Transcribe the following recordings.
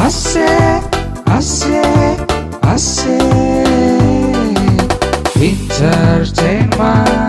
ኣሴ ኣሴ ኣሴ ኢንተርቴይንመንት።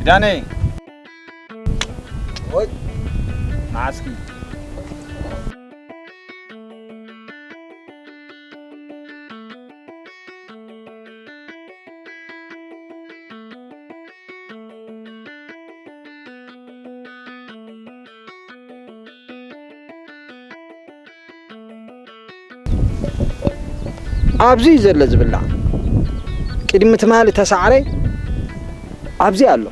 ዳነይ። ወይ። መዓስኪ? ኣብዚ እዩ ዘሎ ዝብላዕ። ቅድሚ ትማሊ ተሳዕረ ኣብዚ ኣሎ።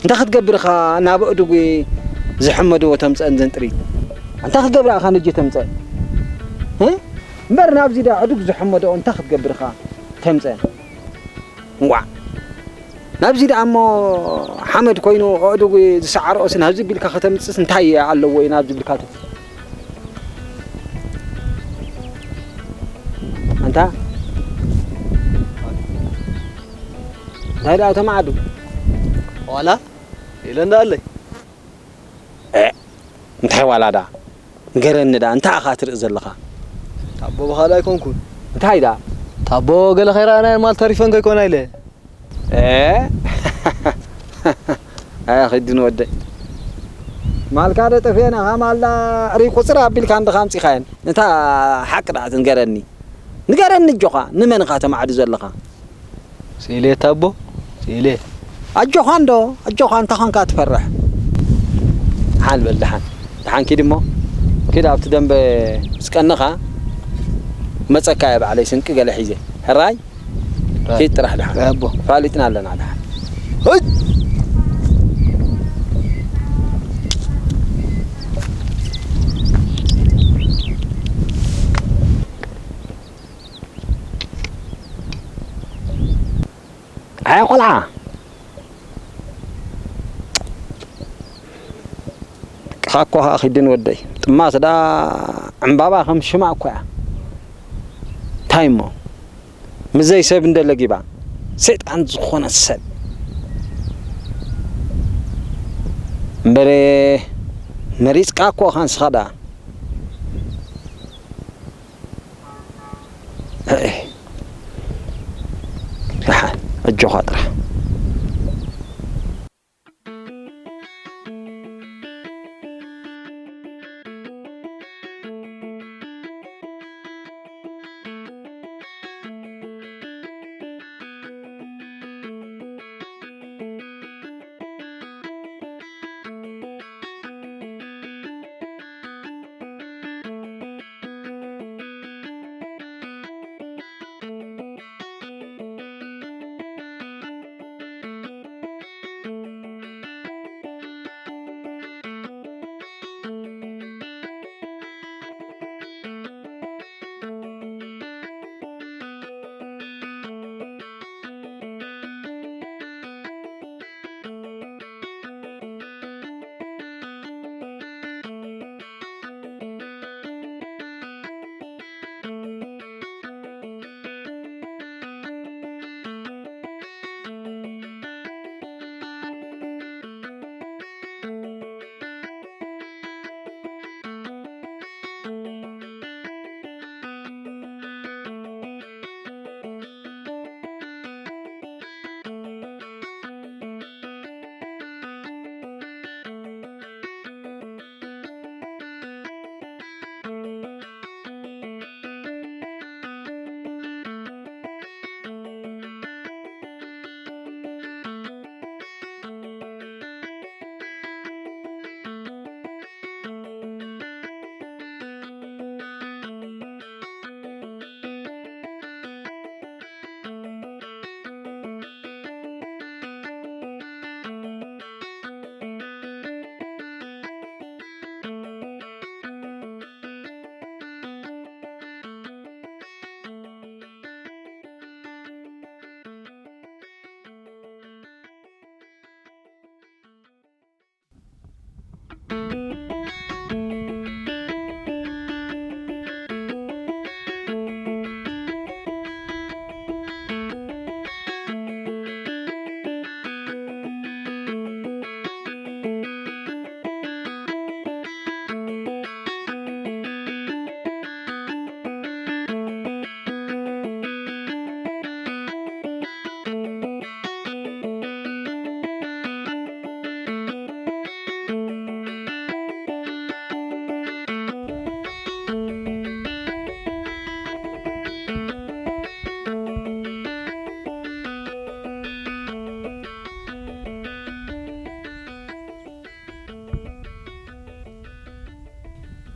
እንታይ ክትገብር ኢኻ ናብ ኣእዱግ ዝሕመድዎ ተምፀአን ዘን ጥሪት? እንታይ ክትገብር ኢኻ ነጀ ተምፀአን? እ? እምበር ናብዚ ዳ ኣእዱግ ዝሕመድኦ እንታይ ክትገብር ኢኻ ተምፀአን? እንቋዕ ናብዚ ደኣ እሞ ሓመድ ኮይኑ ኣእዱግ ዝሰዓርኦስ ናብዚ ቢልካ ከተምጽስ እንታይ ኣለዎ እዩ ናብዚ ቢልካ ተ-፣ ኣንታ እንታይ ደኣ ተማዕዱ ዋላ ኢለ እንዳለይ። እ፣ እንታይ ዋላ ደኣ ንገረኒ ደኣ እንታይ ኢኻ ትርኢ ዘለኻ? ታቦ ብኻልእ ኣይኮንኩን። እንታይ ደኣ? ታቦ ገለ ከይረኣናየን ማል ተሪፈን ከይኮና ኢለ። እ፣ ኣያ ኺዲ ንወደይ። ማልካ ዶ ጠፍኤና? ኻብ ማልዳ ሪ ቁጽር ኣቢልካ እንድኻ ኣምጺኻየን። እታ ሓቂ ደኣ ንገረኒ። ንገረኒ ኣጆኻ። ንመን ኢኻ ተማዕዱ ዘለኻ? ስኢለ ታቦ፣ ስኢለ። ኣጆኻ እንዶ፣ ኣጆኻ፣ እንታይ ኾንካ ትፈርሕ? ደሓን በል፣ ደሓን። ደሓን ኪድ እሞ። ኪድ ኣብቲ ደንበ ምስ ቀንኻ መጸካ እየ ባዕለይ ስንቂ ገለ ሒዘ። ሕራይ? ኪድ ጥራሕ ደሓን። ኣቦ። ፋሊጥና ኣለና ደሓን። ሆይ! ኣይ ቆልዓ። ደቅኻ እኮ ኸኣ ኺድን ወደይ። ጥማስ ደኣ ዕምባባ ከም ሽማ እኮ እያ። እንታይ እሞ? ምዘይ ሰብ እንደ ለጊባ። ሰይጣን ዝኾነ ሰብ። እምበረ መሪጽካ እኮ ኢኻ ንስኻ ደኣ። እህ፣ ደሓን፣ ኣጆኻ ጥራሕ።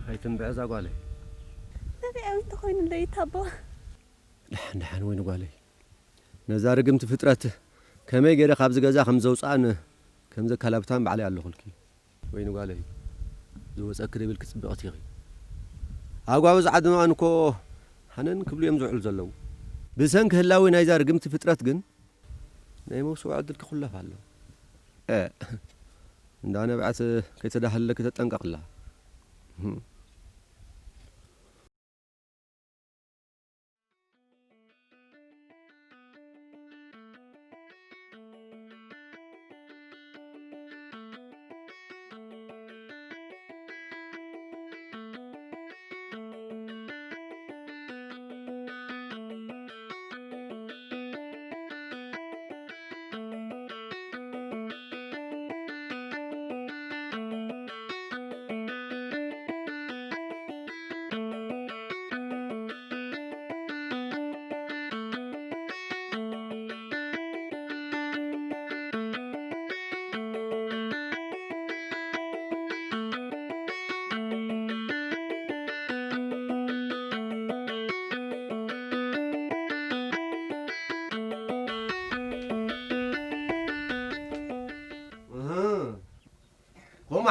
ኣይትንብዐ እዛ ጓለይ። ነቢያዊ እንተኾይኑ ለይታቦ። ደሓን ደሓን ወይኒ ጓለይ። ነዛ ርግምቲ ፍጥረት ከመይ ገይረ ካብዚ ገዛ ከም ዘውፅኣን ከም ዘከላብታን ባዕለይ ኣለኹልኪ። ወይኒ ጓለይ፣ ዝወፀኪ ደብልኪ ፅብቕቲ ኢኺ። ኣጓብዝ ዓድና እኮ ሃነን ክብሉ እዮም ዝውዕሉ ዘለዉ። ብሰንኪ ህላዊ ናይዛ ርግምቲ ፍጥረት ግን ናይ መውስቦ ዕድልኪ ኩለፍ ኣሎ። እ፣ እንዳ ነብዐት ከይተዳህለኪ ተጠንቀቕላ።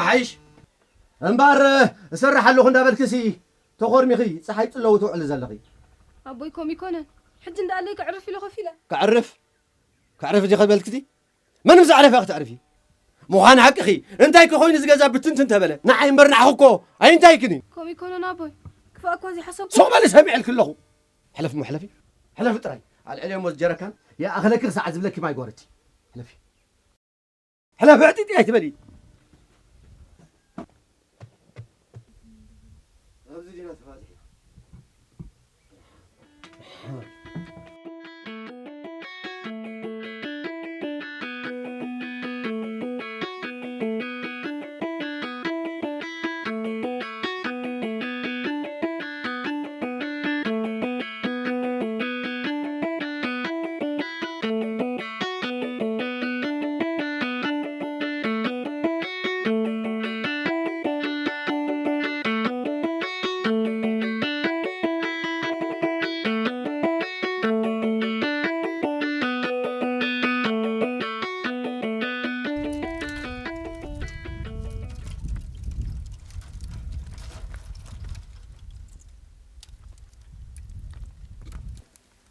ሓይሽ እምበር እሰርሕ ኣለኹ እንዳበልክሲ ተኾርሚኺ ፀሓይ ፅለዉ ትውዕሊ ዘለኺ። ኣቦይ፣ ከምኡ ይኮነን። ሕጂ እንዳኣለይ ከዕርፍ ኢለ ኮፍ ኢለ። ከዕርፍ? ከዕርፍ ዲኺ በልክቲ? መን ምስ ኣዕረፈ ክተዕርፊ? ምዃን ሓቅኺ። እንታይ ከ ኮይኑ ዝገዛ ብትንትን ተበለ? ንዓይ እምበር ንዓኺ እኮ ኣይንታይክን እዩ። ከምኡ ይኮነን ኣቦይ። ክፋእ እኳ ዘይሓሰብኩ። ሱቕ በሊ ሰሚዐልኪ ኣለኹ። ሕለፊ እሞ ሕለፊ። ሕለፊ ጥራይ። ኣልዕልዮ እሞ ጀረካን ይኣኽለኪ ክሳዕ ዝብለኪ ማይ ጎረቲ። ሕለፊ። ሕለፊ ዕጢጢ ኣይትበሊ። ኣብዚ ዲና ተፋቲሕና።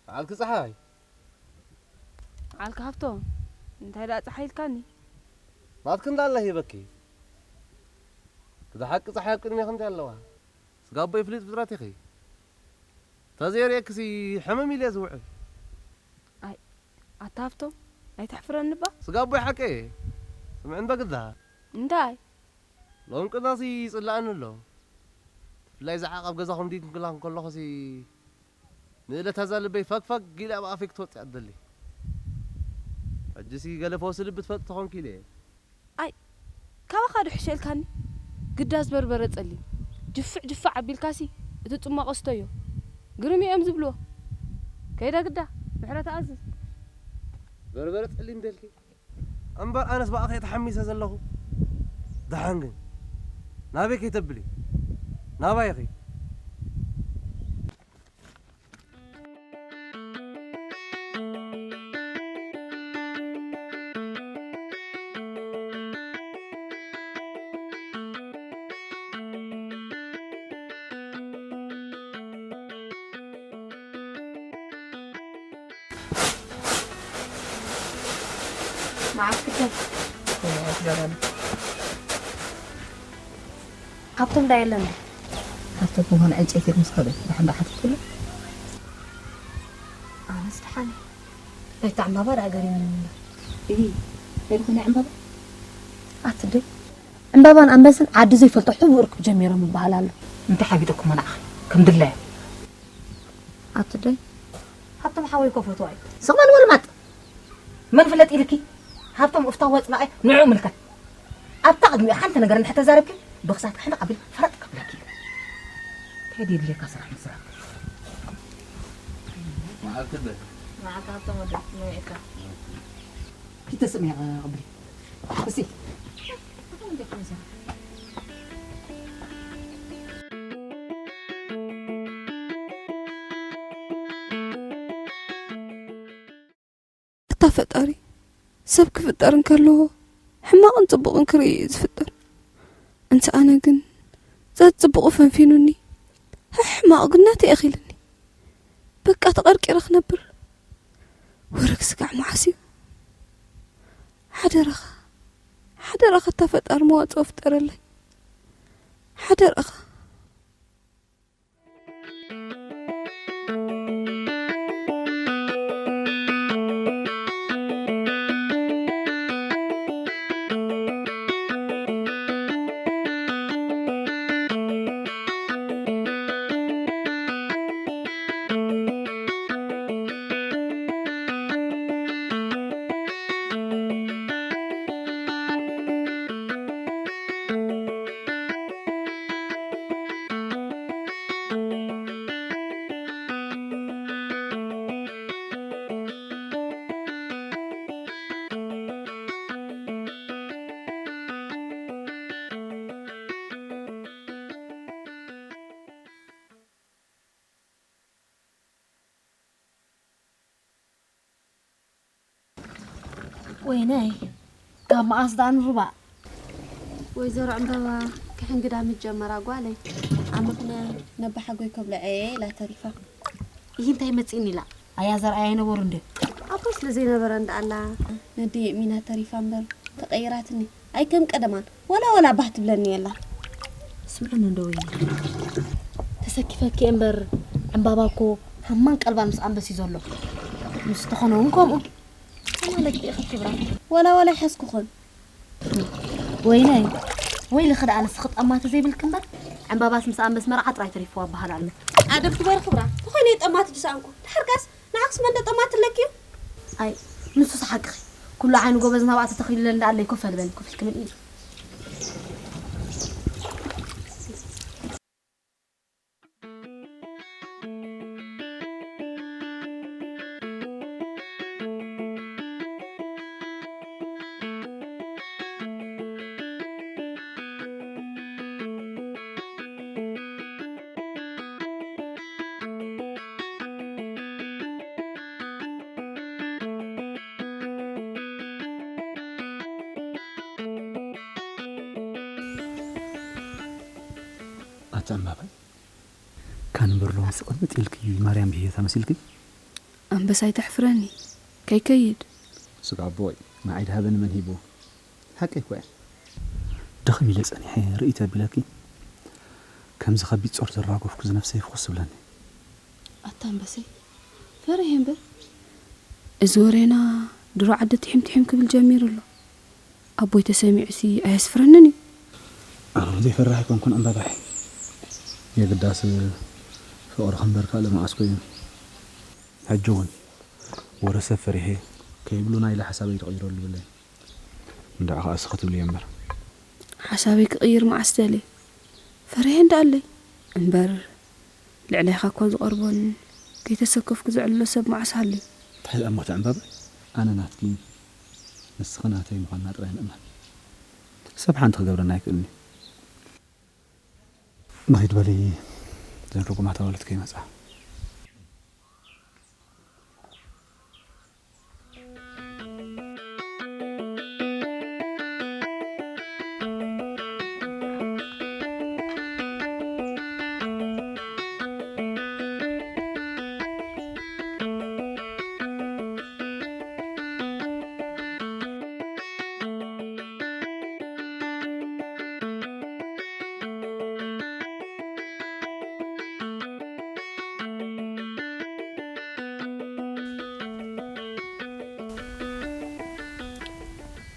በዓልኪ ጸሓይ። በዓልኪ ሃብቶም፣ እንታይ ደኣ ጸሓይ ኢልካኒ? ናትኪ እንዳለ ሂበኪ። ብሓቂ ጸሓይ ኣብ ቅድሜኺ እንታይ ኣለዋ? ስጋ ኣቦይ ፍሉጥ ፍጥረት ኢኺ። ተዘይርእየክሲ ሕምም ኢለ ዝውዕል። ኣይ፣ ኣታ ሃብቶም፣ ኣይተሕፍረኒ እባ። ስጋ ኣቦይ ሓቂ እየ። ስምዕን በግዳ። እንታይ? ሎም ቅዳሲ ይጽላእኒ ኣሎ። ብፍላይ ዝዓቕ ኣብ ገዛኹም ድዩ ክንክላኽ እንከለኹሲ፣ ንእለታ እዛ ልበይ ፈግፈግ ኢለ ኣብ ኣፈይ ክትወጽእ እደሊ። ሕጂሲ ገለ ፈውሲ ልቢ ትፈልጢ ተኾንኪ ኢለ እየ። ኣይ፣ ካባኻ ዶ ሕሸ ኢልካኒ? ግዳ ዝበርበረ ጸሊም። ጅፍዕ ጅፍዕ ኣቢልካሲ፣ እቲ ጽሟቕ ስተዮ። ግርም እዮም ዝብልዎ። ከይዳ ግዳ፣ ምሕረት ኣዝዝ። በርበረ ጸሊም ደልኪ? እምበር ኣነስ ብኣኺ ተሓሚሰ ዘለኹ። ደሓን ግን ናበይ ከይተብሊ? ናባይ ኢኺ። መዓስ ክደም? ሃብቶም ዳ የለን? ሃብቶም ምዃን ዕንጨይቲ ምስ ከደ ድሓን ዳ ሓተትኩሉ? ኣነስ ደሓን እየ። ናይታ ዕምባባ ደኣ ገሪሙኒ እምበር። እሂ፣ እንታይ ደኾነ ዕምባባ? ኣትደይ፣ ዕምባባን ኣንበስን ዓዲ ዘይፈልጦ ሕቡእ ርክብ ጀሚሮም ይበሃል ኣሎ። እንታይ ሓቢጠኩም ንዓኺ? ከም ድላዮም። ኣትደይ። ሃብቶም ሓወይ እኮ ፈትዋ እዩ። ስቕ በል ወልማጥ። መን ፍለጥ ኢልኪ? ሃብቶም እፍታው ኣጽናቒ ንዕኡ ምልከት። ኣብታ ቅድሚኡ ሓንቲ ነገር እንድሕር ተዛረብኪ፣ ብኽሳት ሕንቕ ኣቢል ፈረጥ ከብለኪ እዩ። እንታይ ድዩ ድሌካ ስራሕ ምስራሕ? መዓልቲ በ- መዓልቲ ሃብቶም ወደ ንውዒካ። ኪተስም እያ ቅብሊ። እሲ። እታ ፈጣሪ ሰብ ክፍጠር እንከለዎ ሕማቕን ጽቡቕን ክርኢ እዩ ዝፍጠር። እንተ ኣነ ግን ዘጽቡቑ ፈንፊኑኒ፣ ሕማቕ ግን ናተይ ኣኺልኒ። በቃ ተቐርቂረ ክነብር። ወረግ ስጋዕ መዓስ እዩ? ሓደራኻ፣ ሓደራኻ እታ ፈጣሪ መዋጽኦ ፍጠረለይ። ሓደራኻ። ወይነይ፣ ካብ መዓስ ደኣ ንርባእ? ወይዘሮ ዕምበባ፣ ክሕንግዳ ምስ ጀመራ ጓለይ፣ ኣመኽንያ ነባሓጎይ ከብልዐ እየ ኢላ ተሪፋ። ይህ እንታይ መጺእኒ ኢላ? ኣያ ዘርኣያ ይነበሩ እንደ ኣቦ ስለ ዘይነበረ እንዳ ኣላ፣ ነደይ እሚና ተሪፋ እምበር ተቐይራትኒ። ኣይ ከም ቀደማን፣ ወላ ወላ ባህ ትብለኒ የላ። ስምዕኒ እንዶ ወይኒ፣ ተሰኪፈኪ እምበር፣ ዕምባባ እኮ ሃማን ቀልባን ምስ ኣንበሲ ዘሎ። ምስ ተኾነ እውን ከምኡ። ከማለኪ ኢኺ ክብራ። ወላ ወላ ይሓዝኩኽን። ወይነይ፣ ወይልኺ ደኣ ንስኺ ጠማቲ ዘይብልኪ እምበር፣ ዕምባባስ ምስ ኣንበስ መርዓ ጥራይ ተሪፍዋ በሃል ኣሎ። ኣደብ ግበሪ ክብራ። ተኾይነ ጠማቲ ድሰኣንኩ። ድሓርካስ ንዓኽስ መን ዶ ጠማቲ ኣለኪ እዩ? ኣይ፣ ንሱስ ሓቅኺ። ኩሉ ዓይኒ ጎበዝ ናብኣ ተተኺሉለን ደኣ ኣለይ ኮፍ ኣልበል፣ ኮፍ ኢልኪ ብልዒ። ኣታ እምባባይ፣ ካን እምበር ሎምስ ቅምጥ ኢልኪ ማርያም ብህየታ መሲልኪ። ኣንበሳ ኣይተሕፍረኒ፣ ከይከይድ። ስጋ ኣቦይ፣ ንዓይ ድሃበኒ መን ሂቡ? ሓቀይ እኮ እያ። ደኸም ኢለ ጸኒሐ ርእይቶ ኣቢለኪ። ከምዚ ከቢድ ጾር ዘራገፍኩ ዝነፍሰይ ፍኹስ ዝብለኒ። ኣታ ኣንበሰይ፣ ፈሪሄ እምበር። እዚ ወሬና ድሮ ዓዲ ትሒም ትሒም ክብል ጀሚሩ ኣሎ። ኣቦይ ተሰሚዑሲ ኣየስፍረንን እዩ። ኣነ እውን ዘይፈራሕ ኣይኮንኩን ዕምባባይ። የግዳስ ፍቕሪ ከምበር ካልእ መዓስ ኮይኑ። ሕጂ እውን ወረ ሰብ ፈሪሄ ከይብሉና ኢለ ሓሳበይ ተቐይረሉ ብለይ። እንድዒ ኸኣ እስኺ ትብልዮ እምበር። ሓሳበይ ክቕይር መዓስ ደልየ? ፈሪሄ እንዳ ኣለይ። እምበር ልዕሌኻ እኳ ዝቐርቦን ከይተሰከፍኩ ዘዕልሎ ሰብ መዓስ ሃልዩ? እንታይ ደኣ እሞ እቲ ዕምባባ? ኣነ ናትኪ፣ ንስኺ ናተይ ምዃንና ጥራይ ምእማን። ሰብ ሓንቲ ክገብረና ኣይክእልን እዩ። ንኺድ በሊ፣ እዘን ርጉማት ኣዋልድ ከይመጻ።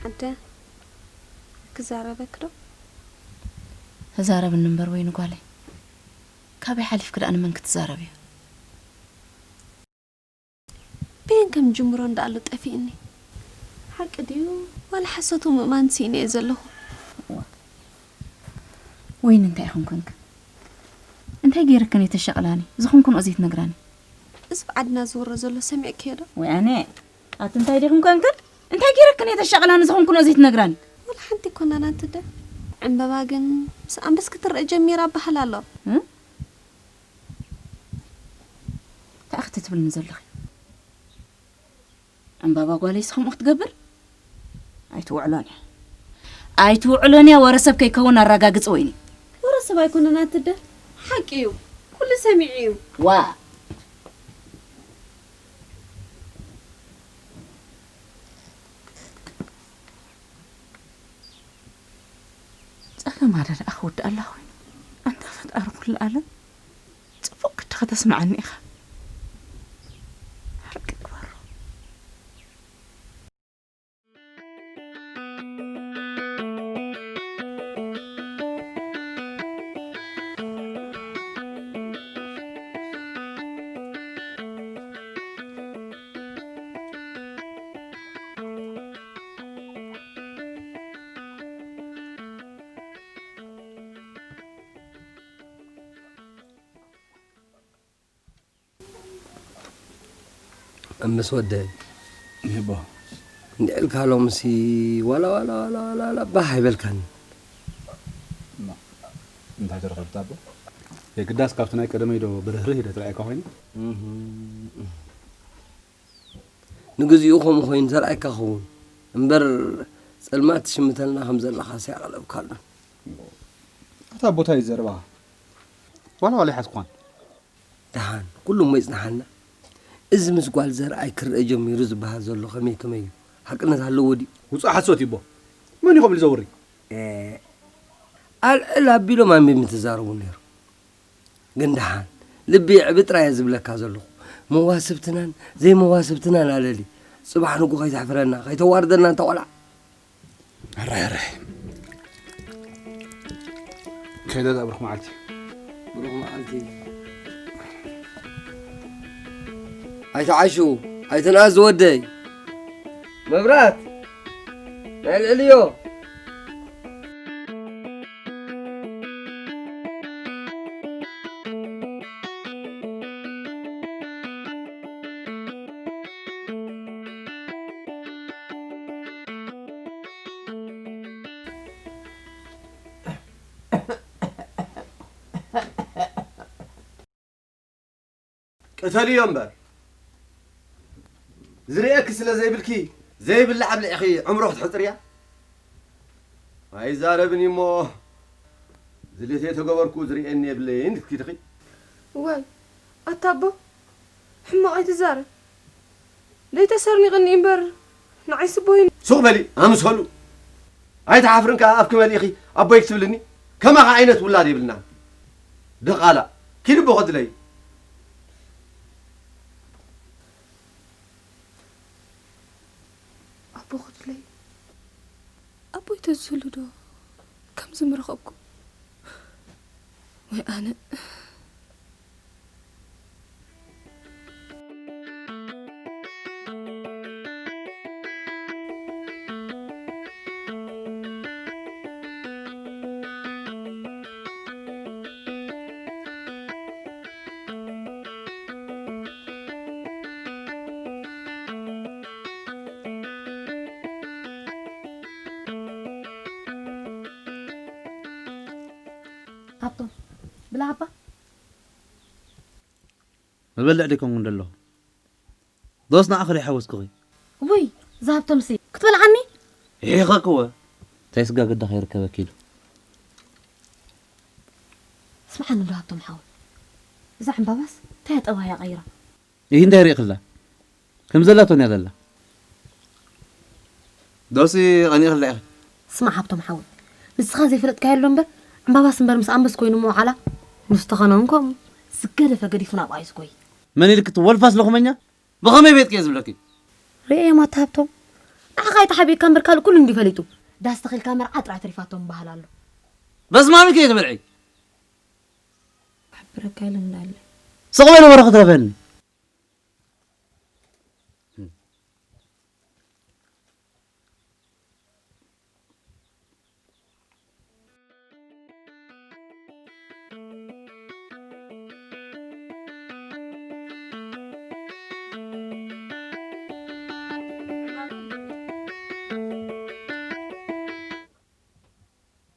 ኣደ፣ ክዛረበኪ ዶ? ተዛረብኒ እምበር ወይኒ ጓለይ፣ ካበይ ሓሊፍኪ ደኣ ንመን ክትዛረብዮ? በየን ከም ጅምሮ እንዳ ኣሎ ጠፊእኒ። ሓቂ ድዩ ዋላ ሓሶቱ ምእማን ስኢነ እየ ዘለኹ። እዋ። ወይኒ እንታይ ኢኹም ኮንክን? እንታይ ገይረክን እየ ተሻቕላኒ? ዝኾንኩንኦ ዘይትነግራኒ? እዚ ብዓድና ዝውረ ዘሎ ሰሚዕክዮ ዶ? ወይ ኣነ፣ ኣቲ እንታይ ዲኹም ኮንክን? እንታይ ገይረክን እየ ተሻቕላኒ? ዝኾንኩንኦ ዘይትነግራኒ? ዋላ ሓንቲ ኣይኮናን ኣንቲ ደ። ዕምበባ ግን ምስ ኣንበስ ክትረአ ጀሚራ በሃል ኣሎ። እ? እንታይ ኢኺ ትብልኒ ዘለኺ? ዕምባባ ጓለይስ ከምኡ ክትገብር ኣይትውዕሎን እያ። ኣይትውዕሎን እያ፣ ወረ ሰብ ከይከውን ኣረጋግጽ ወይኒ። ወረ ሰብ ኣይኮነን ኣትደ፣ ሓቂ እዩ። ኩሉ ሰሚዑ እዩ። ዋ። ጸገም ኣደ ደኣ ክውድእ ኣላ ኮይኑ። ኣንታ ፈጣሪ ኩሉ ዓለም፣ ጽቡቕ ግዲ ከተስምዓኒ ኢኻ። ሓቂ ግበሮ። ኣንበስ ወደይ። ይቦ። እንዲዕ ኢልካ ሎምሲ ዋላ፣ ዋላ፣ ዋላ፣ ዋላ፣ ዋላ ባህ ኣይበልካን። እማ፣ እንታይ ተረኸብካ ኣቦ? የግዳስ ካብቲ ናይ ቀደመይ ዶ ብርህርህ ኢለ ትረኣየካ ኮይኑ? እህ። ንግዚኡ ከምኡ ኮይኑ ተራእየካ ክኸውን። እምበር ጸልማት ትሽምተልና ከም ዘለኻስ ኣየቕለብካሉን። ኣታ ኣቦታይ ዘረባ ዋላ ዋላ ይሓትኳን። ደሓን ኩሉ እሞ ይጽንሓልና። እዚ ምስ ጓል ዘርኣይ ክረአ ጀሚሩ ዝበሃል ዘሎ ከመይ ከመይ እዩ? ሓቅነት ኣለዎ ድዩ? ውጹእ ሓሶት እዩ እቦ። መን እዩ ከምኡ ዝዘውሪ? ኣልዕል ኣቢሎም ኣንቢብ ምትዛረቡ ነይሩ። ግን ደሓን ልቢ የዕቢ ጥራይ እየ ዝብለካ ዘለኹ። መዋስብትናን ዘይመዋስብትናን ኣለሊ። ጽባሕ ንጉ ከይተሕፍረና ከይተዋርደና እንተ ቆልዓ። ኣራይ ኣራይ። ከይደ እዛ ብሩኽ መዓልቲ። ብሩኽ መዓልቲ። ኣይትዓሹ ኣይትንኣስ ዝወደይ። መብራት ናይ ልዕልዮ። ቅተልዮ እምበር። ዝርእየኪ ስለ ዘይብልኪ ዘይብላዕ ኣብሊዕኺ ዕምሮ ክትሕጽርያ? ኣይዛረብን እሞ ዝልእተ ተገበርኩ ዝርእየኒ የብለይን ክትኪድኺ። ዋይ ኣታ ኣቦ ሕማቕ ኣይትዛረብ። ደይተሰርኒቕኒ እምበር ንዓይ ስቦይ ሱቕ በሊ ኣምሰሉ። ኣይትሓፍርን ከኣ ኣፍኪ መሊእኺ ኣቦይ ክትብልኒ? ከማኻ ዓይነት ውላድ የብልናን። ደቓላ ኪድ ኣቦ ክድለይ። ኣቦ ክድለይ ኣቦይ ተዝህሉ ዶ ከምዚ ምረኸብኩ? ወይ ኣነ። ሃብቶም ብላ ሃባ። መበልዕ ደይኮንኩ እንደለኹ ዶስ ንዓኺ ደይሓወስኩኺ? ውይ እዛ ሃብቶምሲ ክትበልዓኒ? ይሒኸክወ እንታይ ስጋ ግዳ ከይርከበኪ ኢሉ። ስምዓኒ እንዶ ሃብቶም ሓወይ፣ እዛ ዕምባባስ እንታይ እያ ጠባያ ቀይራ? ይህ እንታይ ርኢኽላ? ከም ዘላቶ እያ ዘላ። ዶሲ ቀኒእኽላ ኢኺ? ስማዕ ሃብቶም ሓወይ፣ ንስኻ ዘይፈለጥካዮ ኣሎ እምበር፣ ዕምባባስ እምበር ምስ ኣንበስ ኮይኑ ምውዓላ፣ ንሱ ተኸነ እውን ከምኡ። ዝገደፈ ገዲፉ ናብኣ እዩ ዝጎይ። መን ኢልኪ እቲ ወልፋስ ለኹመኛ? ብኸመይ ቤትኪ እየ ዝብለኪ? ርእየዮም ኣታ ሃብቶም። ንዓኻ ኣይተሓቢእካ እምበር ካልእ ኩሉ እንድዩ ፈሊጡ። ዳስ ተኺልካ መርዓ ጥራይ ተሪፋቶም ይበሃል ኣሎ። በስማሚ ከይትበልዒ። ክሕብረካ ኢለ እንዳለ። ስቕ በሊ ወረ ክትረፈኒ።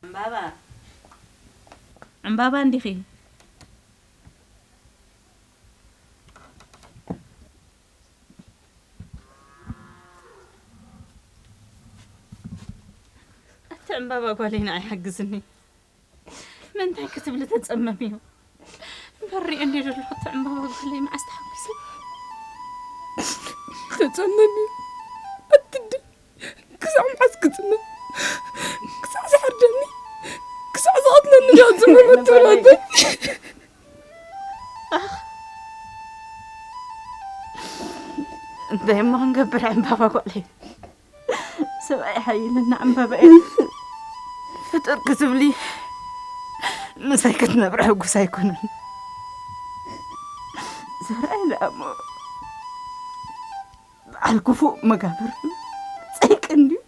ዕምባባ፣ ዕምባባ እንዲኺ? እቲ ዕምባባ ጓለይ ንዓይ ሓግዝኒ። ምንታይ ክትብሊ ተጸመምዮ? እምበር ሪኦ እንድየ ዘለኹ እቲ ዕምባባ ጓለይ መዓስ ተሓጒሰ? ተጸመምዮ። ኣትደ ክሳዕ መዓስ ክጽመም? ክሳዕ ዝሓርደኒ? ክሳዕ ዝቐትለኒ ዶ ክጽመም? ኣትብላተይ። ኣኽ። እንታይ እሞ ክንገብር ዕምባባ ጓለይ? ሰብኣይ ሓይልና ዕምባባ እየ። ፍጡር ክትብሊ ምሳይ ክትነብሪ ሕጉስ ኣይኮነን። ዘርኣይ ደኣ እሞ በዓል ክፉእ መጋብር ጸይቂ እንድዩ።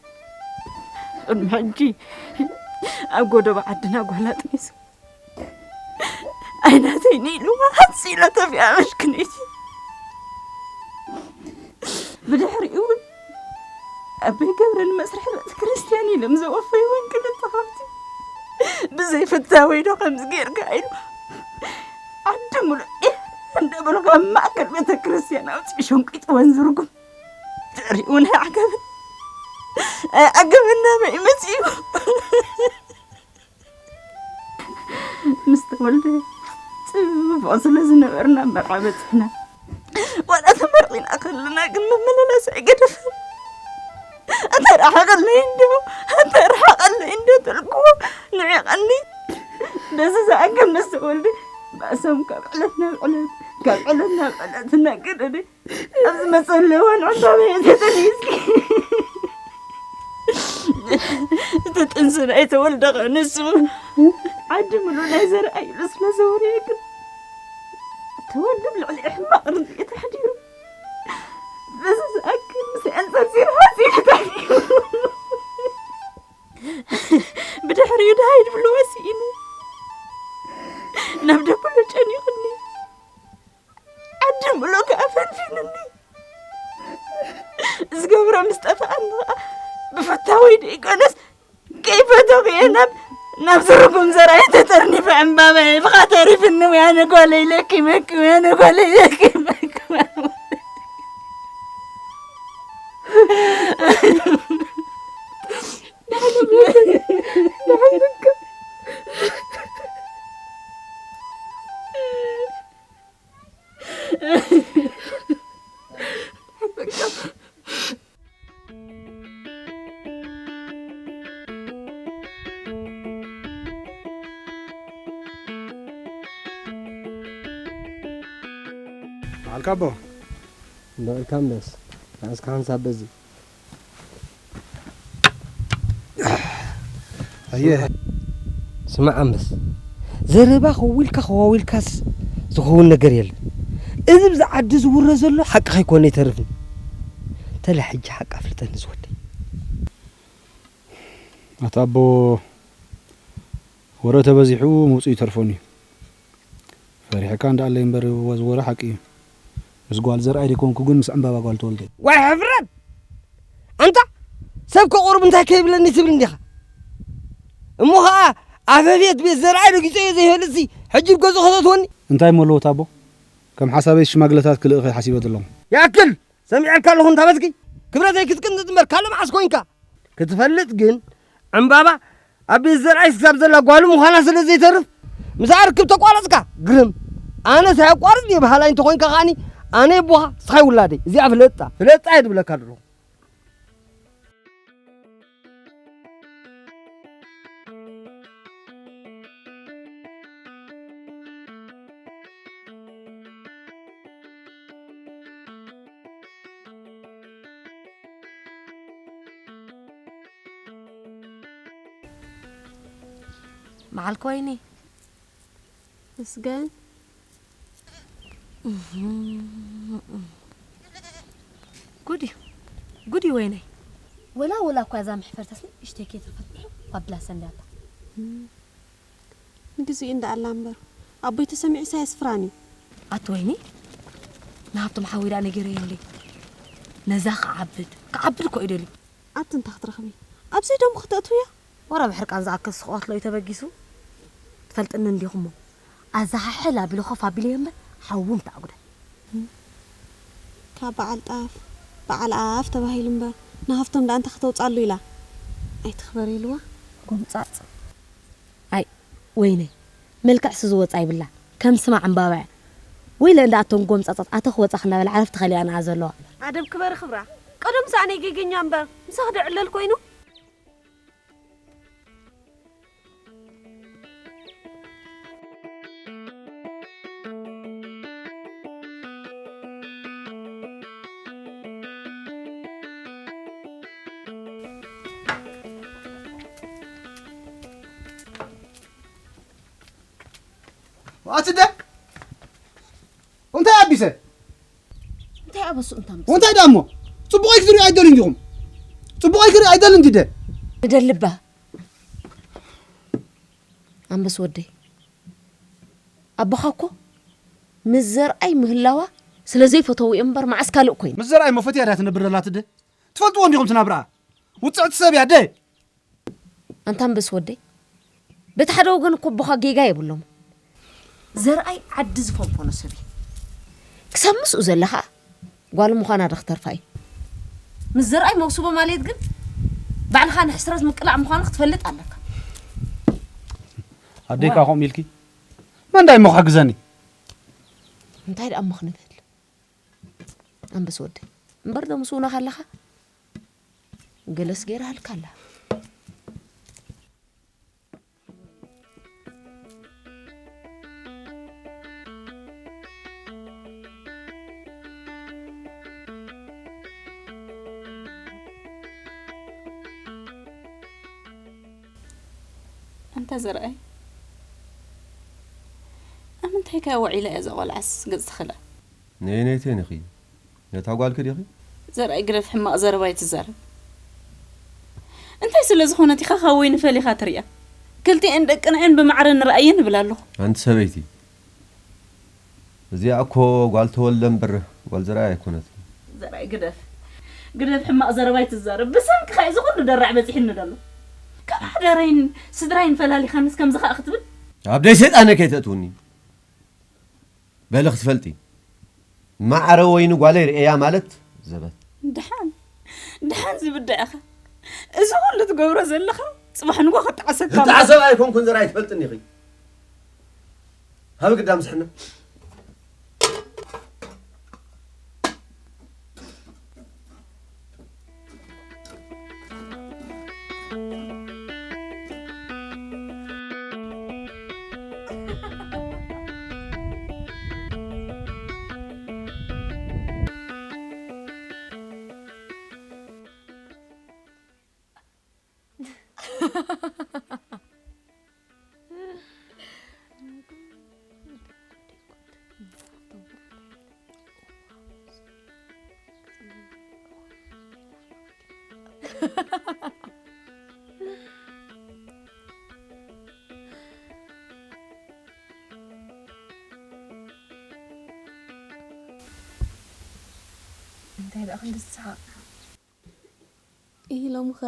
ቅድሚ ሕጂ ኣብ ጎደቦ ዓድና ጓል ኣጥኒሱ። ኣይናተይን ኢልዋ ሃጽ ኢላ ተፊኣ መሽክነይቲ። ብድሕሪኡ እውን ኣቦይ ገብረ ንመስርሒ ቤተ ክርስቲያን ኢሎም ዘወፈይወን ክልተ ከብቲ ብዘይ ፍታወይ ዶ ከምዚ ጌርካ ኢሉ ዓዲ ሙሉእ እንዳበሉ ካብ ማእከል ቤተ ክርስቲያን ኣውፅኡ ሸንቂጥወን ዝርጉም። ድሕሪኡ እውን ኣይዓገበን ኣይዓገበን ናበይ መፂኡ። ምስ ተወልደ ጽቡቕ ስለ ዝነበርና መርዓ በጺሕና። ዋላ ተመርቒና ከለና ግን ምምልላስ ኣይገደፈን። ኣንተ ርሓቐለይ እንዶ፣ ኣንተ ርሓቐለይ እንዶ ተልኩዎ ንዒቐኒ። በዚ ዝኣክል ምስ ተወልደ ባእሶም ካብ ዕለት ናብ ዕለት፣ ካብ ዕለት ናብ ዕለት እናገደደ ኣብዚ መጸለዋን ዕምባባ እየ ተጠኒስኪ። እቲ ጥንሲ ናይ ተወልደ ንሱ ዓዲ ምሉእ ናይ ዘርኣይ ኢሉ ስለ ዘውረየ ግን ተወልደ ኣብ ልዕሊ ሕማቕ ርድኢት ኣሕዲሩ። በዚ ዝኣክል ምስ ኣንጸርጺሩ ሃጺኡ ተታሒዙ። ብድሕሪኡ ደሃይ ድብልዎ ስኢኑ ናብ ደብሎ ጨኒቑኒ። ዓዲ ምሉእ ከኣ ፈንፊኑኒ። ዝገብሮ ምስ ጠፍኣኒ ኸኣ ብፍታወይ ደይኮነስ ከይፈተኹ እየ ናብ ናብ ዝርጉም ዘርኣይ ተጠርኒፈ ዕምባባየ ብኻ ተሪፍኒ። ወያነ ጓለይ ለኪመኪ፣ ወያነ ጓለይ ለኪመኪ። በዓልካ ኣቦ። በዓልካ ኣንበስ። ንዓስካ ሓንሳብ በዚ። ኣየ። ስማዕ ኣንበስ፣ ዘረባ ከዊልካ ከዋዊልካስ ዝኸውን ነገር የለን። እዚ ብዚ ዓዲ ዝውረ ዘሎ ሓቂ ከይኮነ ይተርፍን። ተለ ሕጂ ሓቂ ኣፍልጠኒ ዝወደይ። ኣታ ኣቦ፣ ወረ ተበዚሑ ምውፅኡ ይተርፎን እዩ። ፈሪሕካ እንዳኣለይ እምበር፣ ወ-፣ ዝወረ ሓቂ እዩ። ምስ ጓል ዘርኣይ ደይኮንኩ ግን ምስ ዕምባባ ጓል ተወልደ። ዋይ ሕፍረት! ኣንታ ሰብ ከቑርብ እንታይ ከይብለኒ ትብል እንዲኻ? እሞ ኸዓ ኣፈፍየት ቤት ዘርኣይ ረጊጸዮ ዘይፈልጥሲ ሕጂ ኣብ ገዝኡ ከተእትወኒ? እንታይ እሞ ኣለዎ ታቦ? ከም ሓሳበይ ሽማግለታት ክልእኸ ሓሲበ ዘለኹ። ይኣክል! ሰሚዐልካ ኣለኹ እንታ በትኪ። ክብረተይ ክትቅንጥጥ እምበር ካልእ መዓስ ኮይንካ? ክትፈልጥ ግን ዕምባባ ኣብ ቤት ዘርኣይ ክሳብ ዘላ ጓሉ ምዃና ስለ ዘይተርፍ ምስኣ ርክብ ተቋረጽካ ግርም። ኣነ ሳይቋርጽ እየ በሃላይ እንተኾይንካ ከኣኒ ኣነ ኣቦኻ ንስኻ ውላደይ። እዚኣ ፍለጣ። ፍለጣ እየ ዝብለካ ዘለኹ። መዓልኪ ወይኒ። ምስገን። ጉድ እዩ፣ ጉድ እዩ ወይነይ። ወላ ወላ እኳ እዛ መሕፈርታስ ንእሽተይ ከይተፈትሑ ባብላ ሰንዳላ። ንግዚኡ እንዳ ኣላ እምበር፣ ኣቦይ ተሰሚዑ ሳየስፍራን እዩ። ኣቲ ወይኒ፣ ንሃብቶም ሓወይ ደኣ ነጊረዮ እንዴ? ነዛ ክዓብድ፣ ክዓብድ እኮ እዩ ደልዩ። ኣቲ እንታይ ክትረኽቢ? ኣብዚ ደሞ ክተእትውያ? ወረ ብሕርቃን ዝኣክል ስኽዋት ሎዩ ተበጊሱ። ትፈልጥኒ እንዲኹሞ። ኣዛ ሓሕል ኣቢሉ ኮፍ ኣቢለዮ እምበር፣ ሓዎም ተኣጉደ። ካብ በዓል ጣፍ፣ በዓል ኣፍ ተባሂሉ እምበር፣ ንሃብቶም ደኣ እንታይ ከተውጻሉ ኢላ? ኣይትኽበር ኢልዋ? ጎምጻጽ። ኣይ፣ ወይነይ፣ መልክዕሲ ዝወጻ ይብላ። ከም ስማ ዕምባባ እያ። ወይለ እንዳ ኣቶም ጎምጻጻት ኣተኽ ወጻኽ እናበላ ዓረፍቲ ከሊኣንኣ ዘለዋ። ኣደብ ክበሪ ክብራ። ቀደም ሰኣነይ ጌገኛ እምበር፣ ምሳኽ ዶ ዕለል ኮይኑ? ኣቲ ደ እንታይ ኣቢሰ? እንታይ ኣበሱ እንታም እንታይ ደኣ እሞ? ጽቡቐይ ክትሪኡ ኣይደልን ዲኹም? ጽቡቐይ ክርኢ ኣይደልን ዲደ? ንደልባ ኣንበስ ወደይ፣ ኣቦኻ እኮ ምስ ዘርኣይ ምህላዋ ስለ ዘይፈተዉ እዮም እምበር መዓስ ካልእ ኮይኑ። ምስ ዘርኣይ እሞ ፈትያ ድያ ትነብር ዘላ ትደ? ትፈልጥዎ እንዲኹም ትናብርኣ? ውጽዕቲ ሰብ እያ ደ? ኣንታ ኣንበስ ወደይ፣ በቲ ሓደ ወገን እኮ ኣቦኻ ጌጋ የብሎም። ዘርኣይ ዓዲ ዝፈንፈኖ ሰብ እዩ። ክሳብ ምስኡ ዘላ ኸኣ ጓል ምዃና ዶ ክተርፋ እዩ? ምስ ዘርኣይ መውስቦ ማለት ግን ባዕልኻ ንሕስረት ምቅላዕ ምዃኑ ክትፈልጥ ኣለካ። ኣደይ ከኣ ከምኡ ኢልኪ? መን እንታይ እሞ ክሕግዘኒ? እንታይ ደኣ እሞ ክንብል? ኣንበስ ወደይ፣ እምበር ዶ ምስ ውና ካለኻ ገለስ ገይራሃልካ ኣላ። ኣንታ ዘርኣይ፣ ኣብ ምንታይ ከ ውዒላ እያ እዛ ቆልዓስ ገጽ ትኽላ? ነየነይተይን ኢኺ? ነታ ጓልኪ ዲኺ? ዘርኣይ ግደፍ፣ ሕማቕ ዘረባ ኣይትዛረብ። እንታይ ስለ ዝኾነት ኢኻ ካብ ወይኒ ፈሊኻ ትሪኣ? ክልቲኤን ደቅና እየን፣ ብማዕረ ንርኣየን እብል ኣለኹ። ኣንቲ ሰበይቲ፣ እዚኣ እኮ ጓል ተወልደ እምበር ጓል ዘርኣይ ኣይኮነትን። ዘርኣይ ግደፍ፣ ግደፍ፣ ሕማቕ ዘረባ ኣይትዛረብ። ብሰንክኻ እዩ እዚ ኩሉ ደራዕ በጺሕኒ ዘሎ። ካብ ሓዳረይን ስድራይን ፈላሊኻንስ ከምዚ ኸኣ ክትብል? ኣብ ደይ ሰይጣነይ ከይተእትውኒ። በሊ ክትፈልጢ፣ ማዕረ ወይኒ ጓለይ ርእያ ማለት ዘበት። ደሓን፣ ደሓን ዝብድዐኻ። እዚ ኩሉ ትገብሮ ዘለኻ ጽባሕ ንግሆ ክጠዓሰካ። ዝጠዓሰ ኣይኮንኩን ዘርኣይ፣ ትፈልጥኒ ኢኺ። ሃቢ ግዳም ስሕና። እንታይ ደኣ ክንዲ ዝሰሓቕ? ኢሂ፣ ሎሚኸ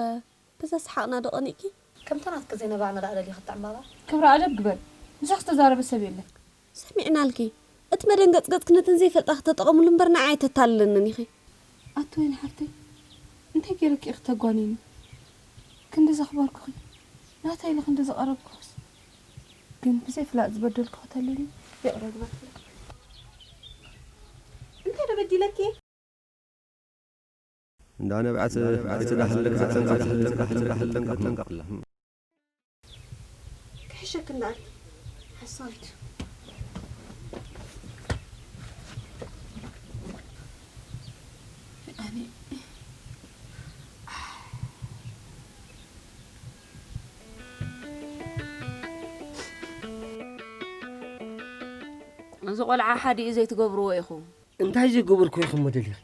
በዛ ሰሓቕና ዶ ቀኒእኪ? ከምታ ናትኪ ዘይነባዕና ደኣ ደሊኺ እቲ ዕምባባ? ክብረ ኣደብ ግበሪ። ምሳኺ ዝተዛረበ ሰብ የለን። ሰሚዕናልኪ። እቲ መደንገጽገጽኪ ነተን ዘይፈልጣ ክተጠቐምሉ እምበር ንዓይ ኣይተታልለንን ኢኺ። ኣቲ ወይኒ ሓፍተይ፣ እንታይ ገይረኪ ኢኺ ተጓኒኒ? ክንዲ ዘኽበርኩኺ፣ ናተይ ኢለ ክንዲ ዘቐረብኩኽስ፣ ግን ብዘይ ፍላጥ ዝበደልኩኺ ተልዩኒ፣ ይቕረ ግበርክለይ። እንታይ ዶ በዲለኪ? እንዳነብዐት ኣይትዳህልክ ዘጠንቀቕላ። ክሕሸክ እንዳኣልኪ ሓሳዊት። ኣነ እዚ ቆልዓ ሓዲኡ ዘይትገብርዎ ኢኹም። እንታይ ዘይገበርኩ ኢኹም መደሊኺ?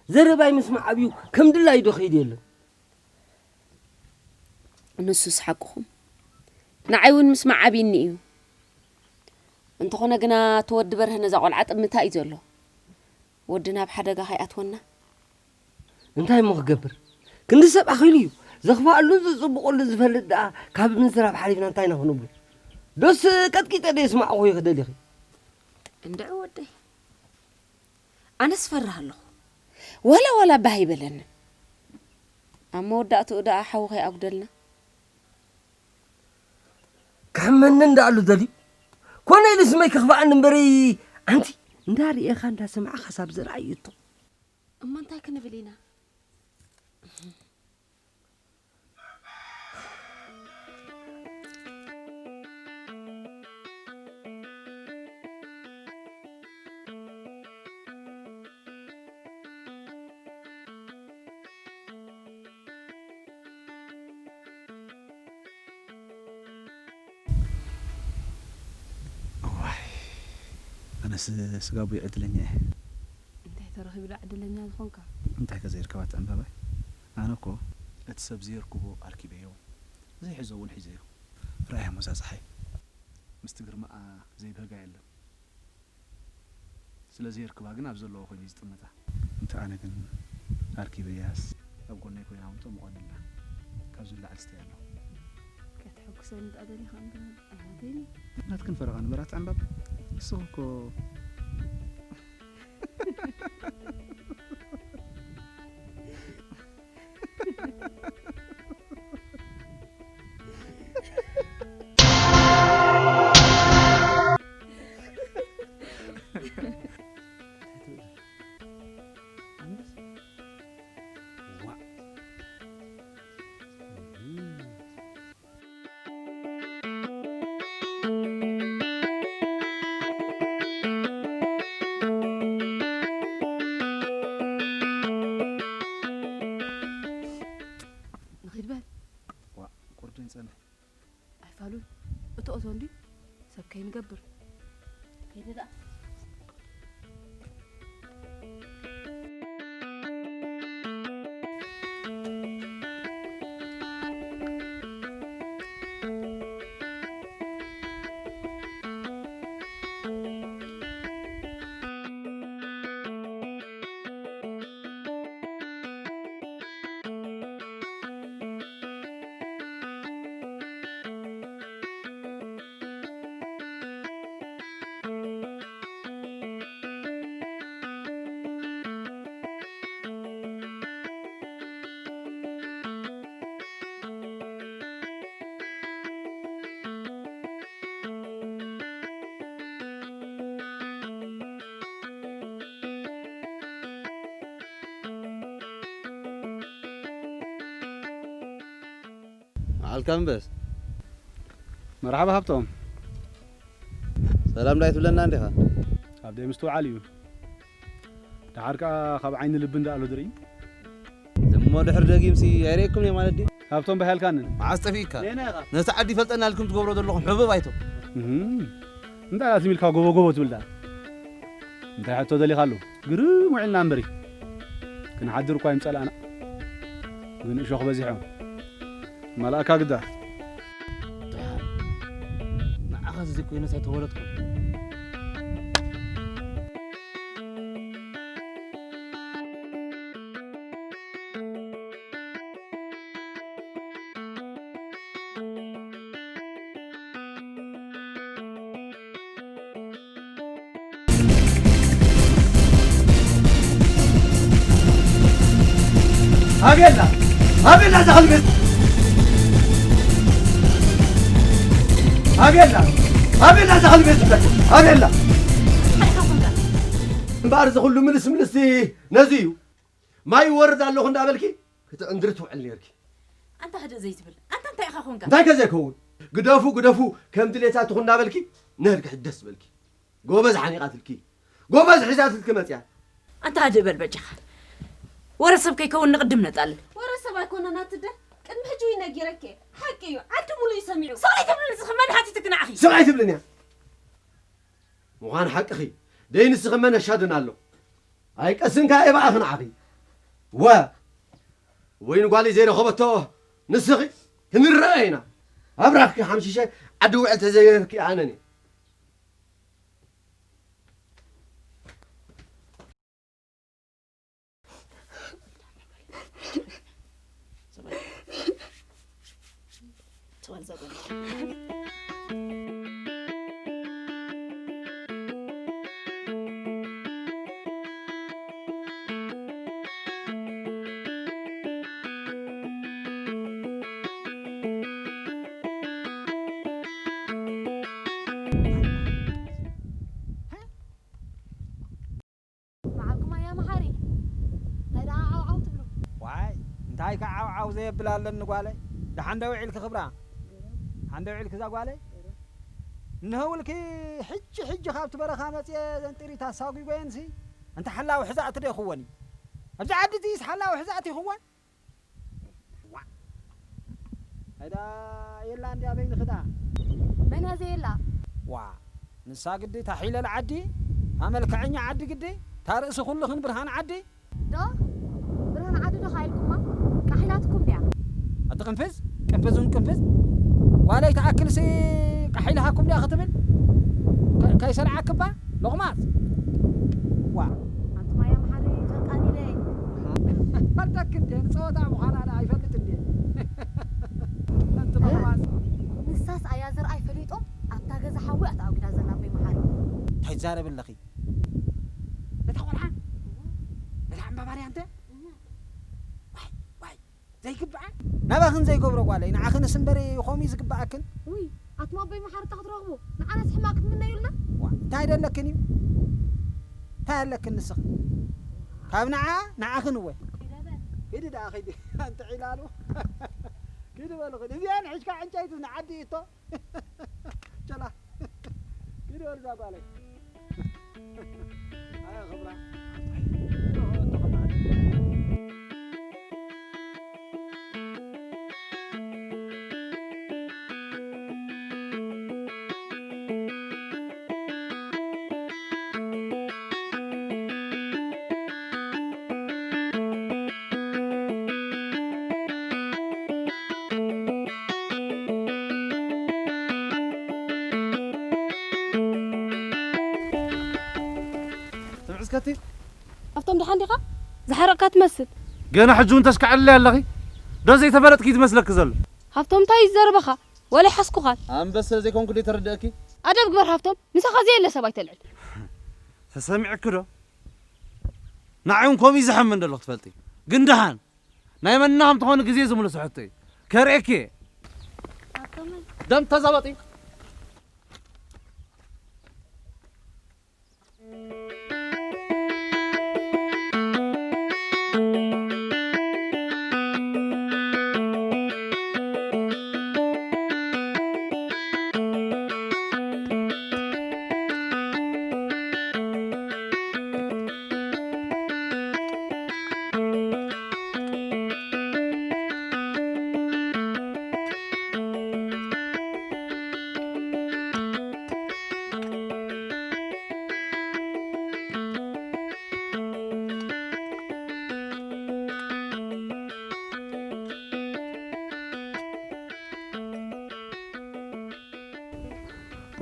ዘረባይ ምስማዕ ኣብዩ ከም ድላዩ ዶ ኸይዱ የለን? ንሱስ ሓቅኹም። ንዓይ እውን ምስማዕ ኣብይኒ እዩ። እንተኾነ ግና እቲ ወዲ በርሀ ነዛ ቆልዓ ጥምታ እዩ ዘሎ። ወድና ኣብ ሓደጋ ከይኣትወና። እንታይ እሞ ክገብር? ክንዲ ሰብ ኣኺሉ እዩ። ዘኽፍኣሉን ዝጽብቐሉን ዝፈልጥ ደኣ ካብ ምዝራብ ሓሊፍና እንታይ ኢና ክንብሎ? ዶስ ቀጥቂጠ ዶ የስማዕኹ ይኽደል ኢኺ? እንድዒ ወደይ። ኣነስ ፈርህ ኣለኹ። ዋላ ዋላ ባህ ይበለኒ። ኣብ መወዳእትኡ ደኣ ሓዊ ከይኣጉደልና። ክሕመኒ እንዳኣሉ ደልዩ። ኮነ ኢሉ ስመይ ክኽፍኣኒ እምበሪ ኣንቲ። እንዳርእኻ እንዳሰማዕኻ ሳብ ዝረኣዩ እቶ። እሞ እንታይ ክንብል ኢና? እዋይ፣ ኣነስ ስጋቡ ዕድለኛ እየ። እንታይ ተረኺቡ ዶ ዕድለኛ ዝኾንካ? እንታይ ከ ዘይርከባ እቲ ዕምባባይ? ኣነ እኮ እቲ ሰብ ዘየርክቦ ኣርኪበዮ፣ ዘይሕዞ እውን ሒዘዮ። ርኣያ ሞዛ ፀሓይ፣ ምስቲ ግርማኣ ዘይብህጋ የለን። ስለ ዘየርክባ ግን ኣብ ዘለዎ ኮይኑ እዩ ዝጥምታ። እንተ ኣነ ግን ኣርኪበያስ ኣብ ጎነይ ኮይና እውን ጥሙቐኒ ኣላ። ካብዚ ንላዕሊ ስተይ ኣለኹ። ከተሐጉሰኒ ደኣ ደሊኻ እምበር ኣሕዋተይኒ። ናትክን ፈረቓ ንበራት ዕምባባ። ንስኺ እኮ ኣይፋሉን። እቶ እቶ እንዲ ሰብ ከይንገብር። ከይደ ደኣ። መዓልካ እምበስ። መርሓባ ሃብቶም። ሰላም ዳይ ትብለና እንዲኻ? ኣብ ደይ ምስትውዓል እዩ። ደሓር ከኣ ካብ ዓይኒ ልቢ እንዳኣሉ ዝርኢ። እሞ ድሕር ደጊምሲ ኣይርእየኩም እየ ማለት ድዩ? ሃብቶም ባሃልካንን። መዓስ ጠፊእካ? ነቲ ዓዲ ይፈልጠና ኢልኩም ትገብሮ ዘለኹም ሕቡብ ኣይቶ። እህም። እንታይ ዳኣ ዝም ኢልካ ጎቦ ጎቦ ትብል ደኣ? እንታይ ሕቶ ደሊኻ ኣሎ? ግርም ውዒልና እምበሪ። ክንሓድር እኳ ይምጸላእና። ግን እሾኽ በዚሖም። ማላእካ ግዳ። ደሓን። ንዓኻ ዘይኮይነስ ኣይተወለድኩን። ኣቤላ! ኣቤላ እዛ ከልቢ! ኣቤላ! ኣቤላ እዛ ከልቢ! ኣቤላ! እንታይ ኢኻ ኮንካ? እምበኣር እዚ ኩሉ ምልስ ምልስቲ ነዚ እዩ። ማይ ይወርድ ኣለኹ እንዳበልኪ ክትዕንድሪ ትውዕል ነርኪ። ኣንታ ህድእ ዘይትብል? ኣንታ እንታይ ኢኻ ኮንካ? እንታይ ከ ዘይከውን? ግደፉ፣ ግደፉ፣ ከም ድሌታትኹም እንዳበልኪ ነርኪ ሕደስ በልኪ። ጎበዝ ሓኒቓትልኪ፣ ጎበዝ ሒዛትልኪ መጽያ። ኣንታ ህድእ በል በጃኻ። ወረ ሰብ ከይከውን ንቕድም ነጣል። ወረ ሰብ ኣይኮነን ኣትደ፣ ቅድሚ ሕጂ እዩ ነጊረኪ። ሓቂ እዩ፣ ዓዲ ሙሉ እዩ ሰሚዑ። ስቕ ኣይትብልን፣ እዚ ከመን ሓቲትኪ ንዓኺ? ስቕ ኣይትብልን እያ። ምዃን ሓቅኺ፣ ደይ ንስኺ መን ኣሻድን ኣሎ? ኣይቀስን ከኣ የባእኺ ንዓኺ። ወ-፣ ወይ ንጓለይ ዘይረኸበቶ ንስኺ ክንረአ ኢና። ኣብራኽኪ ሓምሺሸ ዓዲ ውዕል ተዘይረኽብኪ ኣነን እየ። መዓልኩም ኣያ መሓሪ፣ እንታይ ደኣ ዓው ዓው ትብሉ? ዋይ፣ እንታይ ከ ዓው ዓው ዘየብል ኣለኒ ጓለይ? ደሓን ዶ ውዒልኪ ክብራ? ደሓን ዶ ውዒልኪ እዛ ጓለይ? እንሀውልኪ ሕጂ ሕጂ ካብቲ በረኻ መጽየ ዘን ጥሪት ኣሳጒጎየንሲ፣ እንተ ሓላዊ ሕዛእቲ ዶ ይኽወን እዩ? ኣብዚ ዓዲ እዚስ ሓላዊ ሕዛእቲ ይኽወን? ዋ። ኣይዳ የላ እንዲ ኣበይ ንኽዳ? መን እያ ዘየላ? ዋ፣ ንሳ ግዲ ታሒለል ዓዲ፣ ታመልክዐኛ ዓዲ ግዲ፣ ታርእሲ ኩልኽን ብርሃን ዓዲ። ዶ? ብርሃን ዓዲ ዶ ኢልኩማ? ቃሒላትኩም ድያ? ኣቲ ቅንፍዝ፣ ቅንፍዝ እውን ቅንፍዝ። ጓለይ ትኣክልሲ ቃሒልሃኩም ድያ ክትብል? ከ-፣ ከይሰልዓክባ? ሎቕማጽ። ዋ። ኣንቱም ኣያ መሓሪ ጨቃኒ ኢለ። ፈልጠክ እንዴ፣ ንጸወታ ምዃና ደኣ ኣይፈልጥ እንዴ። ኣንቲ ሎቕማጽ። ንሳስ ኣያ ዘርኣይ ፈሊጦ ኣብታ ገዛ ሓዊ ኣታ ኣውጊዳ ዘላ ኣቦይ መሓሪ። እንታይ ትዛረቢ ኣለኺ? ነታ ቆልዓ? ነታ ዕምባባርያ እንተ? ዋይ፣ ዋይ። ዘይግብኣ ናባኽን ዘይገብሮ ጓለይ፣ ንዓኽንስ እምበሪ ኾም እዩ ዝግብኣክን። ውይ፣ ኣቱም ኣቦይ መሓሪ እታ ክትረኽቡ፣ ንዓናስ ሕማቕ ክትምነዩልና? ዋ፣ እንታይ ደለክን እዩ? እንታይ ኣለክን ንስኽን? ካብ ንዓ፣ ንዓኽን እወ። ኪዲ ደኣ ኺዲ፣ ኣንቲ ዒላሉ። ኪዲ በልኽን። እዚኣን ሒዝካ ዕንጨይቲ ንዓዲ እቶ። ቸላ። ኪዲ በል እዛ ጓለይ። ኣያ ኽብራ። ኣንታይ? ዶ፣ ዶ፣ ዶ፣ ዶ። ከቲ ሃብቶም፣ ደሓን ዲኻ? ዝሓረቕካ ትመስል። ገና ሕጂ እውን ተሽካዕልለይ ኣለኺ? ዶ ዘይተፈለጥኪ ትመስለኪ ዘሎ? ሃብቶም፣ እንታይ እዩ ዘረባኻ? ወላ ይሓስኩኻን። ኣንበሳ ዘይኮንኩ ዶ ተረድአኪ? ኣደብ ግበር ሃብቶም፣ ምሳኻ ዘየለ ሰብ ኣይተልዕል። ተሰሚዕኪ ዶ? ንዓይ እውን ከምኡ እዩ ዘሐምን ዘሎ ክትፈልጢ። ግን ደሓን ናይ መና ከም ትኾኒ ግዜ ዝምልሶ ሕቶ እዩ። ከርእየኪ እየ። ደም ተዛበጢ።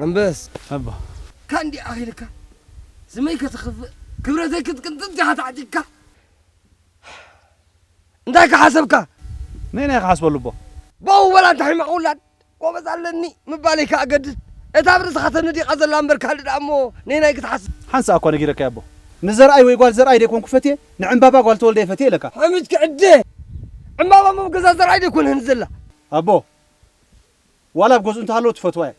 ኣንበስ ኣባ። ካንዲ ኣኺልካ ስመይ ከተኽፍእ ክብረተይ ክትቅንጥጥ ዲኻ ተዓጢቕካ? እንታይ ክሓሰብካ? ነይ ናይ ክሓስበሉ ኣቦ። በው በላ እንታይ ሕማቕ ውላድ። ጎበዝ ኣለኒ ምባለይ ከኣ ገድድ። እታ ኣብ ርእስኻ ተነዲቓ ዘላ እምበር ካልእ ደኣ እሞ ነይ ናይ ክትሓስብ። ሓንሳእ እኳ ነጊረካ ኣቦ። ንዘርኣይ ወይ ጓል ዘርኣይ ደይኮንኩ ፈትየ፣ ንዕምባባ ጓል ተወልደ እየ ፈትየ ኢለካ። ሕምጅ ክዕደ። ዕምባባ እሞ ኣብ ገዛ ዘርኣይ ደይኮነን ዘላ። ኣቦ፣ ዋላ ኣብ ገዝኡ እንተሃለወ ትፈትዋ እየ።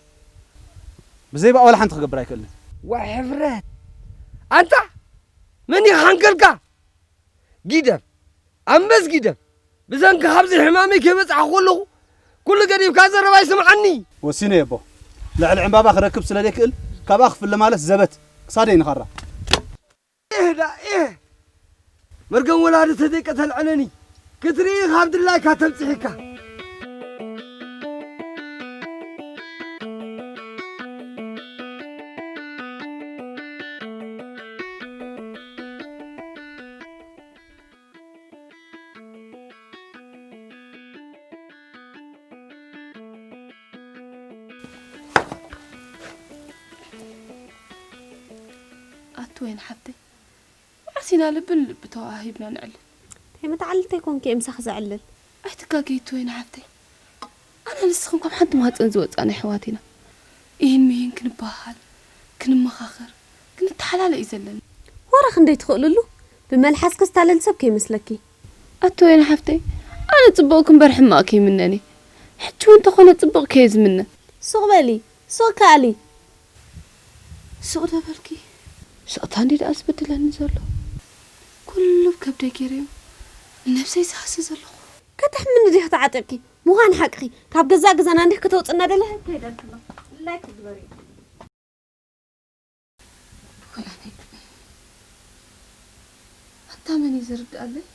ብዘይባኣ ዋላ ሓንቲ ክገብር ኣይክእልን። ዋይ ሕፍረት። ኣንታ መን እዩ ሓንገልካ? ጊደፍ፣ ኣንበስ ጊደፍ፣ ብሰንኪ ካብዚ ሕማመይ ከይበጻሕኩ ከለኹ፣ ኩሉ ገዲፍካ ዘረባይ ስምዓኒ። ወሲነ እየ ኣቦ። ልዕሊ ዕምባባ ክረክብ ስለ ዘይክእል፣ ካብኣ ክፍለ ማለት ዘበት፣ ክሳደይ ንኻራ። ኤህ ዳ ኤህ! መርገም ወላዲ ተደይቀ ተልዕለኒ፣ ክትርኢ ካብ ድላይካ ተብጺሕካ። ኣቲ ወይን ሓብተይ፣ መዓስ ኢና ልቢ ንልቢ ተዋሃሂብና ንዕልል? እንታይ መተዓልልቲ ኣይኮንኪ እየ ምሳኺ ዘዕልል? ኣይትጋገዪ ኣቲ ወይን ሓብተይ፣ ኣነ ንስኽን ካብ ሓንቲ ማህፀን ዝወፃና ኣሕዋት ኢና። ኢሂን ሚሂን ክንበሃሃል፣ ክንመኻኸር፣ ክንተሓላለ እዩ ዘለና። ወረ ክንደይ ትኽእልሉ? ብመልሓስ ክስታለል ሰብ ከይመስለኪ። ኣቲ ወይን ሓብተይ፣ ኣነ ፅቡቕኪ እምበር ሕማቕኪ ይምነን እየ። ሕጂ እውን እንተኾነ ፅቡቕኪ እየ ዝምነ። ሱቕ በሊ፣ ሱቕ ከኣሊ። ሱቕ ዶ በልኪ? ስቕታ እንዲ ደኣ ዝበድለኒ ዘሎ። ኩሉ ብከብደይ ገይረዮ ንነብሰይ ዝሃሲ ዘለኹ። ከተሕምኒ ዲኺ ተዓጢቕኪ? ምዃን ሓቅኺ፣ ካብ ገዛእ ገዛና እንዲኺ ከተውፅና ደሊኺ? ከይደልክና። ላይክ ግበሪ። ወይ ኣነ፣ ኣታ መን እዩ ዝርድኣለይ?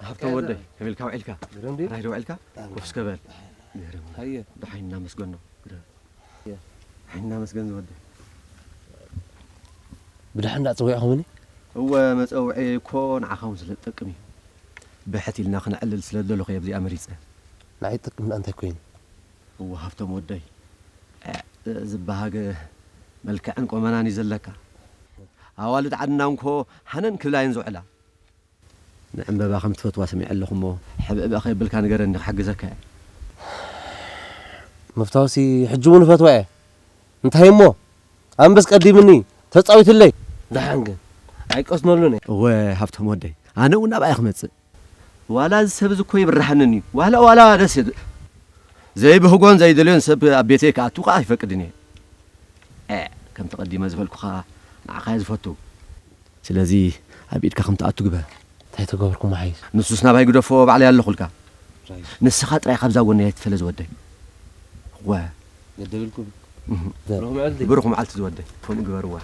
ሃብቶም ወደይ፣ ከመይ ኢልካ ውዒልካ? ግርም ድዩ? ራይ ዶ ውዒልካ? ኣሜን። ኮፍ እስከ በል። ግርም። ሃየ። ደሓን እናመስገኖ። ግርም። ሃየ። ደሓን እናመስገን ዝወደይ። ብድሓን ዳኣ ጸዊዕኹምኒ? እወ፣ መጸውዒ እኮ ንዓኻ እውን ስለ ዝጠቅም እዩ። ብሕት ኢልና ክነዕልል ስለ ዝደለኹ እየ ኣብዚኣ መሪጸ። ንዓይ ዝጠቅም ደኣ እንታይ ኮይኑ? እወ፣ ሃብቶም ወደይ። እ፣ ዝበሃገ መልክዕን ቆመናን እዩ ዘለካ። ኣዋልድ ዓድና እንኮ ሃነን ክብላ እየን ዝውዕላ። ንዕምበባ ከም ትፈትዋ ሰሚዐ ኣለኹ እሞ፣ ሕብእብእ ከየብልካ ንገረኒ፣ ክሕግዘካ እየ። ምፍታውሲ ሕጂ እውን እፈትዋ እየ። እንታይ እሞ? ኣንበስ ቀዲምኒ፣ ተጻዊትለይ። ደሓን ግን፣ ኣይቀስነሉን እየ። እወ፣ ሃብቶም ወደይ፣ ኣነ እውን ናብኣ እየ ክመጽእ። ዋላ እዚ ሰብ እዚ እኮ ይብርሃንን እዩ። ዋላ፣ ዋላ ደስ የ-፣ ዘይብህጎን ዘይደልዮን ሰብ ኣብ ቤተይ ክኣቱ ከኣ ኣይፈቅድን እየ። እ፣ ከምቲ ቀዲመ ዝበልኩኻ ንዓኻ እየ ዝፈቱ። ስለዚ ኣብ ኢድካ ከም ትኣቱ ግበር። እንታይ ተገበርኩ መሓይሽ? ንሱስ ናባይ ግደፎ፣ ባዕለይ ኣለኹልካ። ራይ። ንስኻ ጥራይ ካብዛ ጎነይ ኣይትፈለ ዝወደይ። ወ። ገደብልኩም። እህ። ብሩኽ መዓልቲ። ብሩኽ መዓልቲ ዝወደይ። ከምኡ ግበርዋ።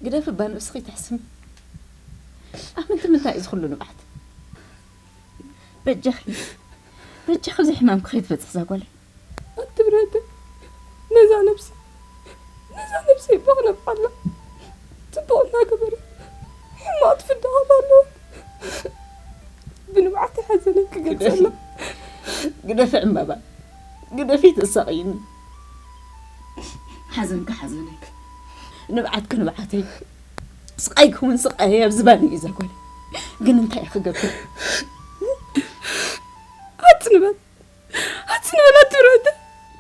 ግደፊ እባ ንብስኺ ትሕስሚ። ኣብ ምንታይ ምንታይ እዩ ዝኹሉ ንብዓት? በጃኺ በጃኺ ኣብዚ ሕማምኪ ከይትበጽሕ እዛ ጓለይ። ኣቲ ብረደ ነዛ ነብሲ ነዛ ነብሲ እባ ክነብዓላ ጽቡቕ እናገበረ ሕማቕ ትፍዳኸት ኣለዋ። ብንብዓት ሓዘነይ ክገልጸላ። ግደፊ ዕምባባ ግደፊ ተሳቕይኒ። ሓዘንካ ሓዘነይ ንብዓትኪ ንብዓተይ ስቓይኪ እውን ስቓየይ ኣብ ዝባን እዩ እዛ ጓለይ። ግን እንታይ እየ ክገብር? ኣቲ ንበል ኣቲ ንበል ኣቲ ብረደ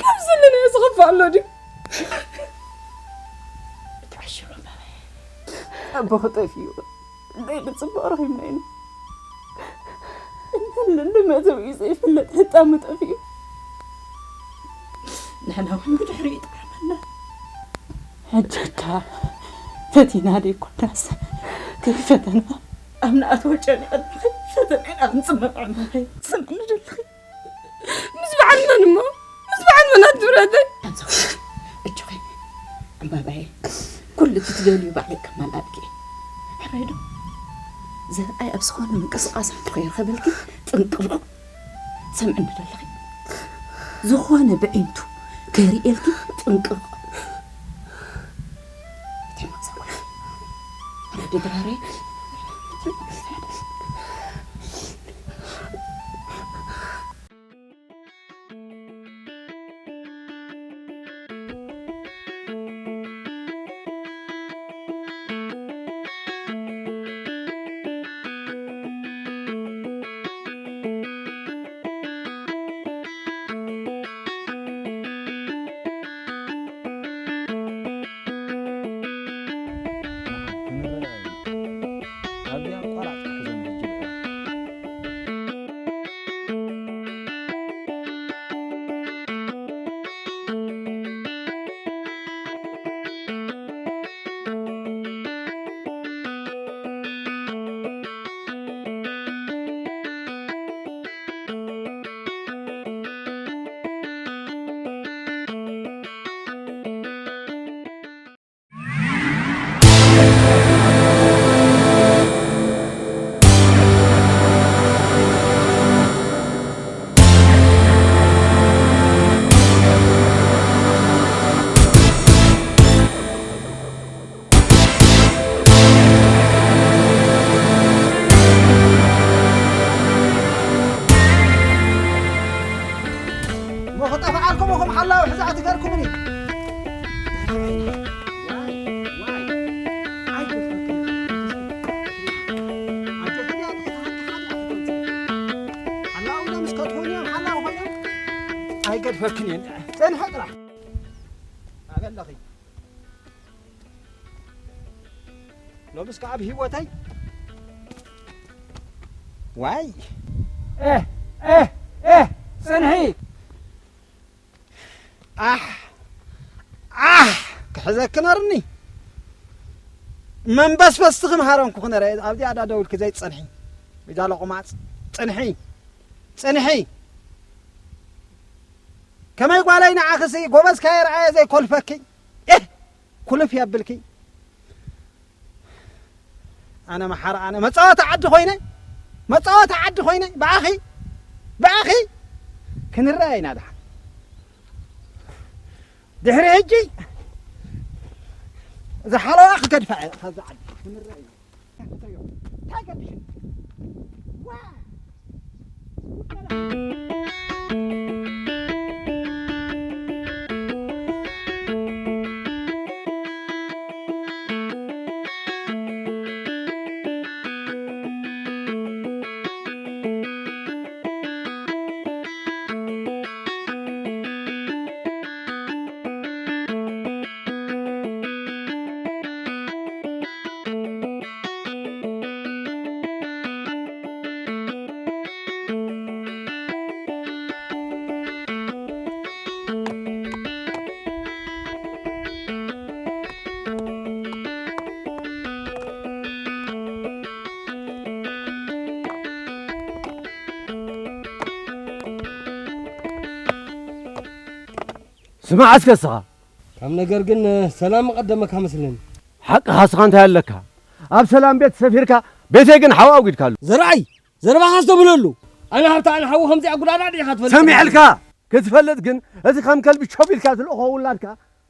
ካብ ዘለናዮ ዝኸፍእ ኣሎ ድዩ? ተዓሽሩ እምበባየ ኣቦኺ ጠፊኡ እንታይ ብጽቡቕ ረኺብና ኢና። እንተን ልንድመ ዘብዩ ዘይፍለጥ ህጣሙ ጠፊኡ። ንሕና እውን ብድሕሪኡ ይጠዓመና። ሕጂ እካ ፈቲና ደይኮናስ ከይፈተና ኣብ ንኣትዎ ጨኒቐና ፈተና ኢና ክንጽመም። ስምዕኒ ደለኺ? ምስ በዓል መን እሞ? ምስ በዓል መን ኣትብረተይ? ኣጆኺ፣ ኣጆኺ ዕምባባየ፣ ኩሉ እቲ ትደልዩ ባዕለይ ከማላልኪ። ሕራይ ዶ? ዘርኣይ ኣብ ዝኾነ ምንቅስቓስ እንተኸይረኸበልኪ ጥንቅቕ። ትሰምዕኒ ዶ ኣለኺ? ዝኾነ ብዒንቱ ከይርእየልኪ ጥንቅቕ። እቲ ሕማቕ ዘጓል። ሕራይ ዶ ድራረይ? ኣብዚኣ ቆራፅ ክሕዞም ሕጂ ብዕራይ። እሞ ክጠፍኣልኩም ኢኹም ሓላዊ፣ ሕዚ ኣትገርኩምኒ። ዋይ፣ ዋይ፣ ኣይገርመክን። ኣጆኺ፣ እዚኣ እኮ ሓቂ ሓቂ ኣይትገልጽ። ሓላዊ ኢሎም እስከ ትኾኑ እዮም፣ ሓላዊ ኮይኖም ኣይገድፈክን እየ። ጽንሒ ጥራሕ። ኣበለኺ። ሎምስ ከኣ ኣብ ህይወተይ ዋይ። ኤህ፣ ኤህ፣ ኤህ፣ ጽንሒ። ኣሕ፣ ኣሕ፣ ክሕዘኪ ነርኒ። መንበስበስቲ ክምሃረንኩ ክነረ፣ ኣብዚኣ ዳ ደውልኪ ዘይትጸንሒ። ሚዛ ለቑማጽ፣ ጽንሒ፣ ጽንሒ። ከመይ ጓለይ ንዓኽሲ ጎበዝ ካየ ረኣየ ዘይኮልፈኪ። ኤህ፣ ኩልፍ የብልኪ። ኣነ መሓራ ኣነ መጻወቲ ዓዲ ኮይነ፣ መጻወቲ ዓዲ ኮይነ፣ ብኣኺ፣ ብኣኺ ክንረኣይ ኢና ደሓን። ድሕሪ ሕጂ ዝሓለዋ ክገድፋ እየ ካብዛ ዓዲ። ክንረኣይ ኢና። እንታይ ገዲሽን? ዋ! ስማዕ እስከ እስኻ። ካብ ነገር ግን ሰላም መቐደመካ መስለኒ። ሓቅኻ እስኻ እንታይ ኣለካ? ኣብ ሰላም ቤት ሰፊርካ ቤተይ ግን ሓው ኣውጊድካሉ። ዘርኣይ፣ ዘረባኻ ኣስተብህለሉ። ኣነ ሃብታ ኣነ ሓዉ ከምዚኣ ጉዳዳ ዲኻ ትፈልጥ? ሰሚዐልካ ክትፈልጥ ግን እቲ ከም ከልቢ ሸቢልካ ትልእኾ ውላድካ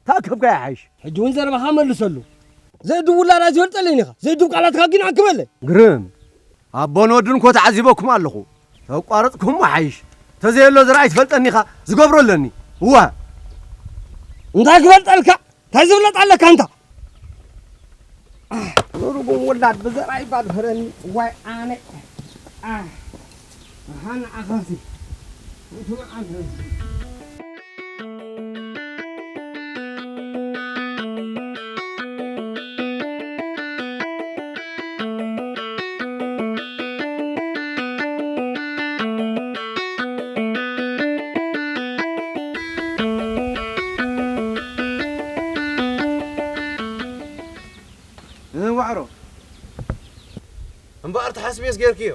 ተኣከብካ ይሓይሽ። ሕጂ እውን ዘረባኻ መልሰሉ። ዘእዱ ውላዳ ዝፈልጠለይ ኢኻ። ዘእዱ ቃላትካ ግን ኣክበለ። ግርም። ኣቦን ወድን እኮ ተዓዚበኩም ኣለኹ። ተቋረጽኩም ሓይሽ። ተዘየሎ ዝረኣይ ትፈልጠኒ ኢኻ። ዝገብሮ ኣለኒ። እዋ። እንታይ ክፈልጠልካ? እንታይ ዝብለጥ ኣለካ እንታ? ሩጉም ውላድ ብዘርኣይ ባድፈረኒ። ዋይ ኣነ። ኣሃን ኣኸሲ። እህ፣ ዋዕሮ። እምበኣር ተሓስቤስ ጌርክዮ።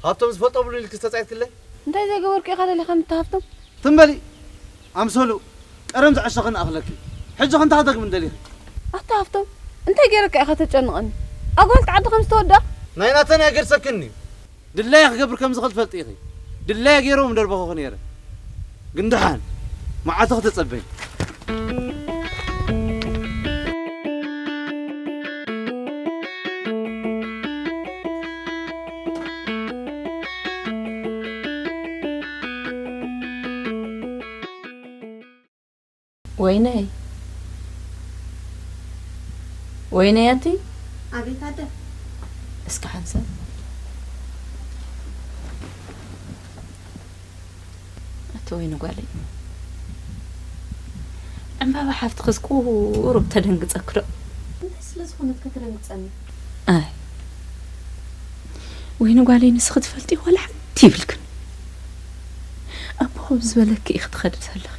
ሃብቶም ዝፈልጦ ብሉ ኢልክስ ተጻይትክለይ? እንታይ ዘይገበርኩ ኢኻ ደሊኻ ንታ ሃብቶም? ትም በሊ። ኣምሰሉ ቀደም ዝዐሸኽን ኣኽለኪ። ሕጂ ኸንታ ክደግም እንደሊኺ? ኣታ ሃብቶም፣ እንታይ ገይረካ ኢኻ ተጨንቐኒ? ኣጓልቲ ዓዲ ከም ዝተወድኣ? ናይ ናተን ኣይገድሰክን እዩ። ድላየ ክገብር ከም ዝኽእል ትፈልጢ ኢኺ። ድላየ ገይረ ምደርበኹኺ ነይረ። ግን ደሓን መዓልቲ ክተጸበይ። ወይነይ፣ ወይነይ ኣቲ። ኣቤት ኣደ። እስኪ ሓንሳብ። ኣቲ ወይኒ ጓለይ፣ ዕምባባ ሓፍትኽስ ቁሩብ ተደንግጸኪ ዶ? እንታይ ስለ ዝኾነት ከተደንግጸኒ? ኣይ፣ ወይኒ ጓለይ፣ ንስኺ ትፈልጢ ዋላ ሓንቲ ይብልክን። ኣቦ፣ ከምዚ ዝበለኪ ኢኺ ትኸዲ ዘለኺ።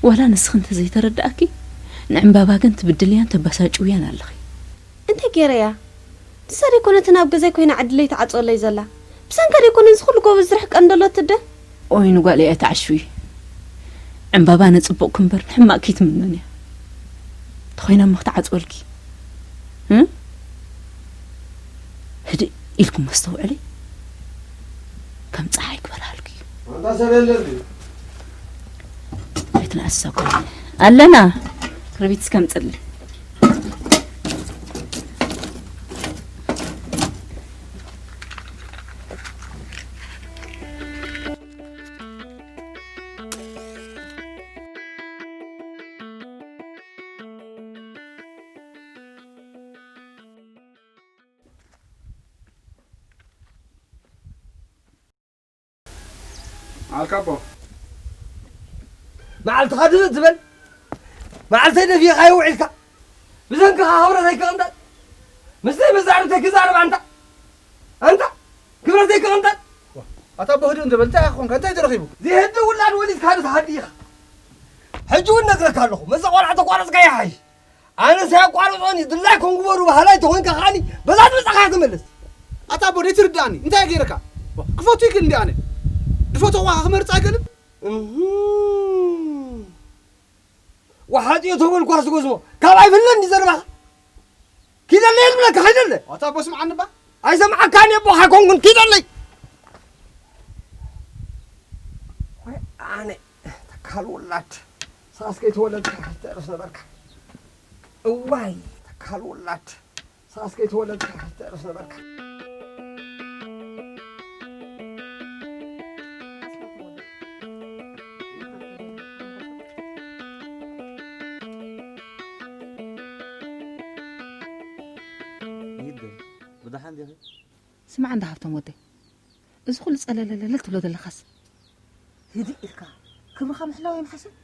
ዋላ ንስኺ እንተዘይተረዳእኪ፣ ንዕምባባ ግን ትብድልያን ተባሳጭውያን ኣለኺ። እንታይ ገይረያ? ንሳ ደይኮነትን ኣብ ገዛይ ኮይና ዕድለይ ትዓጽወለይ ዘላ? ብሰንካ ደይኮነን እዚ ኩሉ ጎበዝ ዝርሕቀን ዘሎ ትደ? ኦይ፣ ንጓለይ ኣይትዓሽዊ። ዕምባባ ንጽቡቕ ክንበር ንሕማቕ ከይትምነን እያ። ተኾይና እሞ ክትዓጽወልኪ። እ? ህድእ ኢልኩም ኣስተውዕሊ። ከም ጸሓይ ክበርሃልኪ እዩ። ኣንታ ሰብ የለን ድዩ? ኣይትንኣስ እዛ ጓል። ኣለና። ክርቢት እስከምጽሊ። መዓልካ ኣቦ። መዓልትኻ ድብእ ዝበል። መዓልተይ ደፊእካዮ ውዒልካ። ብሰንክኻ ክብረተይ ክቕንጠጥ። ምስ መዛርብተይ ክዛረብ ኣንታ። ኣንታ ክብረተይ ክቕንጠጥ። ኣታ ኣቦ ህድእ እንተበል፣ እንታይ ኮንካ? እንታይ ተረኺቡ? ዘይህድእ ውላድ ወሊድካ ዶ ትሃድእ ኢኻ? ሕጂ እውን ነግረካ ኣለኹ። መዛ ቆልዓ ተቋረጽካ ይሓይሽ። ኣነ ሳያቋርጾኒ ድላይኩም ግበሩ በሃላይ ተኾንካ ከዓኒ በዛ መጻኻ ትመለስ። ኣታ ኣቦ ደይትርድኣኒ እንታይ ገይረካ? ክፈቱ ይክእል እንዲ ኣነ ድፈተዋ ክመርጽ ኣይክእልን። እህ። ወሓጥዮ ተበልኳ ስጎዝሞ ካብ ኣይፍለን እንዲ ዘረባኻ። ኪደለ የልብለካ ኪደለ። ኣታ ኣቦ ስምዓኒ እባ። ኣይሰምዓካን እየ ኣቦ ሓይኮንኩን ኪደለይ። ወይ ኣነ ተካል ውላድ ሳስ ከይተወለድካ ተርስ ነበርካ። እዋይ ተካል ውላድ ሳስ ከይተወለድካ ተርስ ነበርካ። ይደ ብደሓን ዲኺ? ስማዕ እንዳ ሃብቶም ወደይ፣ እዚ ኩሉ ጸለለለለ ትብሎ ዘለኻስ ህድእ ኢልካ ክብርኻ ምሕላው የምሓስን።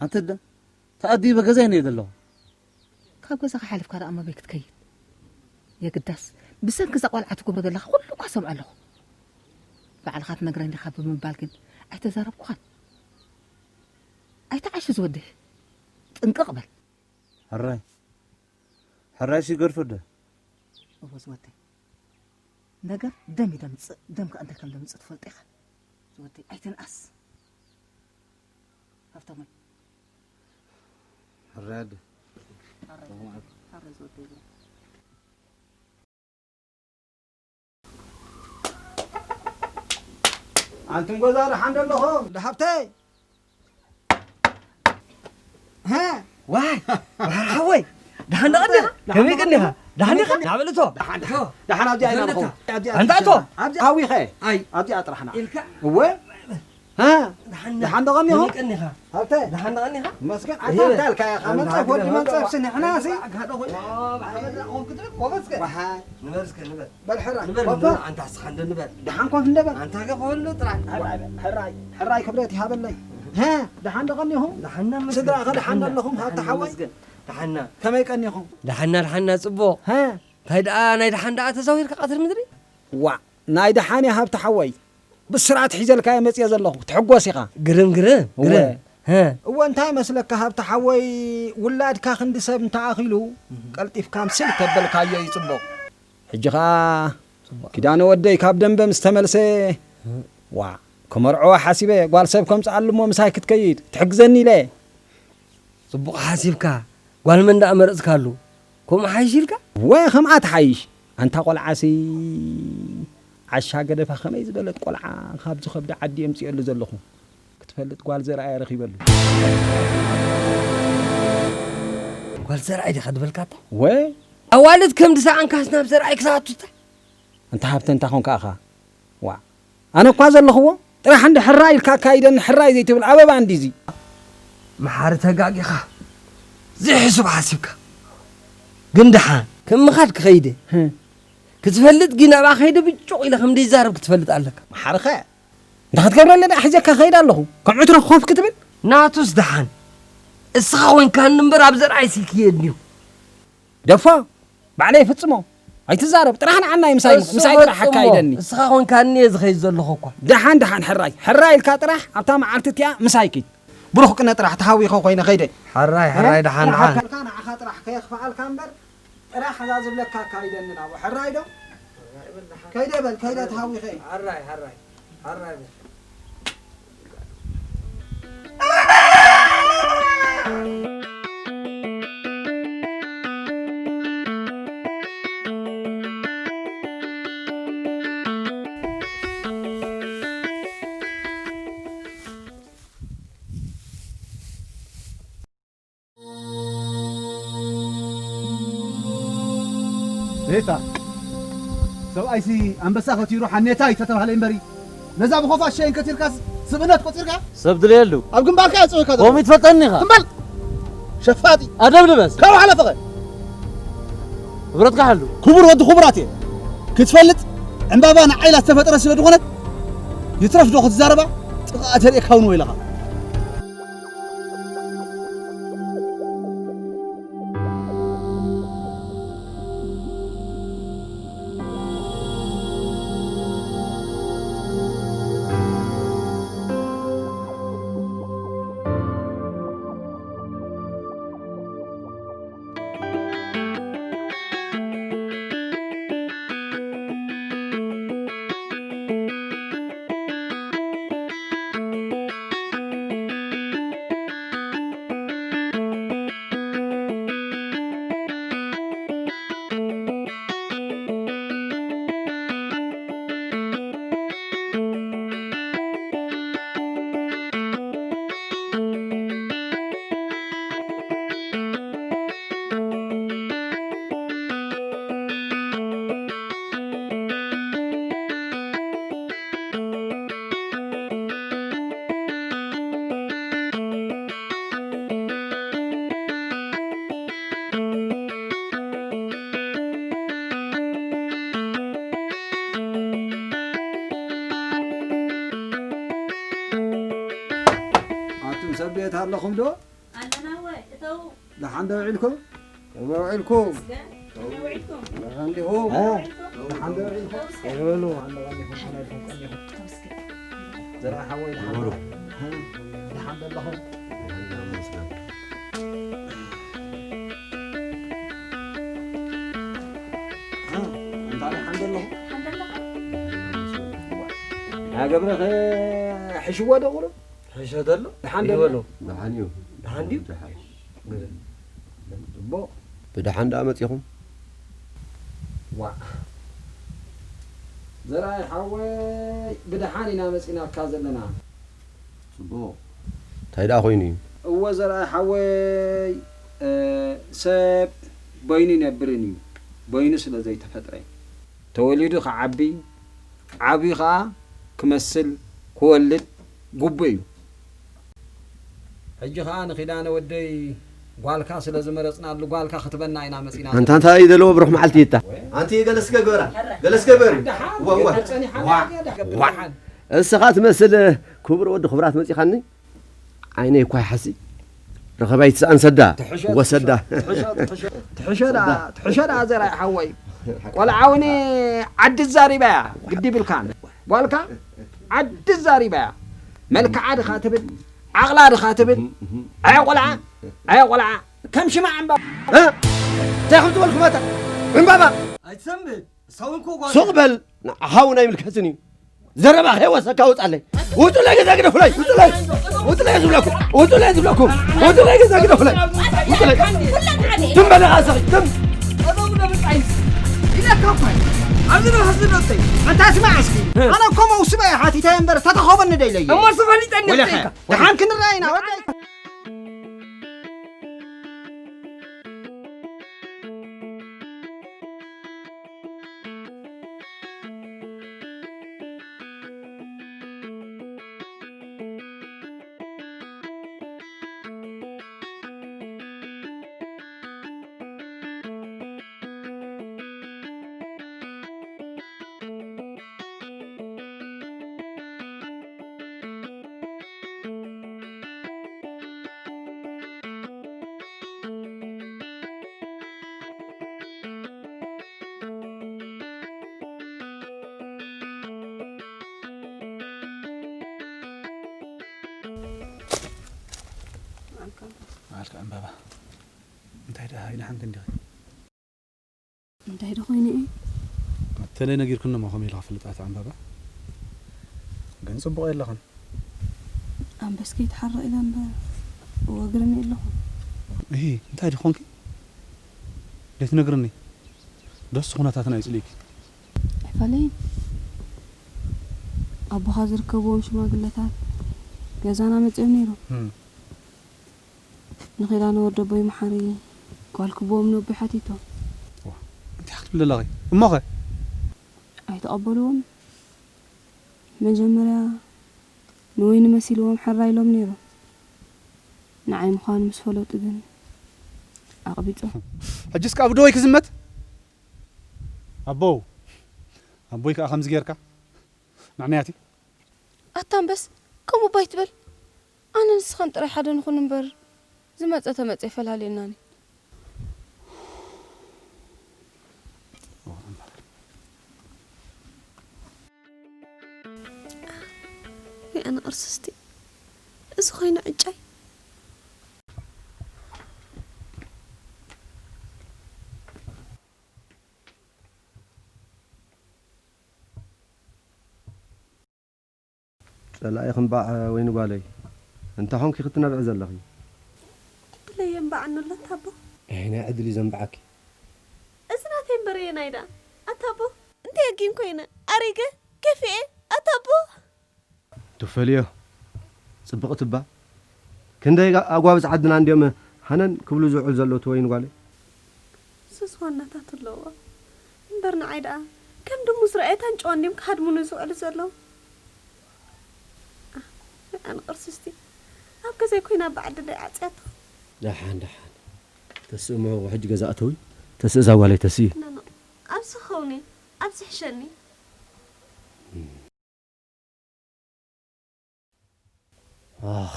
ኣንተ ደ ተኣዲበ ገዛይ ነይ ዘለኹ። ካብ ገዛኻ ሓሊፍካ ደኣ መበይ ክትከይድ? የግዳስ ብሰንኪ እዛ ቆልዓ ትገብሮ ዘለኻ ኩሉ እኳ ሰምዖ ኣለኹ። ባዕልኻ ትነግረኒ ዲኻ ብምባል ግን ኣይተዛረብኩኻን። ኣይትዓሽ ዝወደይ፣ ጥንቅቕ በል። ሕራይ፣ ሕራይስ ይገድፎ ደ? እወ ዝወደይ፣ ነገር ደም እዩ ደምጽእ፣ ደም ከኣ እንታይ ከም ደምጽእ ትፈልጦ ኢኻ። ዝወደይ ኣይትንኣስ። ሃብታማይ። ሕራድ። ኣረ፣ ኣረ ዝወደይ። ኣንቱም ጎዛ ደሓን ዶ ኣለኹም? ደሃብተይ። ሀ? ዋይ፣ ዋይ፣ ሓወይ። ደሓን ደቐኒኻ? ከመይ ቀኒኻ? ደሓን ዲኻ? ናብልቶ። ደሓን፣ ደሓን። ደሓን ኣብዚኣ ኢና ንኹም። ኣብዚኣ ኣንታ ኣቶ። ኣብዚኣ ሃዊኸ። ኣይ። ኣብዚኣ ጥራሕና። ኢልካ? እወ። ሀ? ደሓን ደሓን ዶ ቀኒኹም? ከመይ ቀኒኻ? ሃብተ። ደሓን ዶ ቀኒኻ? መስገን። ኣንታ እየ። ኣንታ ኣልካ ኢኻ። ኣንታ መንጸፍ ወዲ ሃገር መንጸፍ ሃገር ስኒ። ሕናሲ። ኣጋዶ ኾይ። ኦ፣ ብሓመድ ራእኹም ክትብል ጎበዝ ከ። ዋሓ። ንበር እስከ ንበር። በል ሕራይ። ንበር፣ ኮፋ። ንበር፣ ኣንታ ስኻ እንደ ንበር። ደሓን ኮፍ እንደ በል። ኣንታ ገ ኾሎ ጥራሕ። ሕራይ በል፣ ሕራይ፣ ሕራይ ክብረት ይሃበለይ። ሀ፣ ደሓን ዶ ቀኒኹም? ደሓና መስገን። ስድራ ኸ ደሓን ደሓና፣ ኣለኹም? ደሓና ሃብታ ሓወይ? መስገን። ደሓና። ከመይ ቀኒኹም? ደሓና፣ ደሓና፣ ጽቡቕ። ሀ። እንታይ ደኣ ናይ ደሓን ደኣ ተዛዊርካ ቀትሪ ምድሪ? ዋ፣ ናይ ደሓን እያ ሃብታ ሓወይ። ብስራት ሒዘልካ እየ መጽየ ዘለኹ። ትሕጎስ ኢኻ። ግርም፣ ግርም፣ እወ። ግርም። ሀ። እወ፣ እንታይ መስለካ ሃብታ ሓወይ፣ ውላድካ ክንዲ ሰብ እንተኣኺሉ፣ እህ። ቀልጢፍካ ምስል ከበልካዮ እዩ ጽቡቕ። ሕጂ ኸኣ ጽቡቕ። ኪዳነ ወደይ ካብ ደንበ ምስ ተመልሰ፣ ዋ፣ ክመርዕዋ ሓሲበ፣ ጓል ሰብ ከምጽኣሉ እሞ ምሳይ ክትከይድ ትሕግዘኒ ኢለ። ጽቡቕ ሓሲብካ። ጓል መን ደኣ መረጽካሉ? ከምኡ ሓይሽ ኢልካ? ወ፣ ከምኣ ትሓይሽ። ኣንታ ቆልዓሲ፣ ዓሻ ገደፋ ከመይ ዝበለት ቆልዓ ካብዚ ከብዲ ዓዲ የምጽኤሉ ዘለኹ። ክትፈልጥ ጓል ዘርኣይ ረኺበሉ። ጓል ዘርኣይ ዲኻ ዝበልካታ? ወ፣ ኣዋልድ ከም ዝሰኣንካስ ናብ ዘርኣይ ክሰኣቱታ? ኣንታ ሃብተ እንታይ ኮንካ ኢኻ? ዋ፣ ኣነ እኳ ዘለኽዎ ጥራሕ እንዲ ሕራይ ኢልካ ኣካይደኒ፣ ሕራይ ዘይትብል ኣበባ እንዲዚ። መሓሪ ተጋጊኻ፣ ዘይሕሱብ ሓሲብካ። ግን ደሓን፣ ከም ምኻድ ክኸይደ። ህም። ክትፈልጥ ግን ኣብኣ ከይደ ብጩቕ ኢለ ከም ዘይዛረብ ክትፈልጥ ኣለካ። መሓርኸ፣ እንታይ ክትገብረለ ደኣ ሒዘካ ክኸይድ ኣለኹ? ከም ዕትሮ ኮፍ ክትብል? ናቱስ ደሓን። እስኻ ኮንካኒ እምበር ኣብ ዘርኣይ ስልኪ የድልዩ። ደፎ፣ ባዕለይ ይፍጽሞ። ኣይትዛረብ፣ ጥራሕ ንዓናይ ምሳይ፣ እሱ ምሳይ ጥራሕ ፈጽሞ። ኣካይደኒ። እስኻ ኮንካኒ እየ ዝኸይድ ዘለኹ እኳ። ደሓን፣ ደሓን፣ ሕራይ። ሕራይ ኢልካ ጥራሕ ኣብታ መዓልቲ እቲኣ ምሳይ ኪድ። ብሩኽ ቅነ ጥራሕ ተሃዊኸ ኮይነ ከይደ። ሕራይ፣ ሕራይ፣ እ? ደሓን፣ ደሓን። ንዓካ ንዓኻ ጥራሕ ከየኽፍኣልካ እምበር፣ ጥራሕ እዛ ዝብለካ ኣካይደኒ ናብኡ። ሕራይ ዶ? ከይደ በል፣ ከይደ ተሃዊኸ። ሕራይ፣ ሕራይ። ሬታ ሰብኣይሲ ኣንበሳ ከቲሩ ሓኔታይ ተተባህለ እምበሪ፣ ነዛ ብኾፋ ሸይን ከቲርካስ ስብእነት ቆጺርካ? ሰብ ድለየሉ። ኣብ ግንባርካ እያ ጽውካ ዘሎ። ከምኡ ይትፈልጠኒ ኢኻ። ትም በል! ሸፋጢ! ኣደብ ልበስ። ካብ ሓለፈኸ! ክብረትካ ሓሉ። ክቡር ወዲ ክቡራት እየ። ክትፈልጥ ዕምባባ ንዓይ ኢላ ዝተፈጠረት ስለ ዝኾነት፣ ይትረፍ ዶ ክትዛረባ? ጥቓኣ ተርእየካ እውን ወይለኻ። ኣቱም ሰብ ቤት ኣለኹም ዶ? ኣለና እወ፣ እተው። ደሓን ዶ ውዒልኩም? ከመይ ውዒልኩም? እስከ፣ ከመይ ውዒልኩም? ደሓን ዲኹም? እ? ደሓን ዶ ውዒልኩም? ይበሉ። ዘርኣ ሓወይ ደሓን ይበሉ። ዶ? እ? ደሓን ዶ ኣለኹም? እ? እንታይ ደሓን ዶ ኣለኹም? ደሓን ዶ ኣለኹም? ናገብረኸ ሕሽዎ ዶ ቁሩብ? ሕሸ ተሎ? ደሓን ዶ? ይበሎ። ደሓን እዩ። ደሓን ድዩ? ደሓን። ጽቡቕ። ብደሓን ደኣ መጺኹም? ዋእ። ዘርኣይ ሓወይ፣ ብደሓን ኢና መጺናካ ዘለና። ጽቡቕ። እንታይ ደኣ ኮይኑ እዩ? እወ ዘርኣይ ሓወይ፣ እ፣ ሰብ በይኑ ይነብርን እዩ። በይኑ ስለ ዘይተፈጥረ። ተወሊዱ ክዓቢ፣ ዓብዩ ኸኣ ክመስል፣ ክወልድ ግቡእ እዩ። ሕጂ ኸኣ ንኺዳነ ወደይ ጓልካ ስለ ዝመረጽናሉ፣ ጓልካ ክትበና ኢና መጺና። ኣንታ እንታይ እዩ ዘለዎ ብሩኽ መዓልቲ ይታ? ኣንቲ ገለስከ ግበራ፣ ገለስከ ግበሪ። እዋ፣ እዋ። ዋ፣ ዋ። እስኻ ትመስል ክቡር ወዲ ክቡራት መጺኻኒ? ዓይነይ እኳ ይሓሲ። ረኸባይ ትስኣን ሰዳ፣ ትሕሸ፣ ወሰዳ። ትሕሸ፣ ትሕሸ፣ ትሕሸ ደኣ፣ ትሕሸ ደኣ ዘርኣይ ሓወይ። ቆልዓ እውን ዓዲ ዛሪባ እያ፣ ግዲ ይብልካን። ጓልካ ዓዲ ዛሪባ እያ። መልክዓ ድኻ ትብል፣ ዓቕላ ድኻ ትብል። ኣየ ቆልዓ፣ ኣየ ቆልዓ፣ ከም ሽማዕ ዕምባባ። እ? እንታይ ከም ዝበልኩም ኣታ? ዕምባባ። ኣይትሰምዕ። ሰው እኮ ጓል ሱቕ በል። ንዓኻ እውን ኣይምልከትን እዩ። ዘረባ ከይወሰካ ውጻለይ። ውጹለይ ገዛ ግደፉለይ። ውጹለይ። ውጹለይ ዝብለኩም። ውጹለይ ዝብለኩም። ውጹለይ ገዛ ግደፉለይ። ውጹለይ። ትም በል ኢኻ ሰኺ። ትም። ጠበቡ ለምጻይስ። ኢለካ እኮ። ኣብዚ ነው ህዝቢ ነብሰይ። ኣንታ ስማዕ እስኪ። ኣነ እኮ መውስበ እየ ሓቲተ እምበር ተተኸበኒ ደይለየ። እሞ እሱ ፈሊጠኒ ወለኸ። ነብሰይ። ደሓን ክንረኣይ ኢና። ወደይ። መዓልካ ዕምባባ፣ እንታይ ደኣ ኣይደሓንክን ዲኺ? እንታይ ዶ ኮይኑ እዩ? ኣተለይ ነጊርክኖ እሞ ከመይ ኢልካ ክፈልጥ ኣቲ ዕምባባ? ግን ጽቡቕ የለኽን። ኣንበስከይ ትሓርቕ ኢለ እምበር እወግርኒ ኣለኹ። እሂ፣ እንታይ ዶ ኾንኪ? ዘይትነግርኒ? ዶስ ኩነታትና ይጽልኢኪ? ኣይፋለይን። ኣቦኻ ዝርከብዎም ሽማግለታት ገዛና መጺኦም ነይሮም። እም። ንኺዳነ ወደቦይ መሓሪ ጓል ክብዎም ነቦይ ሓቲቶም። ዋ፣ እንታይ ክትብሊ ኣለኺ? እሞኸ? ኣይተቐበልዎም። መጀመርያ ንወይኒ መሲልዎም ሕራይ ኢሎም ነይሮም። ንዓይ ምዃኑ ምስ ፈለጡ ግን ኣቕቢጾም። ሕጂስ ካብ ደወይ ክዝመት? ኣቦው፣ ኣቦይ ከኣ ከምዚ ጌርካ? ንዕንያቲ? ኣታ ኣንበስ፣ ከምኡ እባ ኣይትበል። ኣነ ንስኻን ጥራይ ሓደ ንኹን እምበር፣ ዝመጸ ተመጸ ይፈላልየናኒ። ወይ ኣነ ቅርስስቲ፣ እዚ ኾይኑ ዕጫይ። ጸላኢኺ እምባዕ ወይኒ ጓለይ፣ እንታይ ኾንኪ ክትነብዒ ዘለኺ? ዕድለይ የንባዓኒ ኣሎ ኣታ ኣቦ። ኣየናይ ዕድል እዩ ዘንብዓኪ? እዚ ናተይ እምበር ኣየናይ ደኣ ኣታ ኣቦ። እንታይ ኣጊም ኮይነ? ኣሪገ? ከፊኤ? ኣታ ኣቦ። ትፈልዮ ጽብቕቲ እባ። ክንደይ ኣጓብዝ ዓድና እንድዮም ሃነን ክብሉ ዝውዕሉ ዘለዉ እቲ ወይኒ ጓለይ። ሱስ ዋናታት ኣለዎ እምበር ንዓይ ደኣ ከም ድሙስ ርኣየታን ጨዋ እንድዮም ክሃድሙኒ ዝውዕሉ ዘለዉ። ኣነ ቅርስስቲ ኣብ ገዛይ ኮይና ኣብ ዓዲ ደይ ዓጽያቶ። ደሓን ደሓን ተስእ እሞ ሕጂ ገዛ እተዊ። ተስእ እዛ ጓለይ ተስኢ። ኖ ኖ ኣብዚ ክኸውን እየ ኣብዚ ሕሸኒ። ኣኽ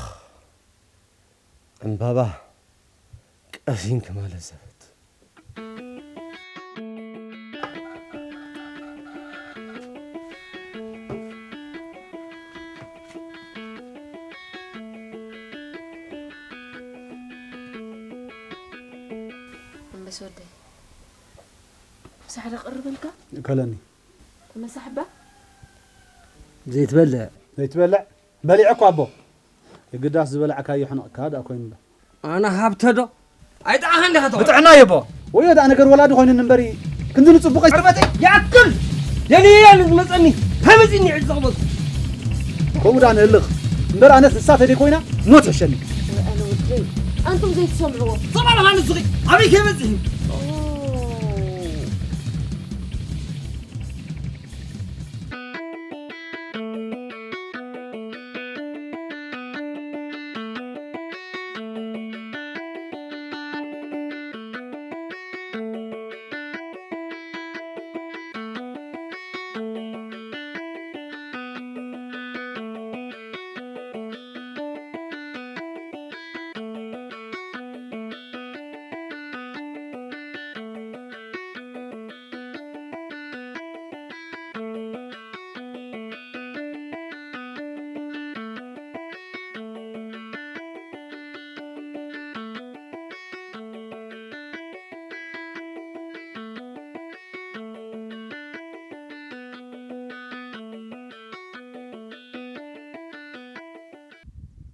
ዕምባባ ቀሲንኪ ማለት ዘበት። ኣንበስ ወደይ ምሳሕ ዶ ቅርበልካ? ይእከለኒ። ተመሳሕባ? ዘይትበልዕ ዘይትበልዕ በሊዐ እኮ ኣቦ። የግዳስ ዝበላዕካዮ ሕነቕካ ደኣ ኮይኑ እምበር። ኣነ ሃብተ ዶ? ኣይጠዓኻን ዲኻ ተቖ- ብጥዕና የቦ። ወዮ ደኣ ነገር ወላዲ ኮይኑኒ እምበሪ፣ ክንዲ ንጽቡቕ ኣይ- ዕርበተይ ይኣክል! ደልየ እያ ንዝመጸኒ። ከመጺኒ ዕድ ዘቕበልኩ። ከምኡ ደኣ ንህልኽ። እምበር ኣነስ ንሳ ተደይ ኮይና ሞት ሕሸኒ። ኣነ ወደይ፣ ኣንቱም ዘይትሰምዕዎ። ሰብኣል ሃንስ ዝኺ፣ ኣበይ ከይበጽሕ እዩ? ኦ።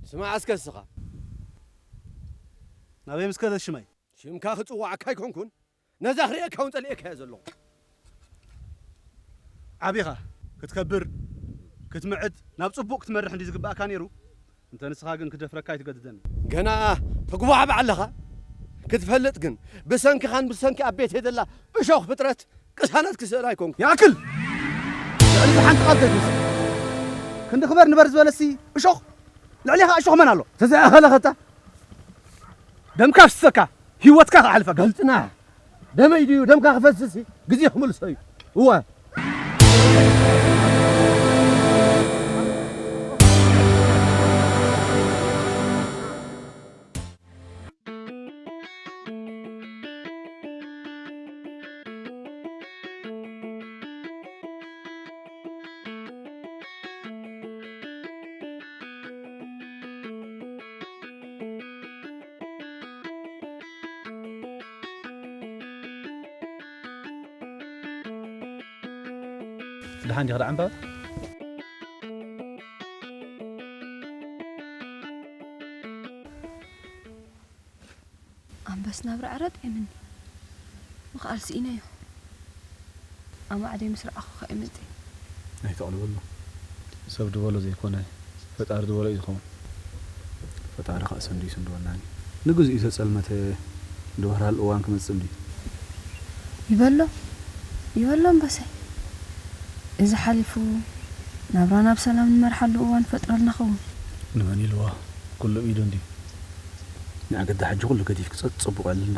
ስማዕ እስከ እስኻ። ናበይ ምስ ከደት ሽመይ? ሽምካ ክጽዋዓካ ኣይኮንኩን፣ ነዛ ክርእየካ እውን ጸሊኤካ እየ ዘለኹ። ዓቢኻ ክትከብር፣ ክትምዕድ፣ ናብ ጽቡቕ ክትመርሕ እንዲ ዝግባእካ ነይሩ። እንተ ንስኻ ግን ክደፍረካ ኣይትገድደኒ። ገና ተጉባዕባዕ ኣለኻ። ክትፈልጥ ግን፣ ብሰንክኻን ብሰንኪ ኣብ ቤተይ ዘላ እሾኽ ፍጥረት ቅሳነት ክስእል ኣይኮንኩ። ይኣክል! ልዕሊ ሓንቲ ቃል ከይትውስኽ። ክንዲ ክበር ንበር ዝበለሲ እሾኽ፣ ልዕሌኻ እሾኽ መን ኣሎ? ተዘይኣኸለኸታ ደምካ ፍሰካ፣ ህይወትካ ክሓልፈካ። ገልጽና። ደመይ ድዩ ደምካ ክፈስስ ግዜ ክምልሶ እዩ። እወ። ደሓን ዲኻ ደኣ ዕምባባ? ኣንበስ ናብራ ዕረጥ የምኒ። ምኽኣል ስኢነዮ። ኣማዕደይ ምስ ረኣኹ ከኣ ይመጽእ። ኣይተቕልበሉ። ሰብ ድበሎ ዘይኮነ፣ ፈጣሪ ድበሎ እዩ ዝኸውን። ፈጣሪ ከኣ ሰንድዩ ይስንድወናኒ። ንግዜኡ ዝተጸልመተ ድበርሃል እዋን ክመጽእ እንድዩ። ይበሎ፣ ይበሎ ኣንበሳይ። እዚ ሓሊፉ ናብራና ብሰላም ንመርሓሉ እዋን ፈጥረልና ኸውን። ንመን ኢልዋ? ኩሉ ኢዱ እንድዩ። ንኣገዳ ሕጂ ኩሉ ገዲፍኪ ጸጥ ጽቡቕ ኣለና።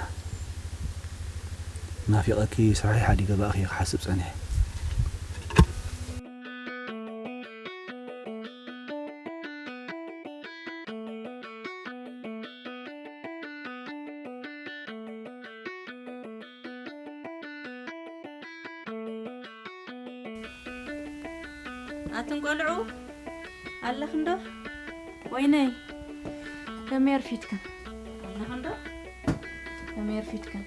ናፊቐኪ ስራሐይ ሓዲገ ባእኺ ክሓስብ ጸኒሐ። ኣትን ቆልዑ ኣለኽን ዶ? ወይነይ ከመይ ኣርፊድክን? ኣለኽን ዶ? ከመይ ኣርፊድክን?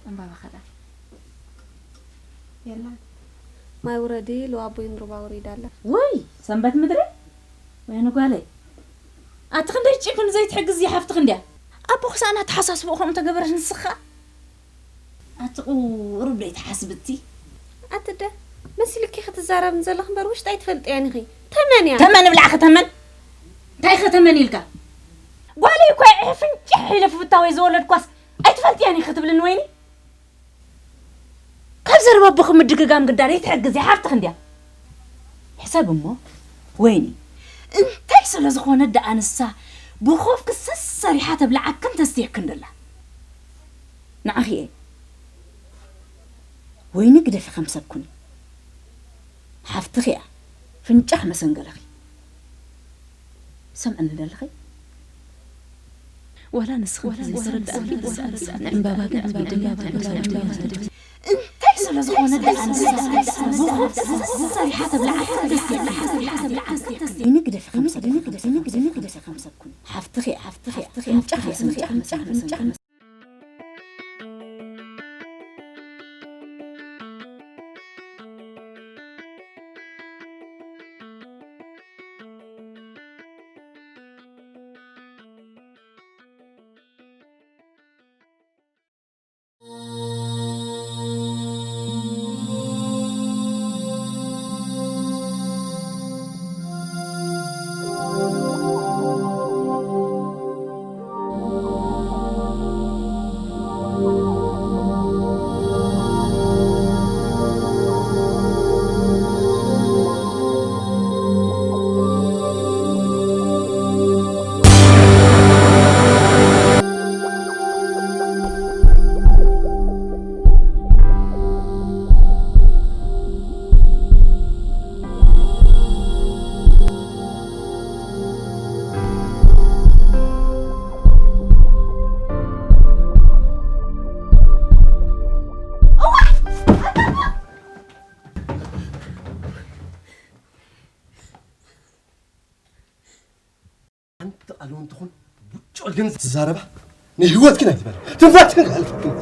ዕምባባ ኸዳ የላን። ማይ ውረዲ ኢሉ ኣቦይ ንሩባ ወሪዳ ኣላ። ውይ ሰንበት ምድሪ ወይ ንጓለይ። ኣቲ ክንደይ ጭክን ዘይትሕግዝ ይሓፍትኽ እንድያ። ኣቦ ክሳእና ተሓሳስብኡ ከምኡ ተገበረ ንስኻ። ኣቲ ቁሩብ ደይ ትሓስብቲ። ኣቲ ደ መሲልኪ ክትዛረብ ዘለኽ እምበር ውሽጢ ኣይትፈልጥያን ኢኺ። ተመን እያ። ተመን ብላዕኺ ተመን። እንታይ ኸ ተመን ኢልካ? ጓለይ እኮ ፍንጭሕ ኢለ ፍፍታወይ ዝወለድኳስ ኣይትፈልጥያን ኢኺ ክትብልኒ ወይኒ? ካብ ዘረባ ኣቦኺ ምድግጋም ግዳ ደይትሕግዚ ሓፍትኺ እንድያ። ሕሰብ እሞ ወይኒ፣ እንታይ ስለ ዝኾነት ደኣ ንሳ ብኾፍ ክሰስ ሰሪሓ ተብልዓክን ተስትየክን ደላ? ንዓኺ እየ። ወይኒ ግደፊ ከም ሰብ ኩኒ። ሓፍትኺ እያ። ፍንጫሕ መሰንገለኺ። ሰምዕኒ ደለኺ? ዋላ ንስኺ እንተዘይተረዳእኪ፣ ንዕምባባ ግን ኣፍቂደያ ትብል። እንታይ ስለ ዝኾነ ደኣ ንሳ ብኾፍ ሰሪሓ ተብልዓካ ደስ ይብለካ። ንግደፊ ከም ሰብ፣ ንግደፊ ከም ሰብ ኩኒ። ሓፍትኺ፣ ሓፍትኺ፣ ፍንጫሕ መሰንገለኺ። ሎን ትኹን ብጮል ግን ትዛረባ ንህይወትክን ኣይትበል ትንፋትክን ክሕልፈክን።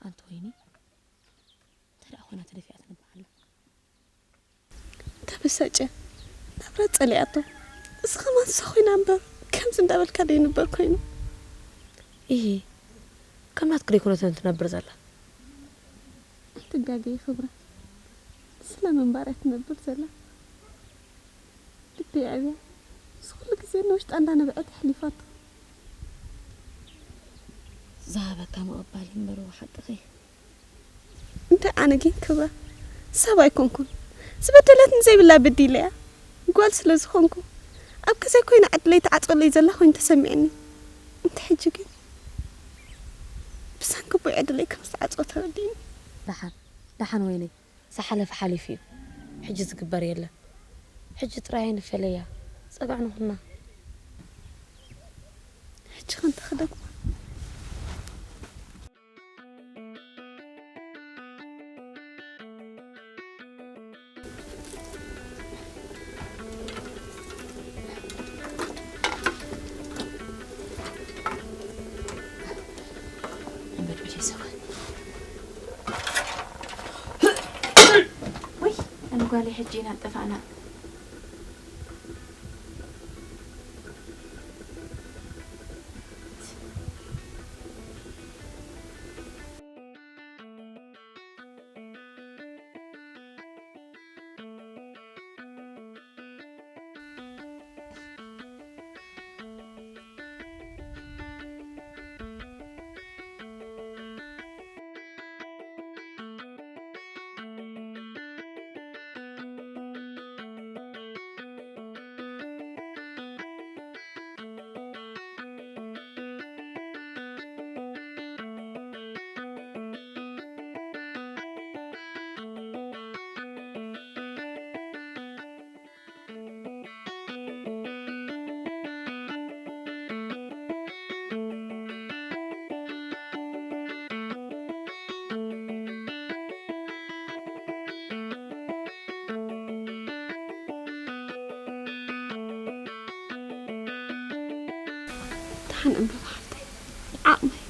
ኣንቲ ወይኒ እንታይ ደኣ ኮይና ተደፊኣ ትነብዕ ኣላ? ተበሳጨ ናብራ ጸሊኣቶ። እዚ ኸማን ንሳ ኮይና እምበር ከምዚ እንዳበልካ ደይንበር ኮይኑ። ኢሂ፣ ከም ናትኪ ደይኮነትን ትነብር ዘላ። ኣይትጋገይ ክብራ፣ ስለ ምንባር እያ ትነብር ዘላ። ልቢ የዕብያ፣ እዚ ኩሉ ግዜ ንውሽጣ እንዳነበዐት ኣሕሊፋቶ። ዝሃበካ ምቕባል እዩ እምበር ሓቅኺ። እንታይ ኣነ ግን ክብራ ሰብ ኣይኮንኩን። ዝበደለትኒ ዘይብላ በዲለ እያ። ጓል ስለ ዝኾንኩ ኣብ ገዛይ ኮይነ ዕድለይ ትዓጽወለይ ዘላ ኮይኑ ተሰሚዕኒ። እንተ ሕጂ ግን ብሰንኪ ኣቦይ ዕድለይ ከም ዝተዓጽወ ተረዲእኒ። ደሓን ደሓን ወይነይ፣ ዝሓለፈ ሓሊፉ እዩ። ሕጂ ዝግበር የለን። ሕጂ ጥራይ ኣይንፈለያ። ጸግዒ ንኹና። ሕጂ ክንተ ክደግሞ። ወይ ኣነ ጓለይ ሕጂ ኢና ጠፋእና። ደሓን ዕምበባ ሓፍተይ፣ ዓቕመይ።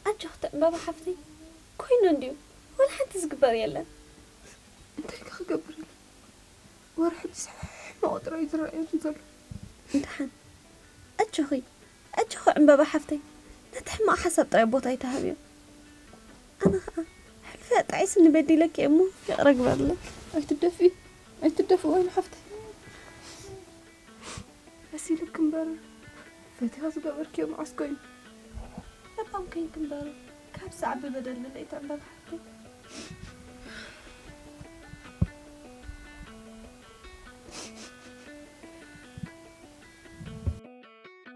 ኣጆኺ ዕምበባ ሓፍተይ፣ ኮይኑ እንድዩ፣ ወላ ሓንቲ ዝግበር የለን። እንታይ ከ ክገብር ኢለ? ወርሒ ድስ ሕማቕ ጥራይ እዩ ዝረኣየኒ ዘሎ። ደሓን ኣጆኺ፣ ኣጆኺ ዕምበባ ሓፍተይ፣ ነቲ ሕማቕ ሓሳብ ጥራይ ቦታ ኣይትሃብዮ። ኣነ ኸኣ ሕልፈ ጥዒስኒ በዲለኪ እሞ ይቕረ ግበርለይ። ኣይትደፍኢ፣ ኣይትደፍኢ ወይኒ ሓፍተይ። መሲሉኪ እምበር፣ ፈቲኻ ዝገበርክዮ መዓስ ኮይኑ? ለባም ከይንኪ እምበር፣ ካብ ሳዕ ብበደል ንለይቲ ዕምበባ ሓፍተይ።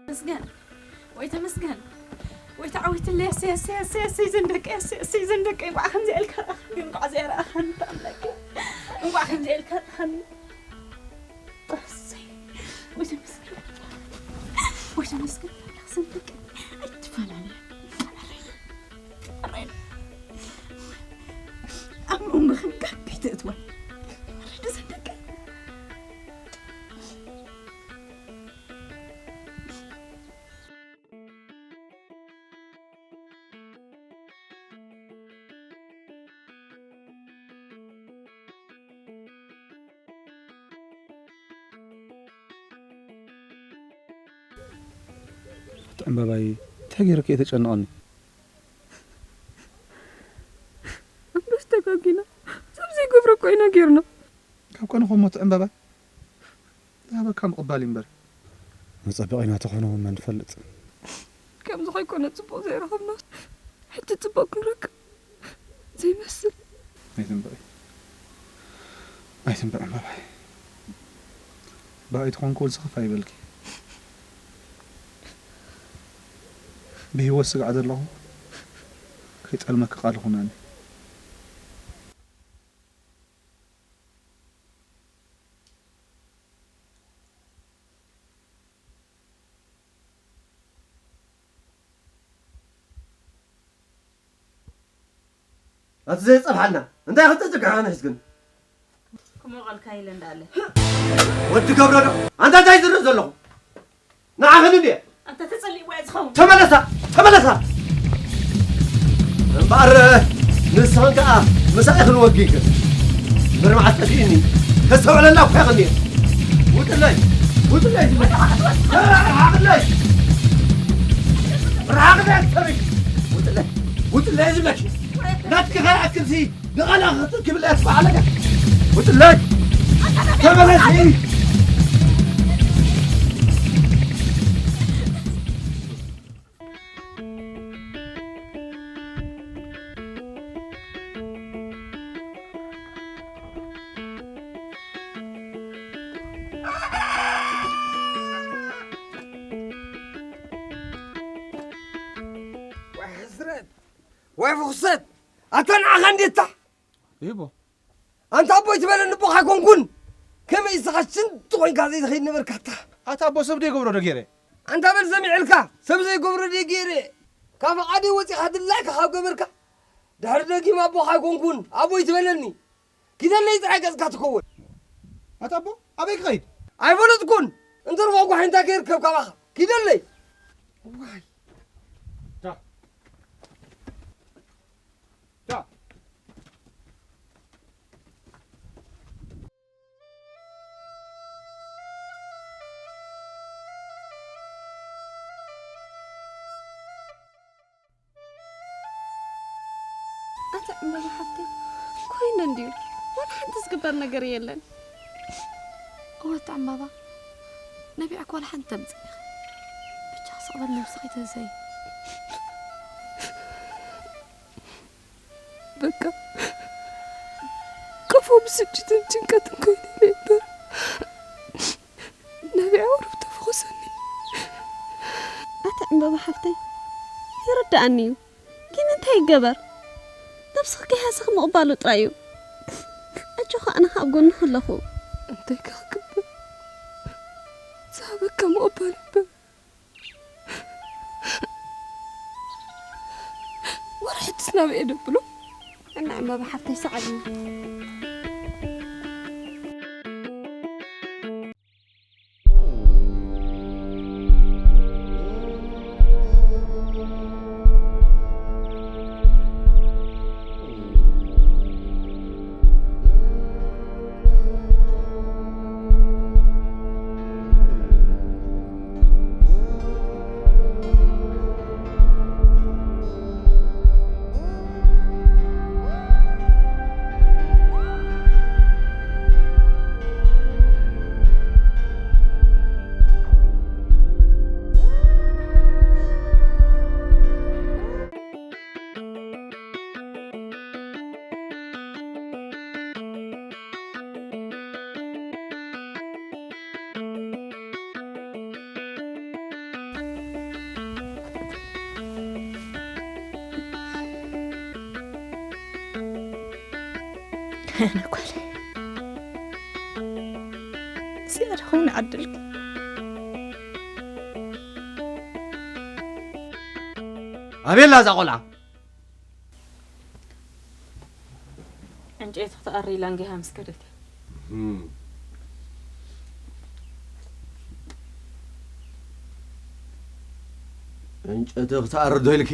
ተመስገን፣ ወይ ተመስገን፣ ወይ ተዓዊትለይ፣ እሰይ፣ እሰይ፣ እሰይ፣ እሰይ፣ ዘን ደቀይ፣ እሰይ፣ እሰይ፣ ዘን ደቀይ፣ እንቋዕ ከምዚኣ ኢልካ ረኣኻኒ፣ እንቋዕ ዘይረኣኻኒ፣ ኣምላኬ፣ እንቋዕ ከምዚኣ ኢልካ ረኣኻኒ። እሰይ፣ ወይ ተመስገን፣ ወይ ተመስገን፣ ኣምላኽ ዘን ደቀይ፣ ኣይትፈላለያ፣ ኣብ መንጎ ከም ጋቢት እትወን፣ ዘን ደቀይ። እቲ ዕምበባይ እንታይ ገይረኪ እየ ተጨንቐኒ? ኣንበስ ተጋጊና፣ ሰብ ዘይገብሮ እኮ ኢና ጌርና። ካብ ቀንኹም እቲ ዕምበባ ዝሃበካ ምቕባል እዩ እምበር። መጸበቒና ተኾነ እውን መን ይፈልጥ? ከምዚ ከይኮነ ጽቡቕ ዘይረኸብና፣ ሕጂ ጽቡቕ ክንረክብ ዘይመስል። ኣይትንብዒ። ኣይትንብዒ እምበባይ። ብኣይ ተኾንኩ ወልሲ ከፋ ይበልኪ። ብህይወት ስጋዕ ዘለኹ ከይጠልመኪ ቃል ኹነኒ። ኣቲ ዘይጸብሓልና እንታይ ክትጽግሕ ኣነ ሕዝግን? ክሞቐልካ ኢለ እንዳለ። ወዲ ገብረ ዶ? ኣንታ እንታይ ዝርኢ ዘለኹ? ንዓኽን እንድየ። ኣንታ ተጸሊእዋ እየ ዝኸውን። ተመለሳ፣ ተመለሳ። እምበኣር ንስኽን ከኣ ምሳኢ ክንወጊ ይክእል። ምርማዕ ጠፊእኒ። ከስተውዕለላ እኮ ኢኽን እየ። ውጥለይ፣ ውጥለይ ዝብለኪ። ርሓቕለይ። ርሓቕለይ ኣትሰበይ። ውጥለይ፣ ውጥለይ ዝብለኪ። ናትኪ ከይኣክልሲ ንቓላ ክትእክብለያ ትበዓለካ። ውጥለይ። ተመለሲ። ወይ ሕስረት፣ ወይ ፍኹሰት፣ ኣታ ንዓኻ እንዴታ? ይቦ። ኣንታ ኣቦይ ትበለኒ ኣቦኻ ኣይኮንኩን። ከመይ ንስኻ ሽንቲ ኮይንካ ዘይትኸይድ ነበርካ ኣታ? ኣታ ኣቦ ሰብ ደይገብሮ ዶ ገይረ? ኣንታ በል ሰሚዐልካ፣ ሰብ ዘይገብሮ ደይ ገይረ። ካብ ፍቓደይ ወጺኻ ድላይካ ካብ ገበርካ፣ ድሕሪ ደጊም ኣቦኻ ኣይኮንኩን። ኣቦይ ትበለኒ። ኪደለይ ጥራይ ገጽካ ትከውን። ኣታ ኣቦ፣ ኣበይ ክኸይድ? ኣይፈለጥኩን። እንተርፎ ጓሒንታ ከይርከብ ካባኻ። ኪደለይ። ዋይ። ዳ። ዳ። ኣቲ ዕምባባ ሓፍተይ፣ ኮይነ እንድዩ። ዋላ ሓንቲ ዝግበር ነገር የለን። እወ፣ ኣቲ ዕምባባ፣ ነቢዕኪ ዋላ ሓንቲ ተምጽእ ኢኺ። ብቻ ስቕ በሊ ነብስኺ ትህሰዪ። በቃ፣ ቀፎ ብስጭትን ጭንቀትን ኮይኑ ኢለ እምበር፣ ነቢዐ ቁሩብ ተፈኹሰኒ። ኣቲ ዕምባባ ሓፍተይ፣ ይርድኣኒ እዩ። ግን እንታይ ይገበር? ነብስኺ ከይሃሰኺ ምቕባሉ ጥራይ እዩ። ኣጆኺ፣ ኣነ ኸኣ ኣብ ጎንኺ ኣለኹ። እንታይ ከ ክገብር? ዝሃበካ ምቕባል እምበር። ወረ ሕጅስ ናበይ እየ ደብሎ? እና ዕምባባ ሓፍተይ ሰዓል እዩ። ኣነ ጓለይ፣ እዚኣ ዶ ኾይኑ ዓድልኪ? ኣቤላ እዛ ቆልዓ። ዕንጨይቲ ክትኣሪ ኢላ እንጌሃ ምስ ከደት እያ። እም። ዕንጨይቲ ክትኣሪ ዶ ኢልኪ?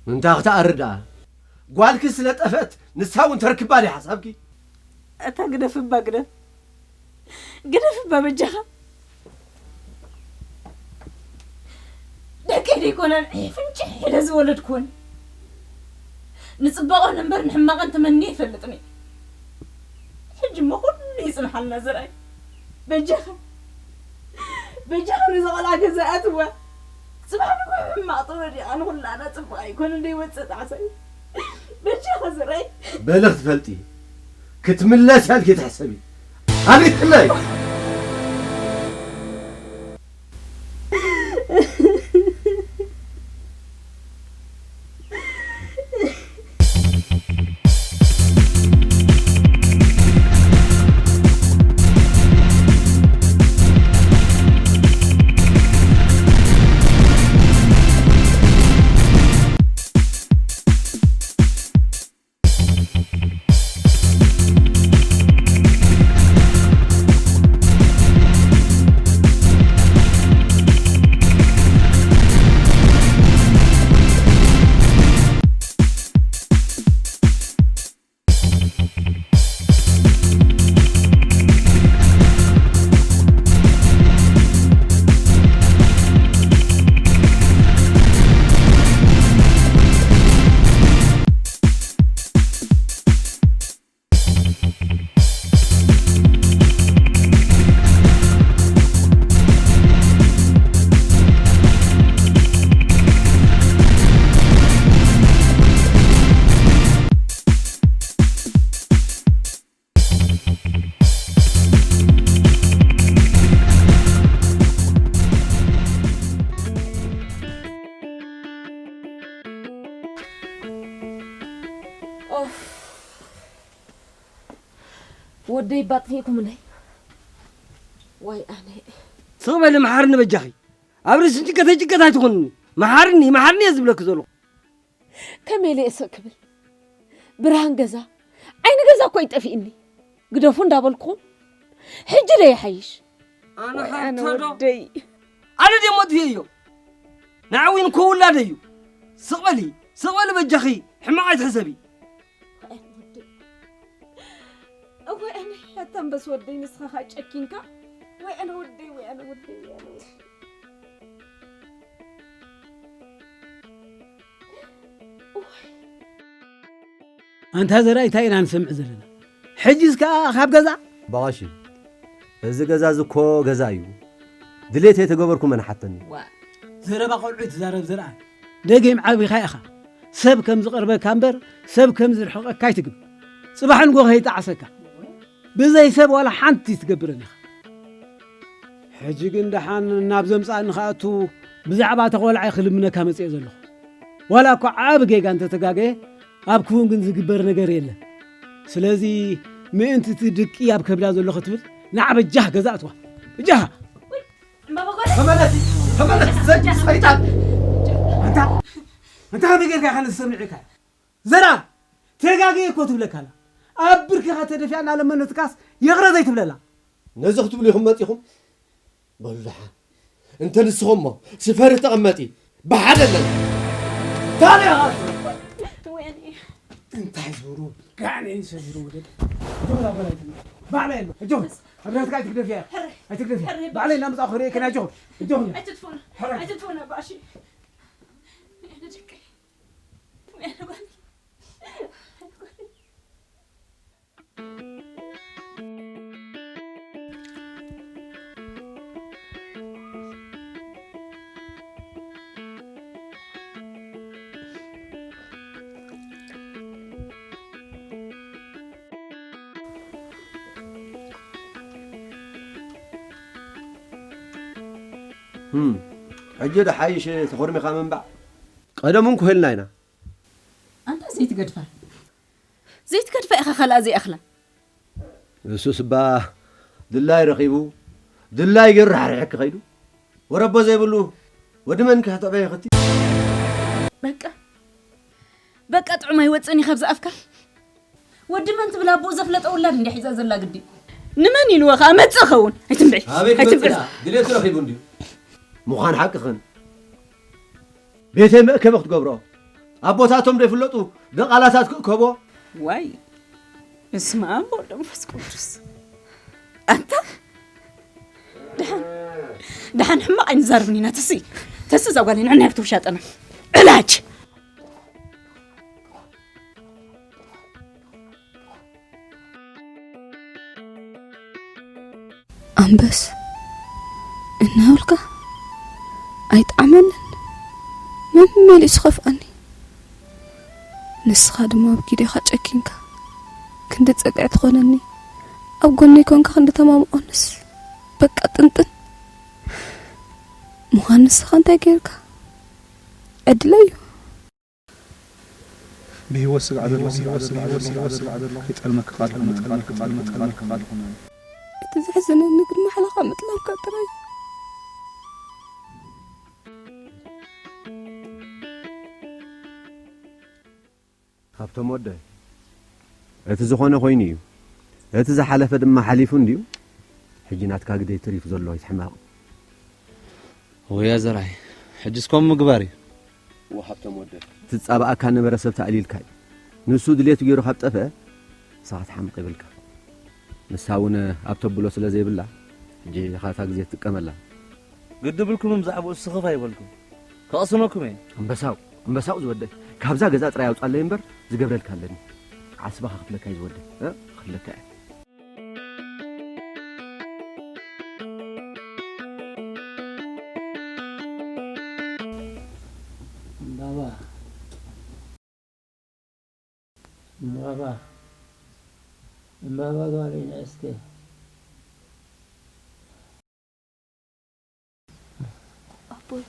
ምንታ ክትኣሪ ደኣ? ጓልኪ ስለ ጠፍአት ንሳ እውን ተርክባ ድያ ሓሳብኪ? እታ ግደፍ እባ ግደፍ። ግደፍ እባ በጃኻ። ደቀይ ደይኮነን ፍንጭሕ ኢለ ዝወለድኩወን። ንጽባቐን እምበር ንሕማቐን ተመንየ ኣይፈልጥን እየ። ሕጂ እሞ ኩሉ ይጽንሓልና ዘርኣይ። በጃኻ፣ በጃኻ ነዛ ቆልዓ ገዛ ኣትዋ። ጽባሕ ንግሆ ሕማቕ ተወዲቓ ንኹላና ጽቡቕ ኣይኮነን ደይወጽእ ጣዕሳይ። በጃኻ ኣዘራይ። በልኽ ትፈልጢ ክትምለስ ያልኪ ትሕሰቢ። ኣልክትለይ። ኦፍ። ወደይ ባጥፊእኩምለይ። ዋይ ኣነ። ስቕ በሊ መሓርኒ በጃኺ። ኣብ ርእሲ ጭንቀተይ ጭንቀት ኣይትኹንኒ። መሓርኒ፣ መሓርኒ እየ ዝብለኪ ዘለኹ። ከመይ ኢለ እየ ስቕ ክብል? ብርሃን ገዛ፣ ዓይኒ ገዛ እኮ እዩ ጠፊእኒ። ግደፉ እንዳበልኩኹም፣ ሕጂ ዶ ይሓይሽ? ኣነ ወይ ኣነ ሓንቶ ዶ? ወደይ። ኣነ ድየ ሞት እዮ? ንዓዊን እኮ ውላደ እዩ። ስቕ በሊ፣ ስቕ በሊ በጃኺ፣ ሕማቕ ኣይትሕሰቢ። ወይ ኣነ ወደይ። እወ ኣነ፣ ኣታ ኣንበስ ወደይ፣ ንስኻ ኸኣ ጨኪንካ። ወይ ኣነ ወደይ፣ ወይ ኣነ ወደይ፣ ወይ ኣነ ወደይ። እወ። ኣንታ ዘርኣይ፣ እንታይ ኢና ንሰምዕ ዘለና? ሕጂስ ከኣ ካብ ገዛ? ባቐሺ፣ እዚ ገዛ እዚ እኮ ገዛ እዩ። ድሌት ኣይተገበርኩ መን ሓተኒ። ዋ፣ ዘረባ ቆልዑ ትዛረብ ዘርኣ። ደጊም ዓቢኻ ኢኻ። ሰብ ከም ዝቐርበካ እምበር፣ ሰብ ከም ዝርሕቐካ ኣይትግብ። ጽባሕ ንጎ ከይጠዓሰካ። ብዘይ ሰብ ዋላ ሓንቲ ትገብረን ኢኻ። ሕጂ ግን ደሓን ናብ ዘምጽኣኒ ክኣቱ ብዛዕባ እታ ቆልዓ ክልምነካ መጽኤ ዘለኹ። ዋላ እኳ ዓቢ ጌጋ እንተተጋገየ፣ ኣብ ክውን ግን ዝግበር ነገር የለን። ስለዚ ምእንቲ እቲ ድቂ ኣብ ከብዳ ዘሎ ክትብል ንዓ በጃህ ገዛ ኣትዋ። በጃህ! ተመለስ! ተመለስ! ሰ-፣ ሰይጣን! ኣንታ፣ ኣንታ ከመይ ጌርካ ኢኻ ንዝሰምዕ ኢልካ? ዘራ! ተጋግየ እኮ ትብለካ ኣላ። ኣብ ብርክኻ ተደፊኣ እናለመነትካስ ይቕረ ዘይትብለላ? ነዚ ክትብሉ ኢኹም መጺኹም? በሉ ደሓን። እንተ ንስኹም እሞ ስፈሪ ተቐመጢ። ብሓደ ኣለና። ታዲያ ወይኔ። እንታይ ዝብሩ? ጋኔን ሰቢሩ ወደቀ። ጆላ በላይ ትብለ። ባዕላ የለ። ጆ፣ ኣብ ናትካ ኣይትግደፍያ። ሕረ። ኣይትግደፍያ። ሕረ። ባዕላ እናምጻእኹ ክርእየክን ኣጆ። ጆ። ኣይትጥፉና። ሕረ። ኣይትጥፉና ባሺ። ወይኔ ደቀይ። ወይኔ ጓል። ህም፣ ሕጂ ዶ ሓይሽ ተኾርሚኻ ምንባዕ? ቀደም እውን ኮይልና ኢና። ኣንታ ዘይትገድፋ። ዘይትገድፋ ኢኻ ካልኣ ዘይኣኽላ። እሱስ እባ ድላይ ረኺቡ፣ ድላይ ገይሩ ራሕሪሕኪ ከይዱ። ወረቦ ዘይብሉ ወዲ መን ክሕተበ ይኽቲ? በቃ፣ በቃ ጥዑም ኣይወፅእን እዩ ካብዚ ኣፍካ። ወዲ መን ትብል ኣቦኡ ዘፍለጠ ውላድ እንድያ ሒዛ ዘላ ግዲ። ንመን ኢልዎ ኸኣ መጽእ ኸውን? ኣይትንብዒ፣ ኣበይ ኣይትንብዒ። ክመጽእ ደኣ? ድሌቱ ረኺቡ እንድዩ። ምዃን ሓቅኽን። ቤተይ መእከቢ ክትገብሮ። ኣቦታቶም ዘይፍለጡ ደቓላታት ክእከቦ። ዋይ፣ በስመ ኣብ ወወልድ ወመንፈስ ቅዱስ። ኣንታ፣ ደሓን፣ ደሓን ሕማቕ ኣይንዛረብን ኢና። ተሲ፣ ተሲ እዛ ጓል ንዕና ክትውሻጠና። ዕላጅ። ኣንበስ እናበልካ ኣይጠዓመንን። መን መሊሱ ከፍኣኒ? ንስኻ ድማ ኣብ ኪዴኻ ጨኪንካ፣ ክንዲ ጸግዒ ትኾነኒ፣ ኣብ ጎነይ ኮንካ ክንዲ ተማምዖንስ፣ በቃ ጥንጥን ምዃን። ንስኻ እንታይ ጌርካ? ዕድለይ እዩ። ብህይወት ስጋዕ ዘሎ፣ ብህይወት ስጋዕ ዘሎ፣ ብህይወት ስጋዕ ዘሎ፣ ይጠልመካ ቃል ይኹን፣ ይጠልመካ ቃል ይኹን፣ ይጠልመካ ቃል ይኹን። እቲ ዘሕዝነኒ ግን ማሕላኻ ምጥላምካ ጥራይ እዩ። ሃብቶም ወደይ፣ እቲ ዝኾነ ኮይኑ እዩ። እቲ ዝሓለፈ ድማ ሓሊፉ እንድዩ። ሕጂ ናትካ ግዜ ትሪፍ ዘሎ ኣይትሕመቕ። ወያ ዘርኣይ፣ ሕጅስ ከምኡ ምግባር እዩ። እወ ሃብቶም ወደይ። ትጻባኣካ ነበረ ሰብ ተኣሊልካ እዩ። ንሱ ድሌቱ ገይሩ ካብ ጠፍአ፣ ንስኻ ትሓምቕ ይብልካ። ንሳ እውን ኣብ ተብሎ ስለ ዘይብላ፣ ሕጂ ኢኻ እታ ግዜ ትጥቀመላ። ግዲ ብልኩም ብዛዕባኡ ስኽፍ ኣይበልኩም። ከቕስነኩም እየ። ኣንበሳው፣ ኣንበሳው ዝወደይ፣ ካብዛ ገዛ ጥራይ ኣውጻለይ እምበር ዝገብረልካ ኣለኒ። ዓስባ ከኽፍለካ እዩ ዝወደይ፣ እ? ከኽፍለካ እየ። እምባባ፣ እምባባ፣ እምባባ ጓለይ ንእስቲ። ኣቦይ፣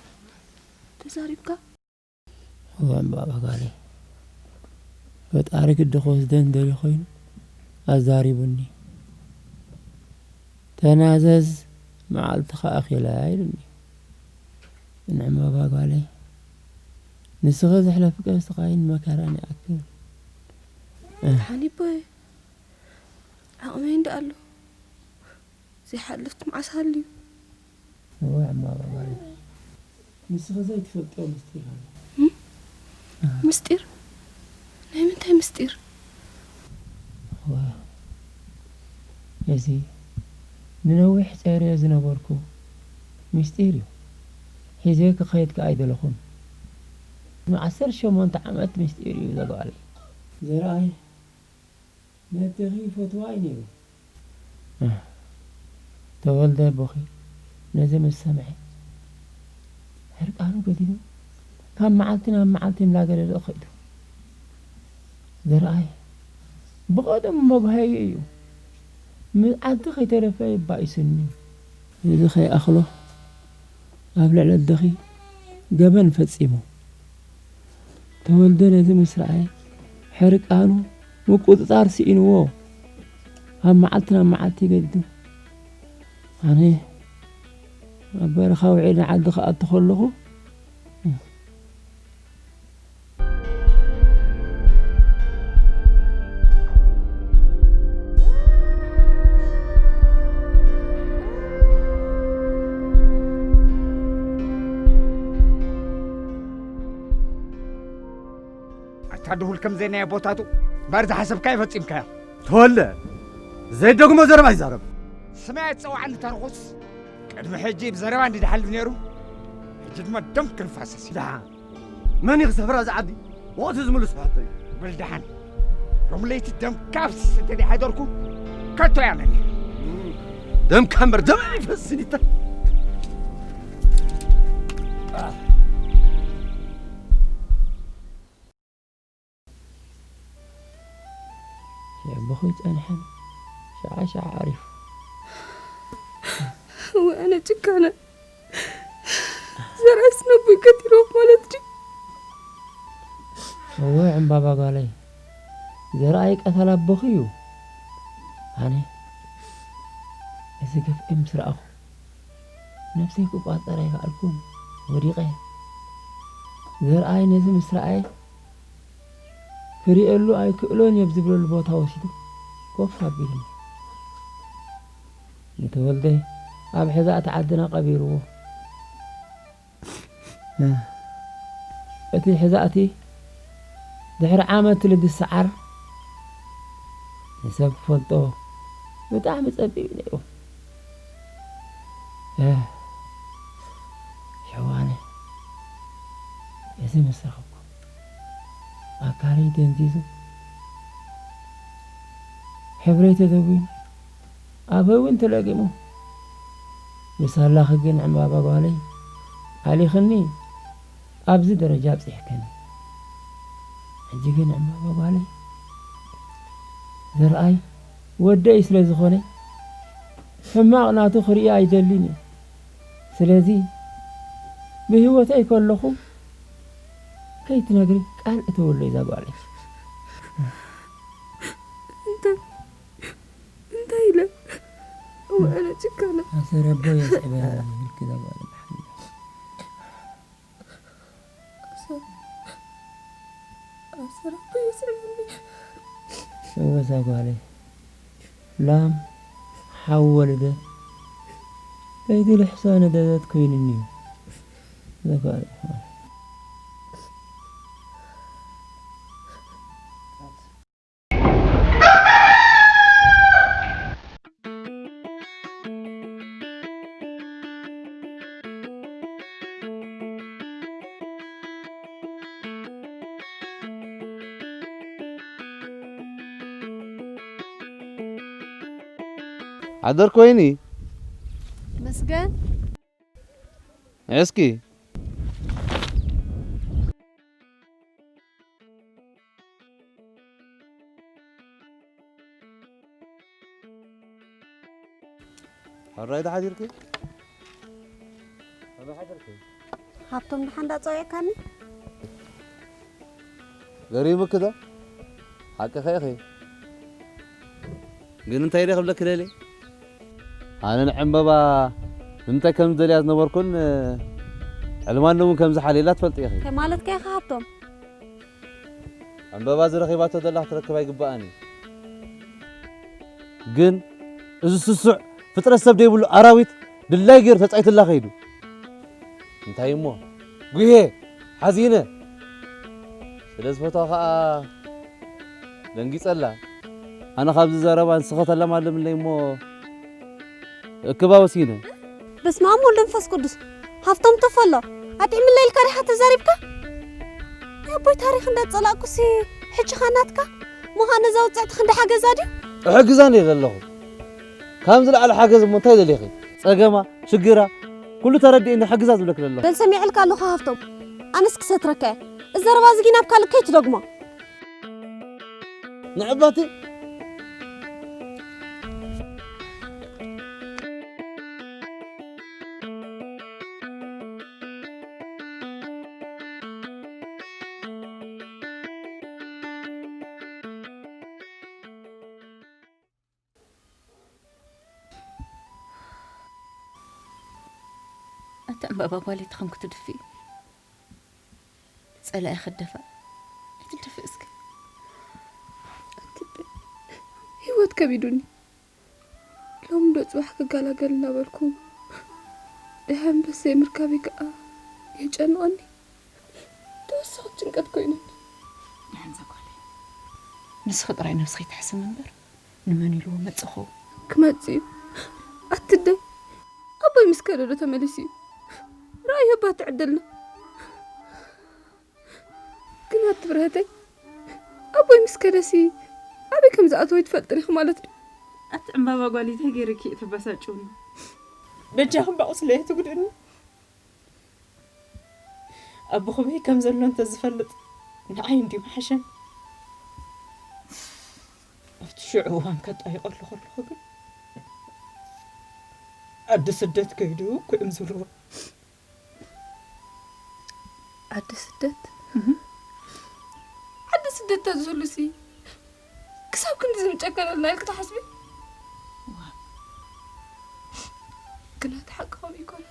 ተዛሪብካ? እወ እምባባ ጓለይ፣ ፈጣሪ ግዲ ክወስደን ደልዩ ኮይኑ ኣዛሪቡኒ። ተናዘዝ መዓልትኻ ኣኺላ ኢሉኒ። ንዕምባባ ጓለይ፣ ንስኺ ዘሕለፍክዮ ስቓይን መከራን ይኣክል። ሓኒቦይ፣ ዓቕመይ እንዳ ኣሎ ዘይሓልፍት መዓስ ሃልዩ? እወ፣ ዕምባባ ጓለይ፣ ንስኺ ዘይትፈልጥዮ ምስጢር ኣሎ። እም? ምስጢር? ናይ ምንታይ ምስጢር? እወ፣ እዚ ንነዊሕ ጸይረዮ ዝነበርኩ ምስጢር እዩ። ሒዘዮ ክኸይድ ከኣ ኣይደለኹን። ንዓሰርተ ሸሞንተ ዓመት ምስጢር እዩ ዘጓለይ። ዘርኣይ ነደኺ ይፈትዋ እዩ ነይሩ። ተወልደ ኣቦኺ ነዚ ምስ ሰምዐ፣ ሕርቃኑ ገዲሉ ካብ መዓልቲ ናብ መዓልቲ እናገደደ ኸይዱ። ዘርኣይ ብቐደሙ መጉሃዩ እዩ። መዓልቲ ከይተረፈ ይባኢሱኒ። እዚ ከይኣኽሎ ኣብ ልዕሊ ኣደኺ ገበን ፈጺሙ። ተወልደ ነዚ ምስ ረኣየ፣ ሕርቃኑ ምቁጽጻር ስኢንዎ፣ ካብ መዓልቲ ናብ መዓልቲ ገዲዱ። ኣነ ኣብ በረኻ ውዒለ ዓዲ ክኣቱ ከለኹ፣ ኣታ ድሁል ከም ዘይናየ ቦታቱ ባር ዝሓሰብካዮ ፈጺምካዮ። ተወልደ፣ ዘይደግሞ ዘረባ ይዛረብ። ስመይ ኣይትጸውዓኒ ተርኹስ። ቅድሚ ሕጂ ብዘረባ እንዲ ድሓልፍ ነይሩ፣ ሕጂ ድማ ደም ክንፋሰስ እዩ። ደሓን። መን እዩ ክሰፍራ እዚ ዓዲ? ወቕቲ ዝምልሶ ሕቶ እዩ። በል ደሓን። ሎም ለይቲ ደምካ ኣፍሲሰ እንተ ደይሓደርኩ፣ ከቶ እያ መን እያ? ደምካ እምበር ደም ኣይፈስን ይተ-፣ ሸቦኺ ጸንሐን ሸዓ ሸዓ ዓሪፉ። እወ፣ ኣነ ጭካነ። ዘርኣይስ ነቦይ ቀቲልዎ ማለት ድዩ? እወ፣ ዕምባባ ጓለይ፣ ዘርኣይ ቀተላ ኣቦኺ እዩ። ኣነ እዚ ግፍዒ ምስ ረኣኹ፣ ነብሰይ ክቋጸር ኣይከኣልኩን፣ ወዲቐ። ዘርኣይ ነዚ ምስ ረኣየ፣ ክርእየሉ ኣይክእሎን እየ ኣብ ዝብለሉ ቦታ ወሲዱ ኮፍ ኣቢሉኒ። ንተወልደ ኣብ ሕዛእቲ ዓድና ቀቢርዎ። እቲ ሕዛእቲ ድሕሪ ዓመት ልዲ ሰዓር ንሰብ ክፈልጦ ብጣዕሚ ጸቢብ ነይሩ። እ፣ ሸዋነ፣ እዚ ምስ ረኸብኩ፣ ኣካለይ ደንዚዙ፣ ሕብረይ ተደዊኑ፣ ኣፈይ እውን ተለጊሙ። ብሳላኺ ግን ዕምባባ ጓለይ፣ ኣሊኽኒ ኣብዚ ደረጃ ኣብጺሕክኒ። ሕጂ ግን ዕምባባ ጓለይ፣ ዘርኣይ ወደይ ስለ ዝኾነ፣ ሕማቕ ናቱ ክርኢ ኣይደልን እየ። ስለዚ ብህይወተይ ከለኹ ከይትነግሪ ቃል እተወለይ እዛ ጓለይ። እንታይ እንታይ ኢለ? እወ፣ ኣነ ጭካነ። ኣሰረቦ የስዕበ ኢልኪ እዛ ጓለይ። ኣሰረቦ የስዕበኒ። እወ እዛ ጓለይ። ላም ሓው ወለደ ከይትልሕሶ ነደደት ኮይንኒ እዩ። እዛ ጓለይ። ሓደርኪ ወይኒ? መስገን። እስኪ ሕራይ ዶ ሓዲርኪ? ከመይ ሓዲርኪ? ሃብቶም ደሓን ዳ ጸዊዕካኒ? ገሪሙኪ ዶ? ሓቅኺ ኢኺ። ግን እንታይ ኢለ ክብለኪ ደልየ? ኣነ ንዕምበባ ንምንታይ ከም ዝደልያ ዝነበርኩን ዕልማኒ እውን ከም ዝሓልየላ ትፈልጢ ኢኺ። እንታይ ማለትካ ኢኻ ሃብቶም? ዕምበባ እዚ ረኺባቶ ዘላ ክትረክብ ኣይግባኣን እዩ። ግን እዚ ስሱዕ ፍጥረት ሰብ ዘይብሉ ኣራዊት ድላይ ገይሩ ተጻይትላ ከይዱ። እንታይ እሞ ጉሄ ሓዚነ ስለ ዝፈትዋ ኸኣ ደንጊጸላ። ኣነ ካብዚ ዘረባ ንስኸ ተለማልምለይ እሞ እክባ ወሲነ። በስመ ኣብ ወወልድ ወመንፈስ ቅዱስ። ሃብቶም ተፈሎ ኣጥዕምለይ ኢልካ ዲኻ ተዛሪብካ? ናይ ኣቦይ ታሪኽ እንዳጸላእኩሲ ሕጂ ኸ ናትካ ምዃን ነዛ ውጽዕቲ ክንዲ ሓገዛ ድዩ? እሕግዛን እየ ዘለኹ። ካብ ዝለዓለ ሓገዝ እሞ እንታይ ደሊኺ? ጸገማ፣ ሽግራ ኩሉ ተረዲእኒ ሕግዛ ዝብለኪ ዘለኹ። በል ሰሚዐልካ ኣለኹ ሃብቶም። ኣነስ ክሰትረካ እየ። እዚ ዘረባ እዚ ግን ኣብ ካልእ ከይትደግሞ። ንዕባቲ ኣቲ ዕምባባ ጓለይ ተኾንኪ ትድፍኢ፣ ጸላኢ ክደፋእ ኣይትደፍእ እስኪ። ኣቲ ህይወት ከቢዱኒ። ሎም ዶ ጽባሕ ክገላገል እናበልኩ ደሃ ኣንበሰይ ምርካበይ ከኣ የጨንቐኒ። ተወሳኺ ጭንቀት ኮይኑኒ። ንዓንዛ ጓለይ ንስኺ ጥራይ ነብስኺ ትሕስሚ እምበር ንመን ኢልዎ መጽኹ? ክመጽእ እዩ። ኣትደይ ኣቦይ ምስ ከደ ዶ ተመሊሱ እዩ? ረኣዮ እባ ትዕድልና። ግን ኣቲ ብርሀተይ ኣቦይ ምስ ከደሲ ኣበይ ከም ዝኣተወ ይትፈልጥን ኢኺ ማለት ድዩ? ኣቲ ዕምባባ ጓል እንታይ ገይረኪ እየ ተባሳጭውኒ? በጃኹም ባቑስለይ ኣይትጉድእኒ። ኣቦኹም ከመይ ከም ዘሎ እንተዝፈልጥ ንዓይ እንድዩ ምሓሸኒ። ኣብቲ ሽዑ እዋን ከጣይቐሉ ከለኹ ግን ዓዲ ስደት ከይዱ እኮ እዮም ዝብልዎ። ዓዲ ስደት ዓዲ ስደት ተዝህሉሲ ክሳብ ክንድዚ ምጨከነልና ኢልኪ ትሓስቢ? ግና እቲ ሓቂ ከምኡ ኣይኮነን።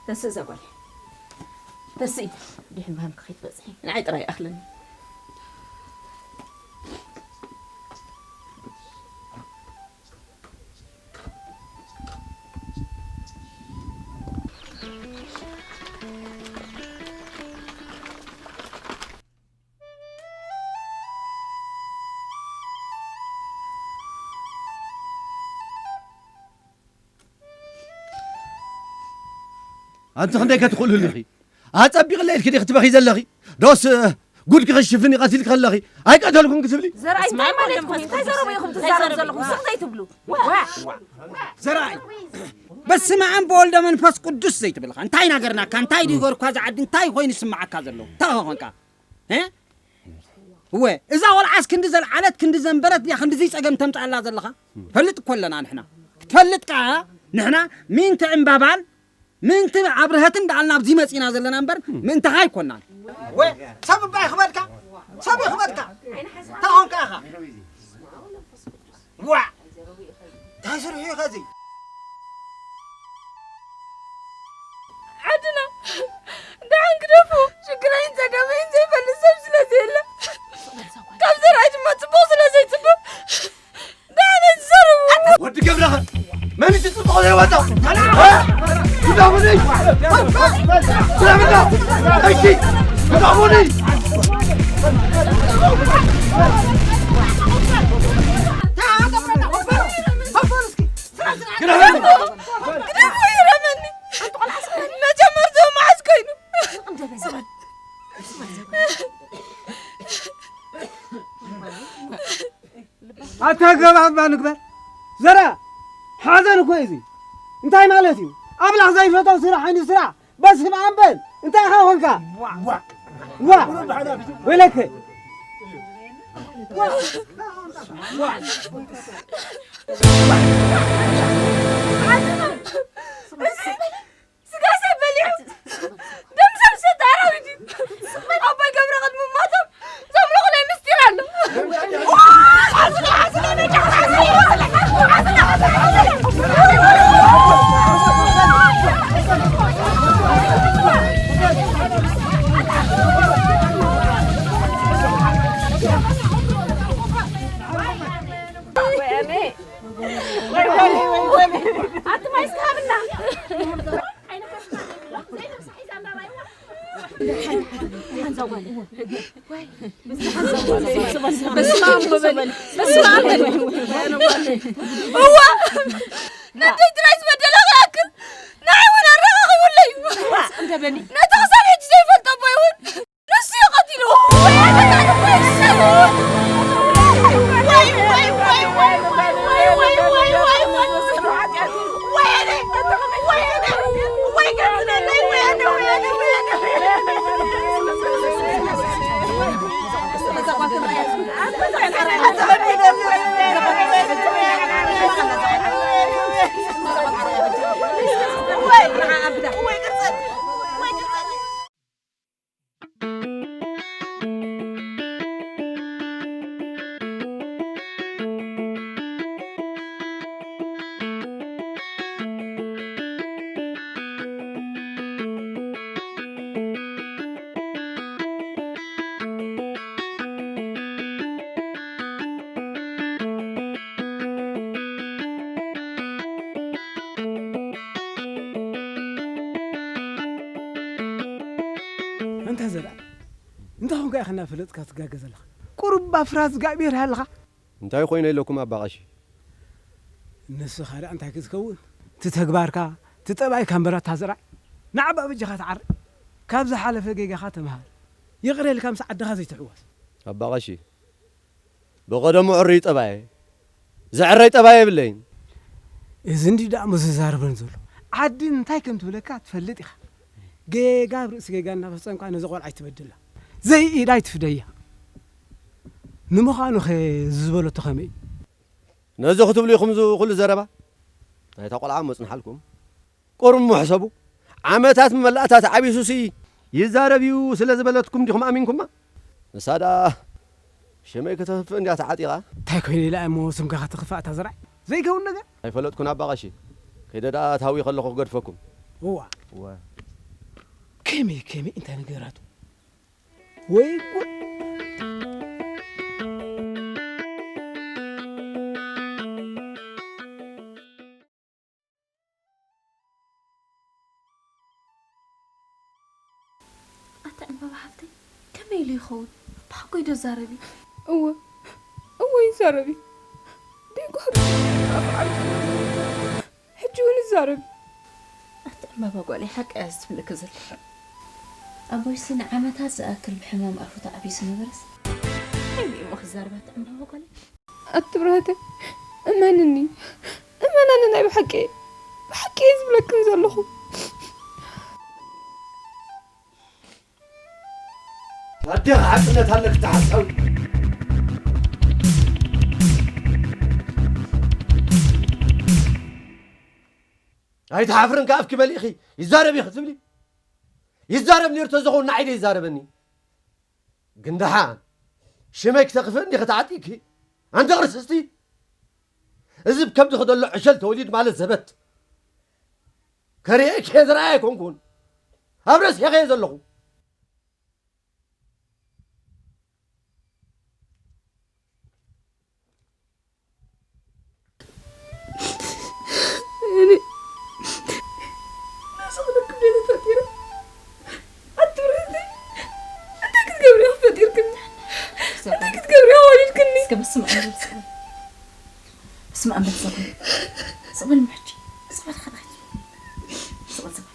ተስእ እዛ ጓል ተስኢ ድሕን ምሃምኪ ከይትበፅሒ ንዓይ ጥራይ ይኣኽለኒ። ኣንቲ ክንደይ ከትኽእልሉ ኢኺ? ኣጸቢቕለይ ኢልኪ ዲኺ ትበኺ ዘለኺ? ዶስ ጉድኪ ክሽፍን ኢኻ ኢልኪ ከለኺ ኣይቀተልኩን ክትብሊ? ዘርኣይ እንታይ ማለት ኢኹም? እንታይ ዘረባ ኢኹም ትዛረብ ዘለኹም ስቕ ዘይትብሉ። ዘራይ፣ በስመ ኣብ ወወልድ ወመንፈስ ቅዱስ ዘይትብልኻ እንታይ ናገርናካ እንታይ ድዩ ገርኳ ዝዓዲ እንታይ ኮይኑ ይስምዓካ ዘሎ እንታይ ኾንካ? እወ፣ እዛ ቆልዓስ ክንዲ ዘልዓለት ክንዲ ዘንበረት ድያ ክንድዚ ጸገም ተምጻኣላ ዘለኻ? ፈልጥ እኮ ኣለና ንሕና። ክትፈልጥ ከኣ ንሕና ምእንቲ ዕምባባን ምእንቲ ኣብርሀትን ደኣልና ኣብዚ መጺና ዘለና እምበር ምእንትኻ ኣይኮናን። ወ ሰብ እባ ይኽበድካ ሰብ ይኽበድካ ታኾንካ ኢኻ። ዋ እንታይ ስርሑ እዩ ኸዚ? ዓድና ደሓን ግደፉ። ሽግረይን ጸገመይን ዘይፈልጥ ሰብ ስለ ዘየለ ካብ ዘርኣይ ድማ ጽቡቕ ስለ ዘይጽብቕ ደሓን ኣይትዛረቡ። ወዲ ገብረኸ መን እዩ ጽቡቕ ዘይወጣ? ግዳሙኒ! ግዳምና! እሺ! ግዳሙኒ! ግደፉ ይረመኒ። መጀመርትኡ መዓስ ኮይኑ? ኣተገባባ ንግበር ዘራ ሓዘን እኮ እዩ እዚ እንታይ ማለት እዩ ኣምላኽ ዘይፈቶ ስራሕ ዓይኒ ስራሕ በስመ ኣብ በል እንታይ ኢኻ ኮንካ ዋ ወይለከ ስጋ ሰብ በሊዑ ደም ሰብ ዝሰተ ኣራዊት እዩ። ኣቦይ ገብረ ቅድሚ ሞቶም ዘምለኹለይ ምስጢር ኣሎ። እዋ ነደይ ጥራይ ዝበደለ ክኣክል ንዓይ እውን ኣረኻኺቡለይ እዩ። ነቲ ክሳብ ሕጂ ዘይፈልጦ ኣቦይ እውን ንሱ እዩ ቀቲልዎ። ኣንታ ዘርኣ እንታይ ኾንካ ኢኻ እናፈለጥካ ትጋገ ዘለኻ? ቁሩብ ኣፍራ እግዚኣብሔር ሃልኻ። እንታይ ኾይነ ኢለኩም ኣባ ቐሺ? ንስኻ ደኣ እንታይ ክትከውን? እቲ ተግባርካ፣ እቲ ጠባይካ እምበር ኣታ ዘርኣ። ንዓባ በጃኻ ተዓረ። ካብ ዝሓለፈ ጌጋኻ ተምሃር። ይቕረ ኢልካ ምስ ዓድኻ ዘይትሕወስ። ኣባ ቐሺ ብቐደሙ ዕሩይ ጠባየ ዘዕረይ ጠባይ የብለይን። እዚ እንዲ ደኣ እሞ ዝዛረበን ዘሎ ዓዲ እንታይ ከም ትብለካ ትፈልጥ ኢኻ። ጌጋ ኣብ ርእሲ ጌጋ እናፈጸምካ ነዚ ቆልዓ ኣይትበድላ። ዘይኢዳ ኣይትፍደያ። ንምዃኑ ኸ እዚ ዝበለቶ ኸመይ እዩ? ነዚ ክትብሉ ኢኹም እዚ ኩሉ ዘረባ? ናይታ ቆልዓ እሞ ጽንሓልኩም። ቁሩብ እሞ ሕሰቡ። ዓመታት መመላእታ ተዓቢሱሲ ይዛረብ እዩ ስለ ዝበለትኩም ዲኹም ኣሚንኩማ? ንሳ ደኣ ሽመይ ከተኽፍእ እንድያ ተዓጢቓ። እንታይ ኮይነ ኢላ እሞ ስምካ ከተኽፍእ ኣታ ዘርኣይ? ዘይከውን ነገር። ኣይፈለጥኩን ኣባ ቐሺ። ከይደ ደኣ ትሃውዩ ከለኹ ክገድፈኩም። እዋ። እዋ። ከመይ ከመይ እንታይ ነገራቱ? ወይ ጉድ! ኣታ ዕምባባ ሓፍተይ ከመይ ኢሉ ይኸውን? ብሓቂ ዶ ዛረቢ? እወ እወ ይዛረብ እዩ። ዲንጎ ኣፍ ዓቢሱ ሕጂ እውን ይዛረብ እዩ። ኣቲ ዕምባባ ጓለይ ሓቂ እያ እዚ ትብለኪ ዘላ። ኣቦይሲ ንዓመታት ዝኣክል ብሕማም ኣፉ ተዓቢሱ ነበረስ ከመይ እሞ ክዛረብ ኣቲ ዕምባባ ጓለይ? ኣቲ ብራህተ እመንኒ፣ እመነኒ፣ ናይ ብሓቂ፣ ብሓቂ እየ ዝብለክን ዘለኹ። ኣዴኻ ሓቅነት ኣለኪ፣ ተሓሳዊ። ኣይትሓፍርን ከኣ ኣብኪ መሊእኺ፣ ይዛረብ ኢኺ ትብሊ? ይዛረብ ነይሩ ተዝኸውን ንዓይ ዶ ይዛረበኒ? ግን ደሓን ሽመይ ክተኽፍእኒ ክትዓጢኪ? ኣንቲ ቅርስስቲ፣ እዚ ብከምዚ ክደሎ ዕሸል ተወሊድ ማለት ዘበት። ከርእየኪ እየ ዝረኣየ ኣይኮንኩን፣ ኣብ ረሲሐ እየ ዘለኹ። እኔ ነስኽለኩም ቤተ ፈጢረ ኣትብረቲ እንታይ ክትገብሪ ኢኺ ፈጢርክኒ? እንታይ ክትገብሪ ኢኺ ወሊድክኒ? እስከ በስመ ኣብ በል፣ ስቕ በል። በስመ ኣብ በል፣ ስቕ በል። ስቕ በል ምሕጂ። ስቕ በል፣ ኸዳጅ። ስቕ በል፣ ስቕ በል።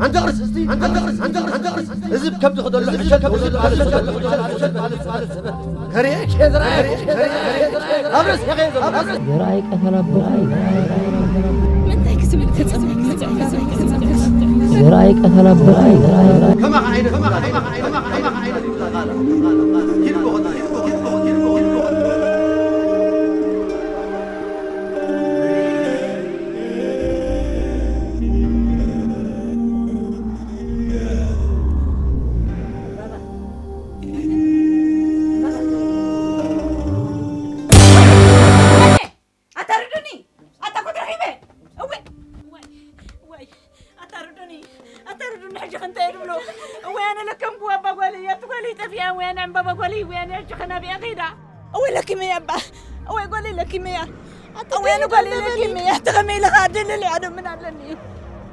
ኣንቲ ቅርስስቲ፣ ኣንቲ ቅርስ፣ ኣንቲ ቅርስ፣ ኣንቲ ቅርስ። እዚ ከምዚ ክደሎ ዕሸል ተወሊድ ማለት ዘበት። ከርእየኪ እየ ዝረኣየ፣ ከርእየኪ እየ ዝረኣየ። ኣብ ረሲሐ እየ ዘለኹ። ዘርኣይ ቀተላ ኣቦኻ እዩ። ዘርኣይ ቀተላ ኣቦኻ እዩ። ከማኻ ዓይነት፣ ከማኻ ዓይነት፣ ከማኻ ዓይነት። ኣታ ርዱኒ! ኣታ ኮት ረኺበ! እወ! እወ! እወ! ኣታ ርዱኒ! ኣታ ርዱኒ! ሕጂ ከ እንታይ እየ ድብሎ? እወ ኣነ ለከምኩ ኣባ ጓለይ፣ ኣቲ ጓለይ ጠፊኣ፣ እወ ኣነ ዕምባባ ጓለይ፣ እወ ኣነ ሕጂ ከ ናበይ እያ ከይዳ? እወ ለኪመያ ኣባ! እወ ጓለይ ለኪመያ! ኣቲ እወ ኣነ ጓለይ ለኪመያ! ኣቲ ከመይ ኢለ ከ ኣደ ለልያ ዶ ምን ኣለኒ እዩ?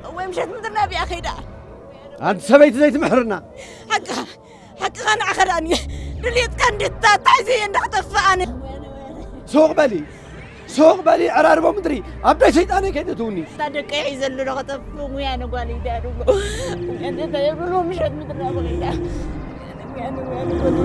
እወ ምሸት ምድሪ ናበይ እያ ከይዳ? ኣንቲ ሰበይቲ ዘይትምሕርና። ሓቅኻ ሓቅኻ ንዓኻ ደኣ ድልየትካ እንድታታሒዘ እየ እንዳ ክጠፍእ ኣነ። ሱቕ በሊ ሱቕ በሊ ዕራርቦ ምድሪ ኣብ ናይ ሰይጣነይ ከይተትውኒ። እታ ደቀይ ሒዘሉ ዶ ክጠፍእ ሙያ ንጓለይ ድያ ድብሎ። ሙያ እንተ የብሉ ምሸት ምድሪ ናበይ ከይዳ። ሙያ ንሙያ ንጎኒ።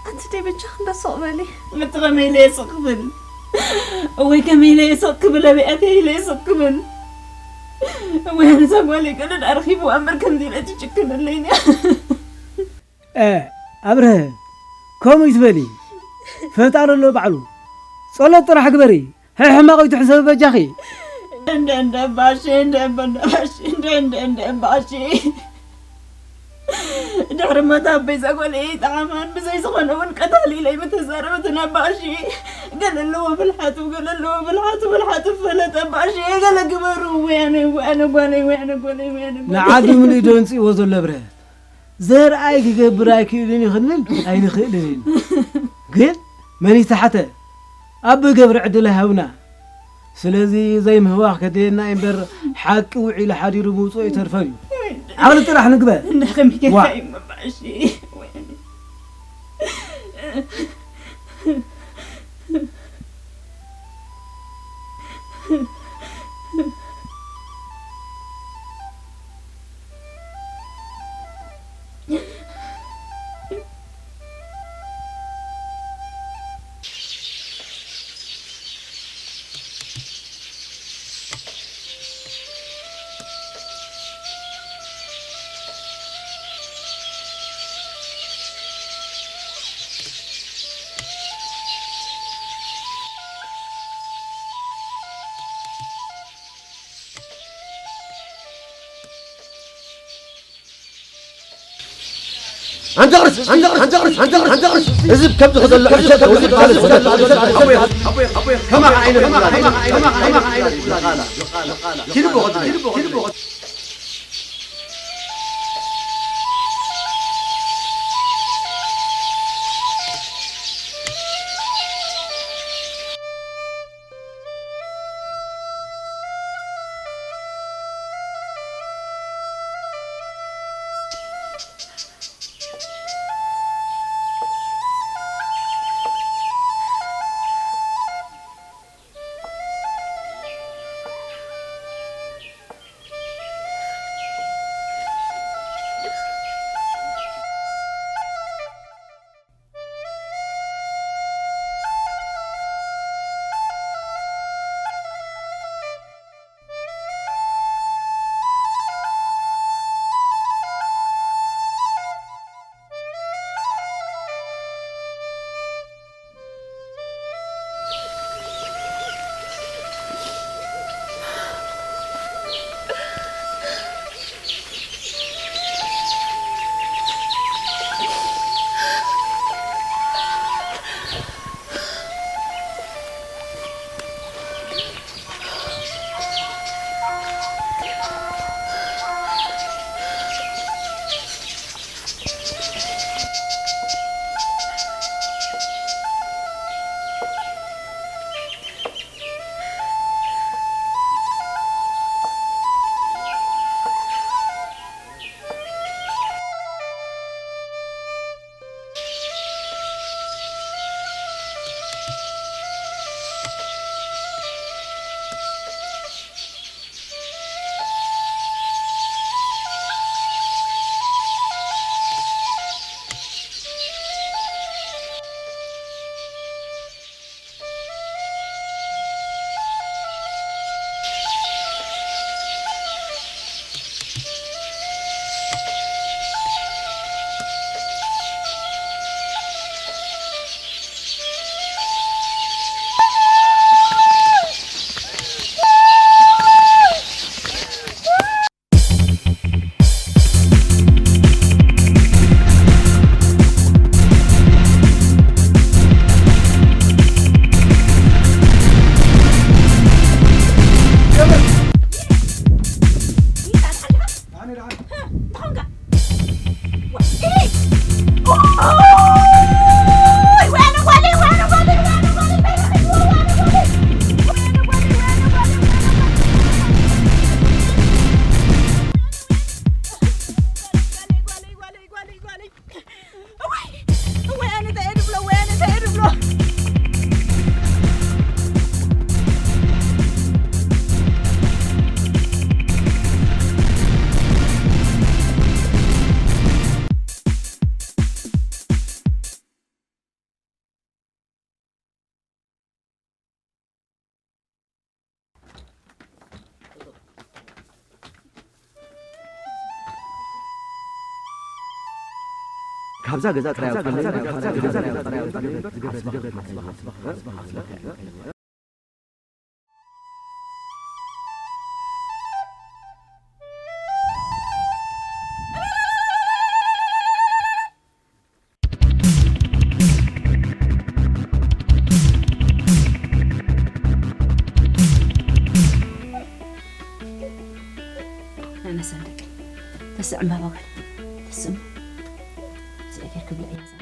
ኣንቲ ደይ በጃኺ እንዳ ስቕ በሊ። ኣቲ ከመይ ኢለ እየ ስቕ ክብል? እወይ ከመይ ኢለ እየ ስቕ ክብል? ኣበይ ኣትየ ኢለ እየ ስቕ ክብል? እወይ ኣነዛ ጓለይ ገለ ደኣ ረኺብዋ እምበር ከምዚ ኢለ ትጭክነለይ እያ። እ ኣብርሀ ከምኡ ይትበሊ ፈጣሪ ኣሎ ባዕሉ ጸሎት ጥራሕ ግበሪ። ሕማቕ ኣይትሕሰቢ በጃኺ። እንደ እንደ እምባሼ እንደ እንደ እምባሼ እንደ እንደ እንደ እምባሼ ድሕሪ ሞት ኣቦይ እዛ ጓለይ ኣይጠዓማን ብዘይ ዝኾነ እውን ቀታሊ ኢለይ ምተዛረበት እምባሼ ገለ ኣለዎ ብልሓቱ ገለ ኣለዎ ብልሓቱ ብልሓቱ ፈለጠ እምባሼ ገለ ግበሩ ወያነ ወያነ ጓለይ ወያነ ጓለይ ወያነ ጓለይ ንዓዲ ምሉእ ዶ ኣምጺእዎ ዘሎ ብረት ዘርኣይ ክገብር ኣይክእልን እዩ ክንብል ኣይንኽእልን ኢና። ግን መን ይተሓተ? ኣቦይ ገብረ ዕድል ኣይሃቡና። ስለዚ ዘይምህዋኽ ከድልየና እዩ እምበር፣ ሓቂ ውዒሉ ሓዲሩ ምውፅኦ ይተርፈን እዩ። ዓቕሊ ጥራሕ ንግበር። እንዳ ከመይ ጌርካ ዋ። እዩ መባእሺ? ኣንተ ቅርስ፣ ኣንተ ቅርስ፣ ኣንተ ቅርስ፣ ኣንተ ቅርስ፣ ኣንተ ቅርስ። እዚ ከብዲ ክዘሎ ሕሸት፣ እዚ ማለት ሕሸት፣ ኣቦይ፣ ኣቦይ፣ ኣቦይ፣ ከማኻ ዓይነት፣ ከማኻ ዓይነት፣ ከማኻ ዓይነት፣ ኪድቦ፣ ኪድቦ፣ ኪድቦ። ካብዛ ገዛ ጥራይ ኣውፅኣለይ፣ ካብዛ ገዛ ጥራይ ኣውፅኣለይ፣ ዝገበረ ኣነ ሰንደቅ ተስዕም ባባ በል። ተስዕም። እግዚኣብሔር ክብልዕ እያ እዛ።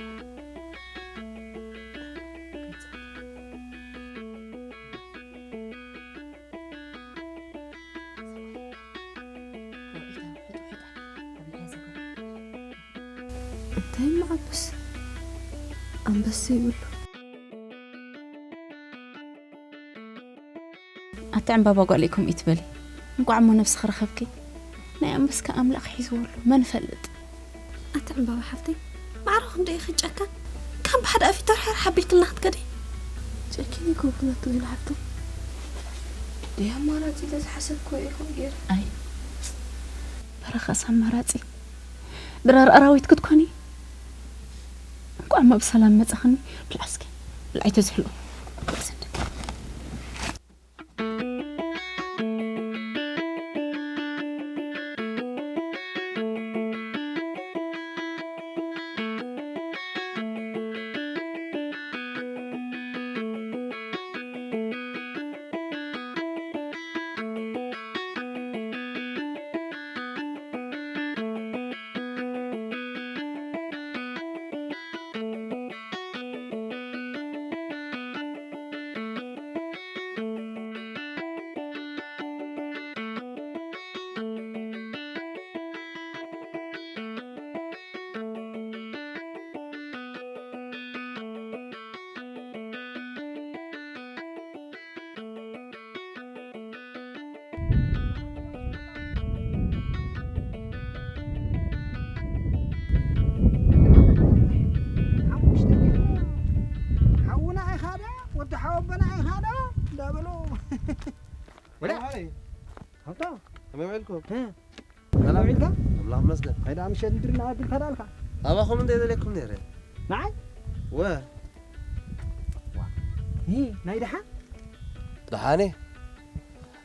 እንታይ መዓበስ? ኣንበሳ ይብሉ። ኣቲ ዕምባባ ጓል ኢኩም ኢትበሊ። እንቋዕ እሞ ነብስኺ ረኸብኪ። ናይ ኣንበስካ ኣምላኽ ሒዝዎ ኣሎ። መን ፈልጥ? ኣቲ ዕምባባ ሓፍተይ፣ ማዕረ ክንደይ ኢኺ ጨካን? ካብ ብሓደ ኣፊት ተርሓር ሓቢልክልና ክትከዲ። ጨኪን ይኮንኩን ኣቲ ጓል ሓፍተይ። ደይ ኣማራጺ ተዝሓሰብክዎ ኢኹም ገይረ። ኣይ፣ በረኻስ ኣማራጺ። ድራር ኣራዊት ክትኮኒ። እንቋዕ እሞ ብሰላም መጻኽኒ። ብልዓ እስኪ። ብልዓ ኣይተዝሕሎ። ሓሙሽተ ዲኹም? ሓውና ኢኻ ዶ? ወዲ ሓወቦና ኢኻ ዶ? እንዳበሉ። ወላ። ሃይ። ሃብታ። ከመይ ውዒልኩም? እ። ሰላም። ውዒልካ? ኣምላኽ ይመስገን። ከይዳ ምሸት እንድርና ኣቢልካ ዳልካ? ኣባኹም እንደ ዘለኩም ነይረ። ንዓይ? ወ። ዋ። እ፣ ናይ ደሓን? ደሓን እየ።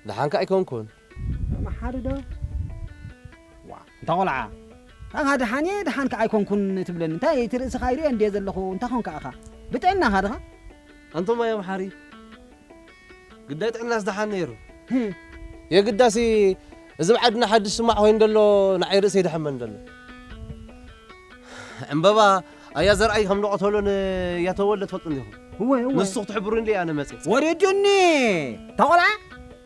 ደሓን ከኣ ኣይኮንኩን። መሓሪ ዶ? ዋ፣ እንታ ቆልዓ። ኣኻ ደሓን እየ፣ ደሓን ከኣ ኣይኮንኩን ትብለኒ። እንታይ እቲ ርእስኻ ይርእዮ እንድየ ዘለኹ፣ እንታይ ኾንካ ኢኻ? ብጥዕናኻ ድኻ? ኣንቶም ኣየ መሓሪ። ግዳይ ጥዕናስ ደሓን ነይሩ። ህም። የግዳሲ እዚ ብዓድና ሓድሽ ስማዕ ኮይኑ ዘሎ ንዓይ ርእሰይ ደሓመን ዘሎ። ዕምበባ ኣያ ዘርኣይ ከም ንቐተሎ ንያተወልደ ትፈልጡ እንዲኹም። እወ፣ እወ። ንሱ ክትሕብሩ እንዲ ኣነ መጽእ። ወሪዱኒ። ተቆልዓ?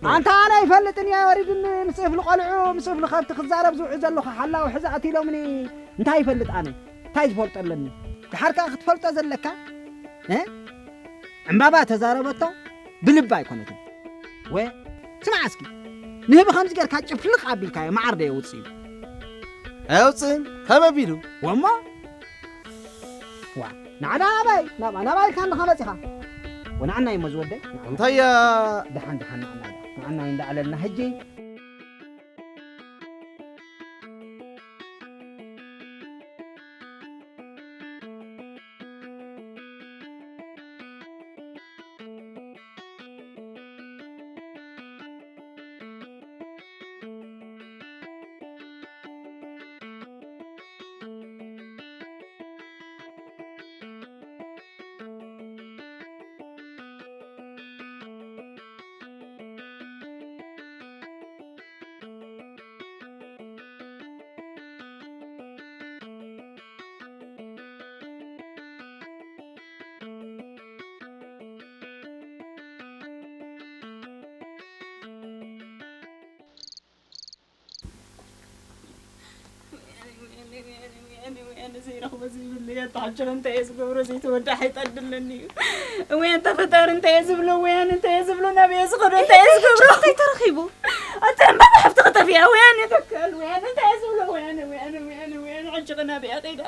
እወ። ኣንታ ኣነ ኣይፈልጥን እየ ወሪዱኒ። ምስ እፍሊ ቆልዑ፣ ምስ እፍሊ ከብቲ ክዛረብ ዝውዕ ዘለኹ ሓላው ሕዚ ኣትኢሎምኒ። እንታይ ይፈልጥ ኣነ? እንታይ ዝፈልጦ ኣለኒ? ድሓር ከኣ ክትፈልጦ ዘለካ፣ እ? ዕምባባ ተዛረበቶ ብልባ ኣይኮነትን። ወ-፣ ስማዕ እስኪ፣ ንህቢ ከምዚ ጌርካ ጭፍልቕ ኣቢልካዮ፣ መዓር ዶ የውጽእ እዩ? ኣየውጽእን፣ ከመይ ኣቢሉ? ወሞ? ዋ፣ ናዕዳ ናባይ፣ ናባ-፣ ናባይ ኢልካ እንዲኻ መጺኻ። ወንዓናይ እሞ ዝወደይ፣ ንዓናይ። እንታይ እያ? ደሓን፣ ደሓን፣ ንዓናይ፣ ንዓናይ እንዳዕለልና ሕጂ። ወያነ ዘይረኽቦ ዘይብሉ እየ። ተሓጭረ እንታይ እየ ዝገብሮ? ዘይተወድኣ ሓይጣ ድለኒ እዩ። ወያነ ተፈጣሪ እንታይ እየ ዝብሎ? ወያነ እንታይ እየ ዝብሎ? ናበይ እየ ዝኸዶ? እንታይ እየ ዝገብሮ? እንታይ ተረኺቡ? ኣታ እምባ ሓፍቲ ክጠፍያ ወያነ ተካል ወያነ እንታይ እየ ዝብሎ? ወያነ፣ ወያነ፣ ወያነ፣ ወያነ፣ ሕጂ ኸ ናበይ እየ ከይዳ?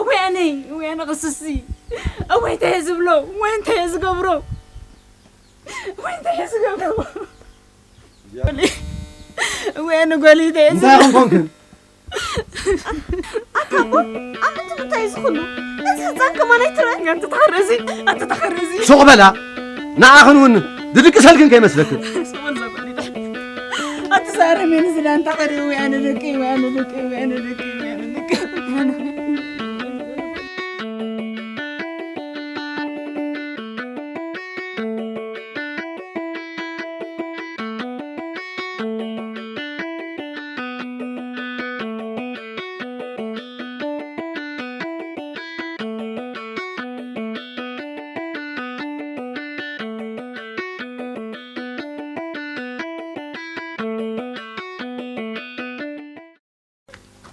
ወያነይ፣ ወያነ ክስሲ። እወይ፣ እንታይ እየ ዝብሎ? እወይ፣ እንታይ እየ ዝገብሮ? እወይ፣ እንታይ እየ ዝገብሮ? ወያነ ጓለይ፣ እንታይ እየ እንታይ ዝገብሮ? ኾንኩን? ኣታ እኮ፣ ኣብ ምንታይ፣ ምንታይ እዩ ዝኹሉ? ነዚ ህፃን ከማን ኣይትረአ? ኣንቲ ተኸረዚ፣ ኣንቲ ተኸረዚ። ሱቕ በላ። ንዓኽን እውን ድድቅሰልክን ከይመስለክን። ሱቕ በል፣ ሱቕ በል። ኣቲ ዛረሜን ዝዳ እንታ ቀሪ ወያነ ደቂ፣ ወያነ ደቂ፣ ወያነ ደቂ፣ ወያነ ደቂ።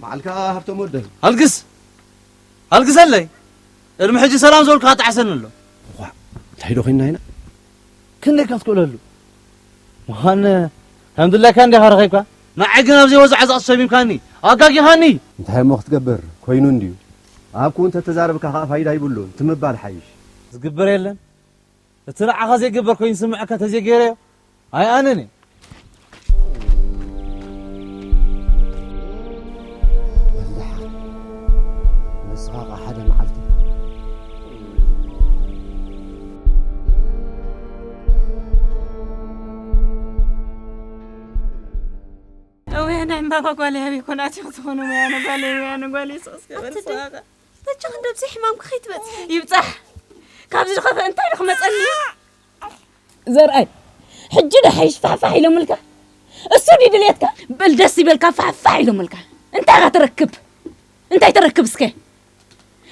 ባዕልካ ሃብቶም ወደይ። ኣልግስ! ኣልግሰለይ! ቅድሚ ሕጂ ሰላም ዝበልኩኻ ጣዕሰኒ ኣሎ። እኳ፣ እንታይ ዶ ኮይንና ኢና? ክንደይ ካብ ትክእለሉ? ምዃን ከም ድላይካ እንዲኻ ረኺብካ? ንዓይ ግን ኣብ ዘይወዛዕዛቕ ሰሚምካኒ፣ ኣጋጊኻኒ። እንታይ እሞ ክትገብር? ኮይኑ እንድዩ። ኣብኩ እንተ ተዛረብካ ኸኣ ፋይዳ ይብሉን፣ ትምባል ሓይሽ። ዝግበር የለን። እቲ ንዓኻ ዘይግበር ኮይኑ ዝስምዐካ ተዘይገይረዮ፣ ኣይኣነን እየ። በል ደሓን። ንስኻ ኸኣ ሓደ መዓልቲ። እውያነ ዕምባባ ጓለይ ኣበይ ኮን ኣትዩ ክኸውን? እውያነ ጓለይ፣ እውያነ ጓለይ፣ ስቕ እስከ በል ኣትደ-፣ ስዋቐ። በጃኽን ደብዚ ሕማምኪ ከይትበጽሒ። ይብጻሕ። ካብዚ ዝኸፍእ እንታይ ዶ ክመጸኒ እዩ? ዘርኣይ፣ ሕጂ ዶ ሓይሽ ፋሕፋሕ ኢሎምልካ? እሱ ድዩ ድልየትካ? በል ደስ ይበልካ ፋሕፋሕ ኢሎምልካ። እንታይ ኢኻ ትረክብ? እንታይ ትረክብ እስከ?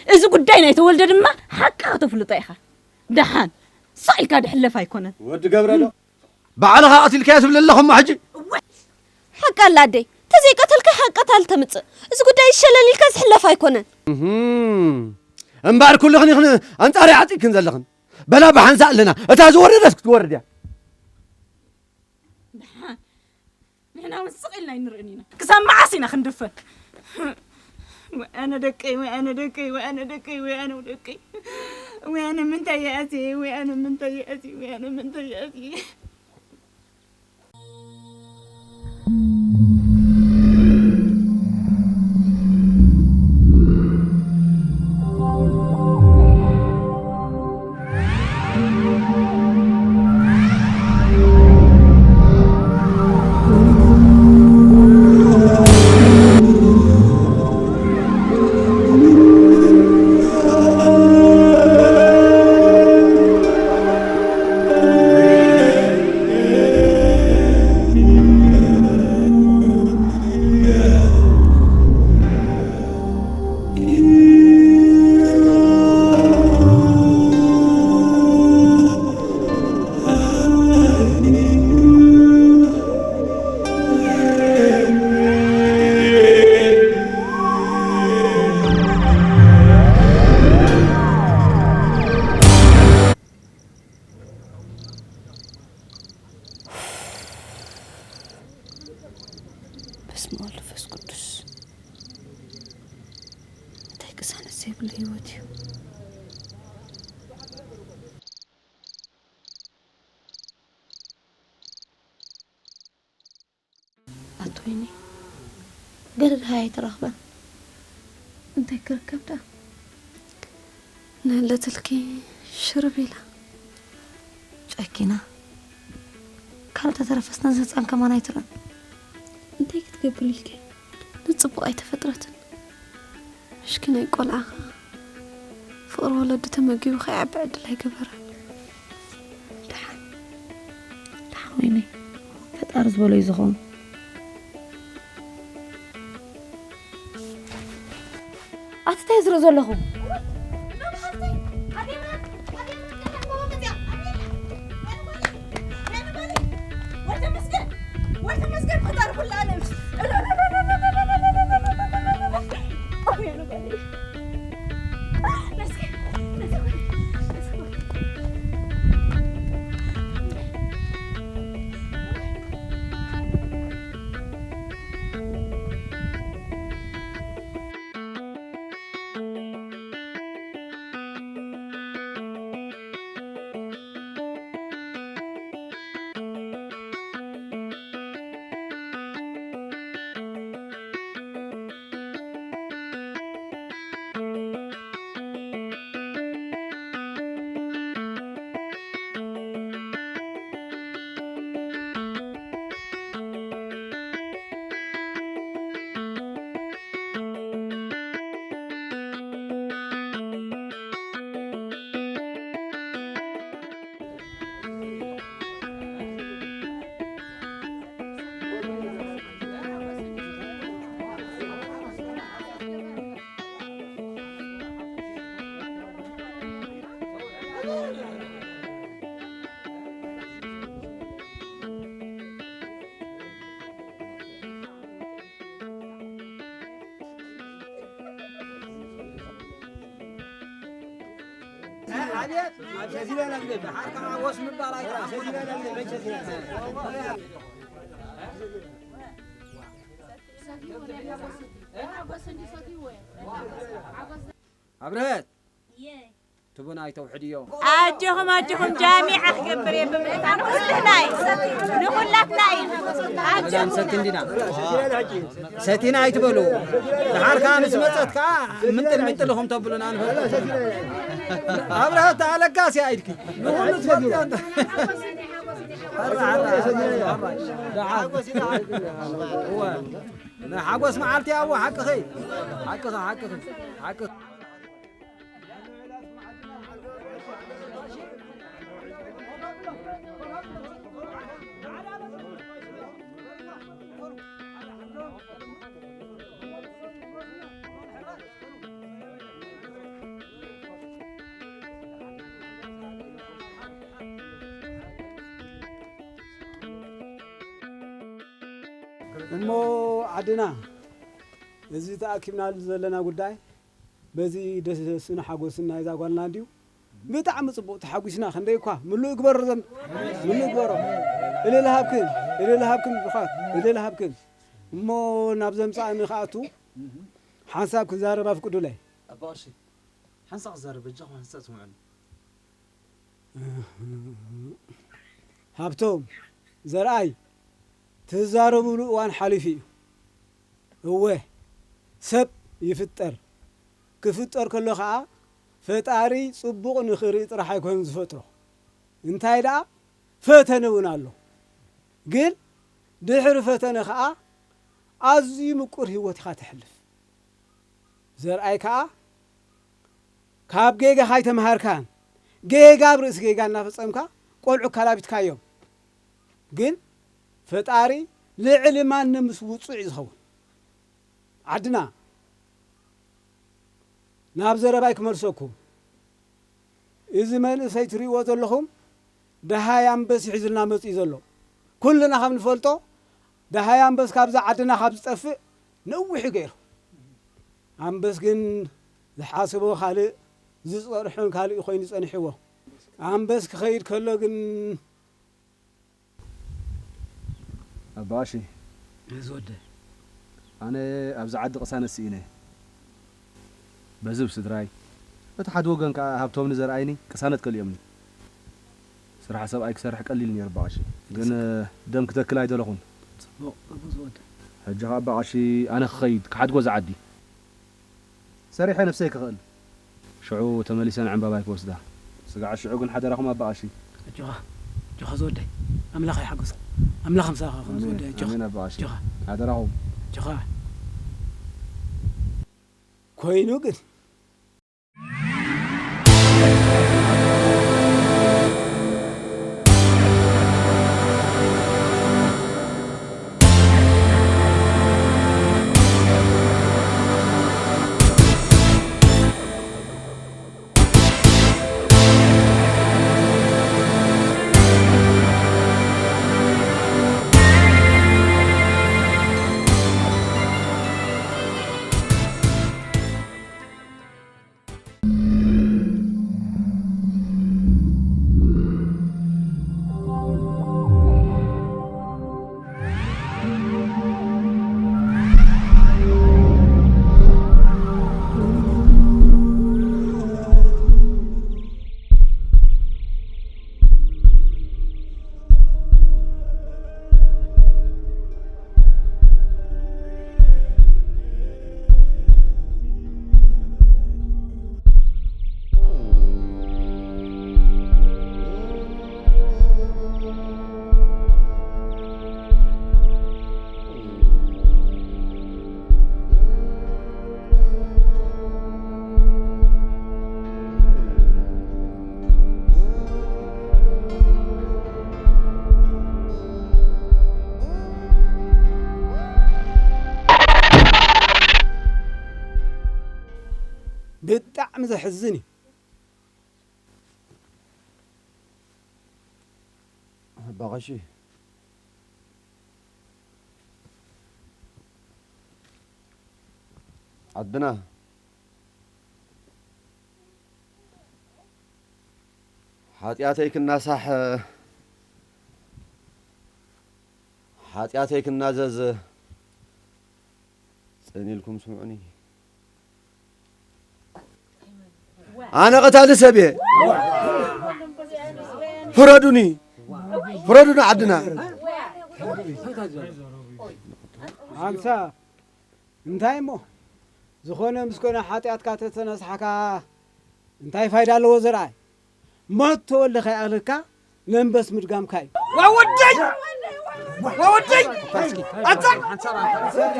እዚ ጉዳይ ናይ ተወልደ ድማ ሓቅኻ ተፍልጦ ኢኻ። ደሓን፣ ስቕ ኢልካ ድሕለፍ ኣይኮነን። ወዲ ገብረ ዶ? ባዕልኻ ቀቲልካዮ ትብል ኣለኹ እሞ ሕጂ። እወ፣ ሓቂ ኣላ ኣደይ። ተዘይቀተልካ ሓቂ ታል ተምጽእ። እዚ ጉዳይ ይሸለል ኢልካ ዝሕለፍ ኣይኮነን። እህም። እምበኣር ኩልኽን ኢኽን ኣንጻረይ ዓጺክን ዘለኽን። በላ ብሓንሳእ ኣለና። እታ ዝወረደት ክትወርድ እያ። ደሓን። ንሕና እውን ስቕ ኢልና ኣይንርእን ኢና። ክሳብ መዓስ ኢና ክንድፈን? ወይ ኣነ ደቀይ፣ ወይ ኣነ ደቀይ፣ ወይ ኣነ ደቀይ፣ ወይ ኣነ ደቀይ። ወይ ኣነ ምንታይ ይኣትየ፣ ወይ ኣነ ምንታይ ይኣትየ፣ ወይ ኣነ ምንታይ ይኣትየ። በስመ አብ ወወልድ ወመንፈስ ቅዱስ። እንታይ ቅሳነት ዘይብሉ ህይወት እዩ። ኣቶ ወይኒ፣ ገለ ደሃይ ኣይተረኽበን። እንታይ ክርከብ ደኣ? ንህለትልኪ ሽርብ ኢላ። ጨኪና። ካልእ ተተረፈስ ነዚ ህፃን ከማን ኣይትርእን። እንታይ ክትገብር ኢልኪ? ንፅቡቕ ኣይተፈጥረትን። ምሽኪናይ ቆልዓ ኸዓ ፍቕሪ ወለዱ ተመጊቡ ከይዓቢ ዕድል ኣይገበረን። ደሓን፣ ደሓን ወይነይ፣ ፈጣሪ ዝበሎ እዩ ዝኸውን። ኣቲ እንታይ ዝርኢ ዘለኹ? ኣቤት፣ ኣብ ሰዚና ኢና ንገድም። ሓርካ ሓጎስ ምባል ኣይከኣልኩን። ኣብርሀት፣ ትቡን ኣይተውሕድዮ። ኣጆኹም፣ ኣጆኹም፣ ጃሚዓ ክገብር እየ ብምእታን ኩልህናይ፣ ንኹላትናይ። ኣጆኹም። ሰቲ እንዲና። ሰቲና ኣይትበሉ። ደሓር ከኣ ምስ መጸት ከኣ ምንጥል ምንጥል ኢኹም ተብሉና ንፈልጥ። ኣብርሀት ኣለጋሲ ኢድኪ። ንኹሉ ትፈልጥዮ እንተ-፣ ሓራ፣ ሓራ፣ ሓራ። ደሓር። እወ። ናይ ሓጎስ መዓልቲ እያ። እወ፣ ሓቅኺ። ሓቅኺ፣ ሓቅኺ፣ ሓቅኺ። እሞ ዓድና፣ እዚ ተኣኪብናሉ ዘለና ጉዳይ በዚ ደስን ሓጎስን ናይዛ ጓልና እንድዩ። ብጣዕሚ ጽቡቕ፣ ተሓጒስና። ክንደይ እኳ ምሉእ ግበሮ ዘም-፣ ምሉእ ግበሮ። እልል ሃብክን፣ እልል ሃብክን ብኻት፣ እልል ሃብክን። እሞ ናብ ዘምጻእኒ ክኣቱ ሓንሳብ ክዛረብ ኣፍቅዱለይ። ኣባ ቀሺ፣ ሓንሳብ ክዛረብ በጃኹም፣ ሓንሳብ ስምዑኒ። ሃብቶም፣ ዘርኣይ፣ ትዛረቡሉ እዋን ሓሊፉ እዩ። እወ፣ ሰብ ይፍጠር። ክፍጠር ከሎ ኸኣ ፈጣሪ ጽቡቕ ንኽርኢ ጥራሕ ኣይኮነን ዝፈጥሮ። እንታይ ደኣ ፈተነ እውን ኣሎ። ግን ድሕሪ ፈተነ ኸኣ ኣዝዩ ምቁር ህይወት ኢኻ ተሕልፍ። ዘርኣይ ከኣ ካብ ጌጋኻ ኣይተምሃርካን። ጌጋ ኣብ ርእሲ ጌጋ እናፈጸምካ ቆልዑ ካላቢትካዮም። ግን ፈጣሪ ልዕሊ ማንም ምስ ውጹዕ እዩ ዝኸውን። ዓድና፣ ናብ ዘረባይ ክመልሰኩም። እዚ መንእሰይ ትርእይዎ ዘለኹም ደሃይ ኣንበስ ሒዙልና መጺኡ ዘሎ። ኩልና ከም ንፈልጦ ደሃይ ኣንበስ ካብዛ ዓድና ካብ ዝጠፍእ ነዊሕ እዩ ገይሩ። ኣንበስ ግን ዝሓስቦ ካልእ፣ ዝጸንሖን ካልእ ኮይኑ ጸኒሕዎ። ኣንበስ ክኸይድ ከሎ ግን ኣባ ቀሺ፣ እዚ ወደ ኣነ ኣብዚ ዓዲ ቅሳነት ስኢነ። በዚ ብስድራይ፣ በቲ ሓደ ወገን ከኣ ሃብቶም ንዘርኣይኒ ቅሳነት ከሊኦምኒ። ስራሕ ሰብኣይ ክሰርሕ ቀሊል ነይሩ ኣባ ቀሺ። ግን ደም ክተክል ኣይደለኹን። ጽቡቕ፣ ጽቡቕ ዝወደ። ሕጂ ከኣ ኣባ ቀሺ ኣነ ክኸይድ፣ ክሓድጎ እዚ ዓዲ። ሰሪሐ ነብሰይ ክኽእል። ሽዑ ተመሊሰ ንዕምባባይ ክወስዳ። ስጋዕ ሽዑ ግን ሓደራኹም ኣባ ቀሺ። ኣጆኻ፣ ኣጆኻ ዝወደይ። ኣምላኽ ይሓግዞ። ኣምላኽ ምሳኻ ይኹን ኣሜን፣ ዝወደይ። ኣጆኻ። ኣሜን ኣባ ቀሺ። ኣጆኻ። ሓደራኹም። ኣጆኻ። ኮይኑ ግን ብጣዕሚ ዘሕዝን እዩ። ኣባ ቀሺ፣ ዓድና ሓጢኣተይ ክናሳሕ፣ ሓጢኣተይ ክናዘዝ ጽን ኢልኩም ስምዑኒ። ኣነ ቀታሊ ሰብ እየ። ፍረዱኒ፣ ፍረዱኒ ዓድና። ኣምሳ እንታይ እሞ ዝኾነ ምስ ኮነ ሓጢኣትካ ተተነስሓካ እንታይ ፋይዳ ኣለዎ ዘርኣይ? ሞት ተወልደ ከይኣኽለካ ነንበስ ምድጋምካ እዩ። ዋወደይ! ዋወደይ! ኣታ!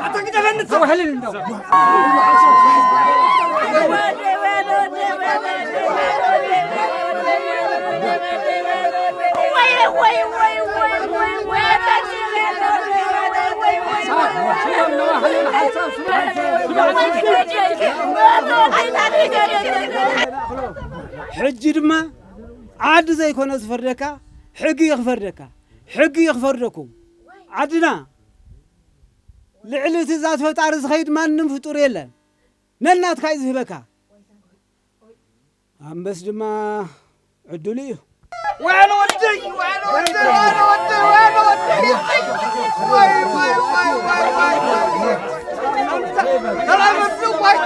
ኣታ ግደፈኒ! ተባህልን እንደው! ሕጂ ድማ ዓዲ ዘይኮነ ዝፈርደካ፣ ሕጊ እዩ ክፈርደካ። ሕጊ እዩ ክፈርደኩም። ዓድና ልዕሊ ትእዛዝ ፈጣሪ ዝኸይድ ማንም ፍጡር የለን። ነናትካ እዩ ዝህበካ። ኣንበስ ድማ ዕድሉ እዩ። ወያነ ወደይ፣ ወያነ ወደይ፣ ወያነ ወደይ፣ ወያነ ወደይ። ወይ፣ ወይ፣ ወይ፣ ወይ፣ ወይ። ሰላም ወደይ፣ ወይ።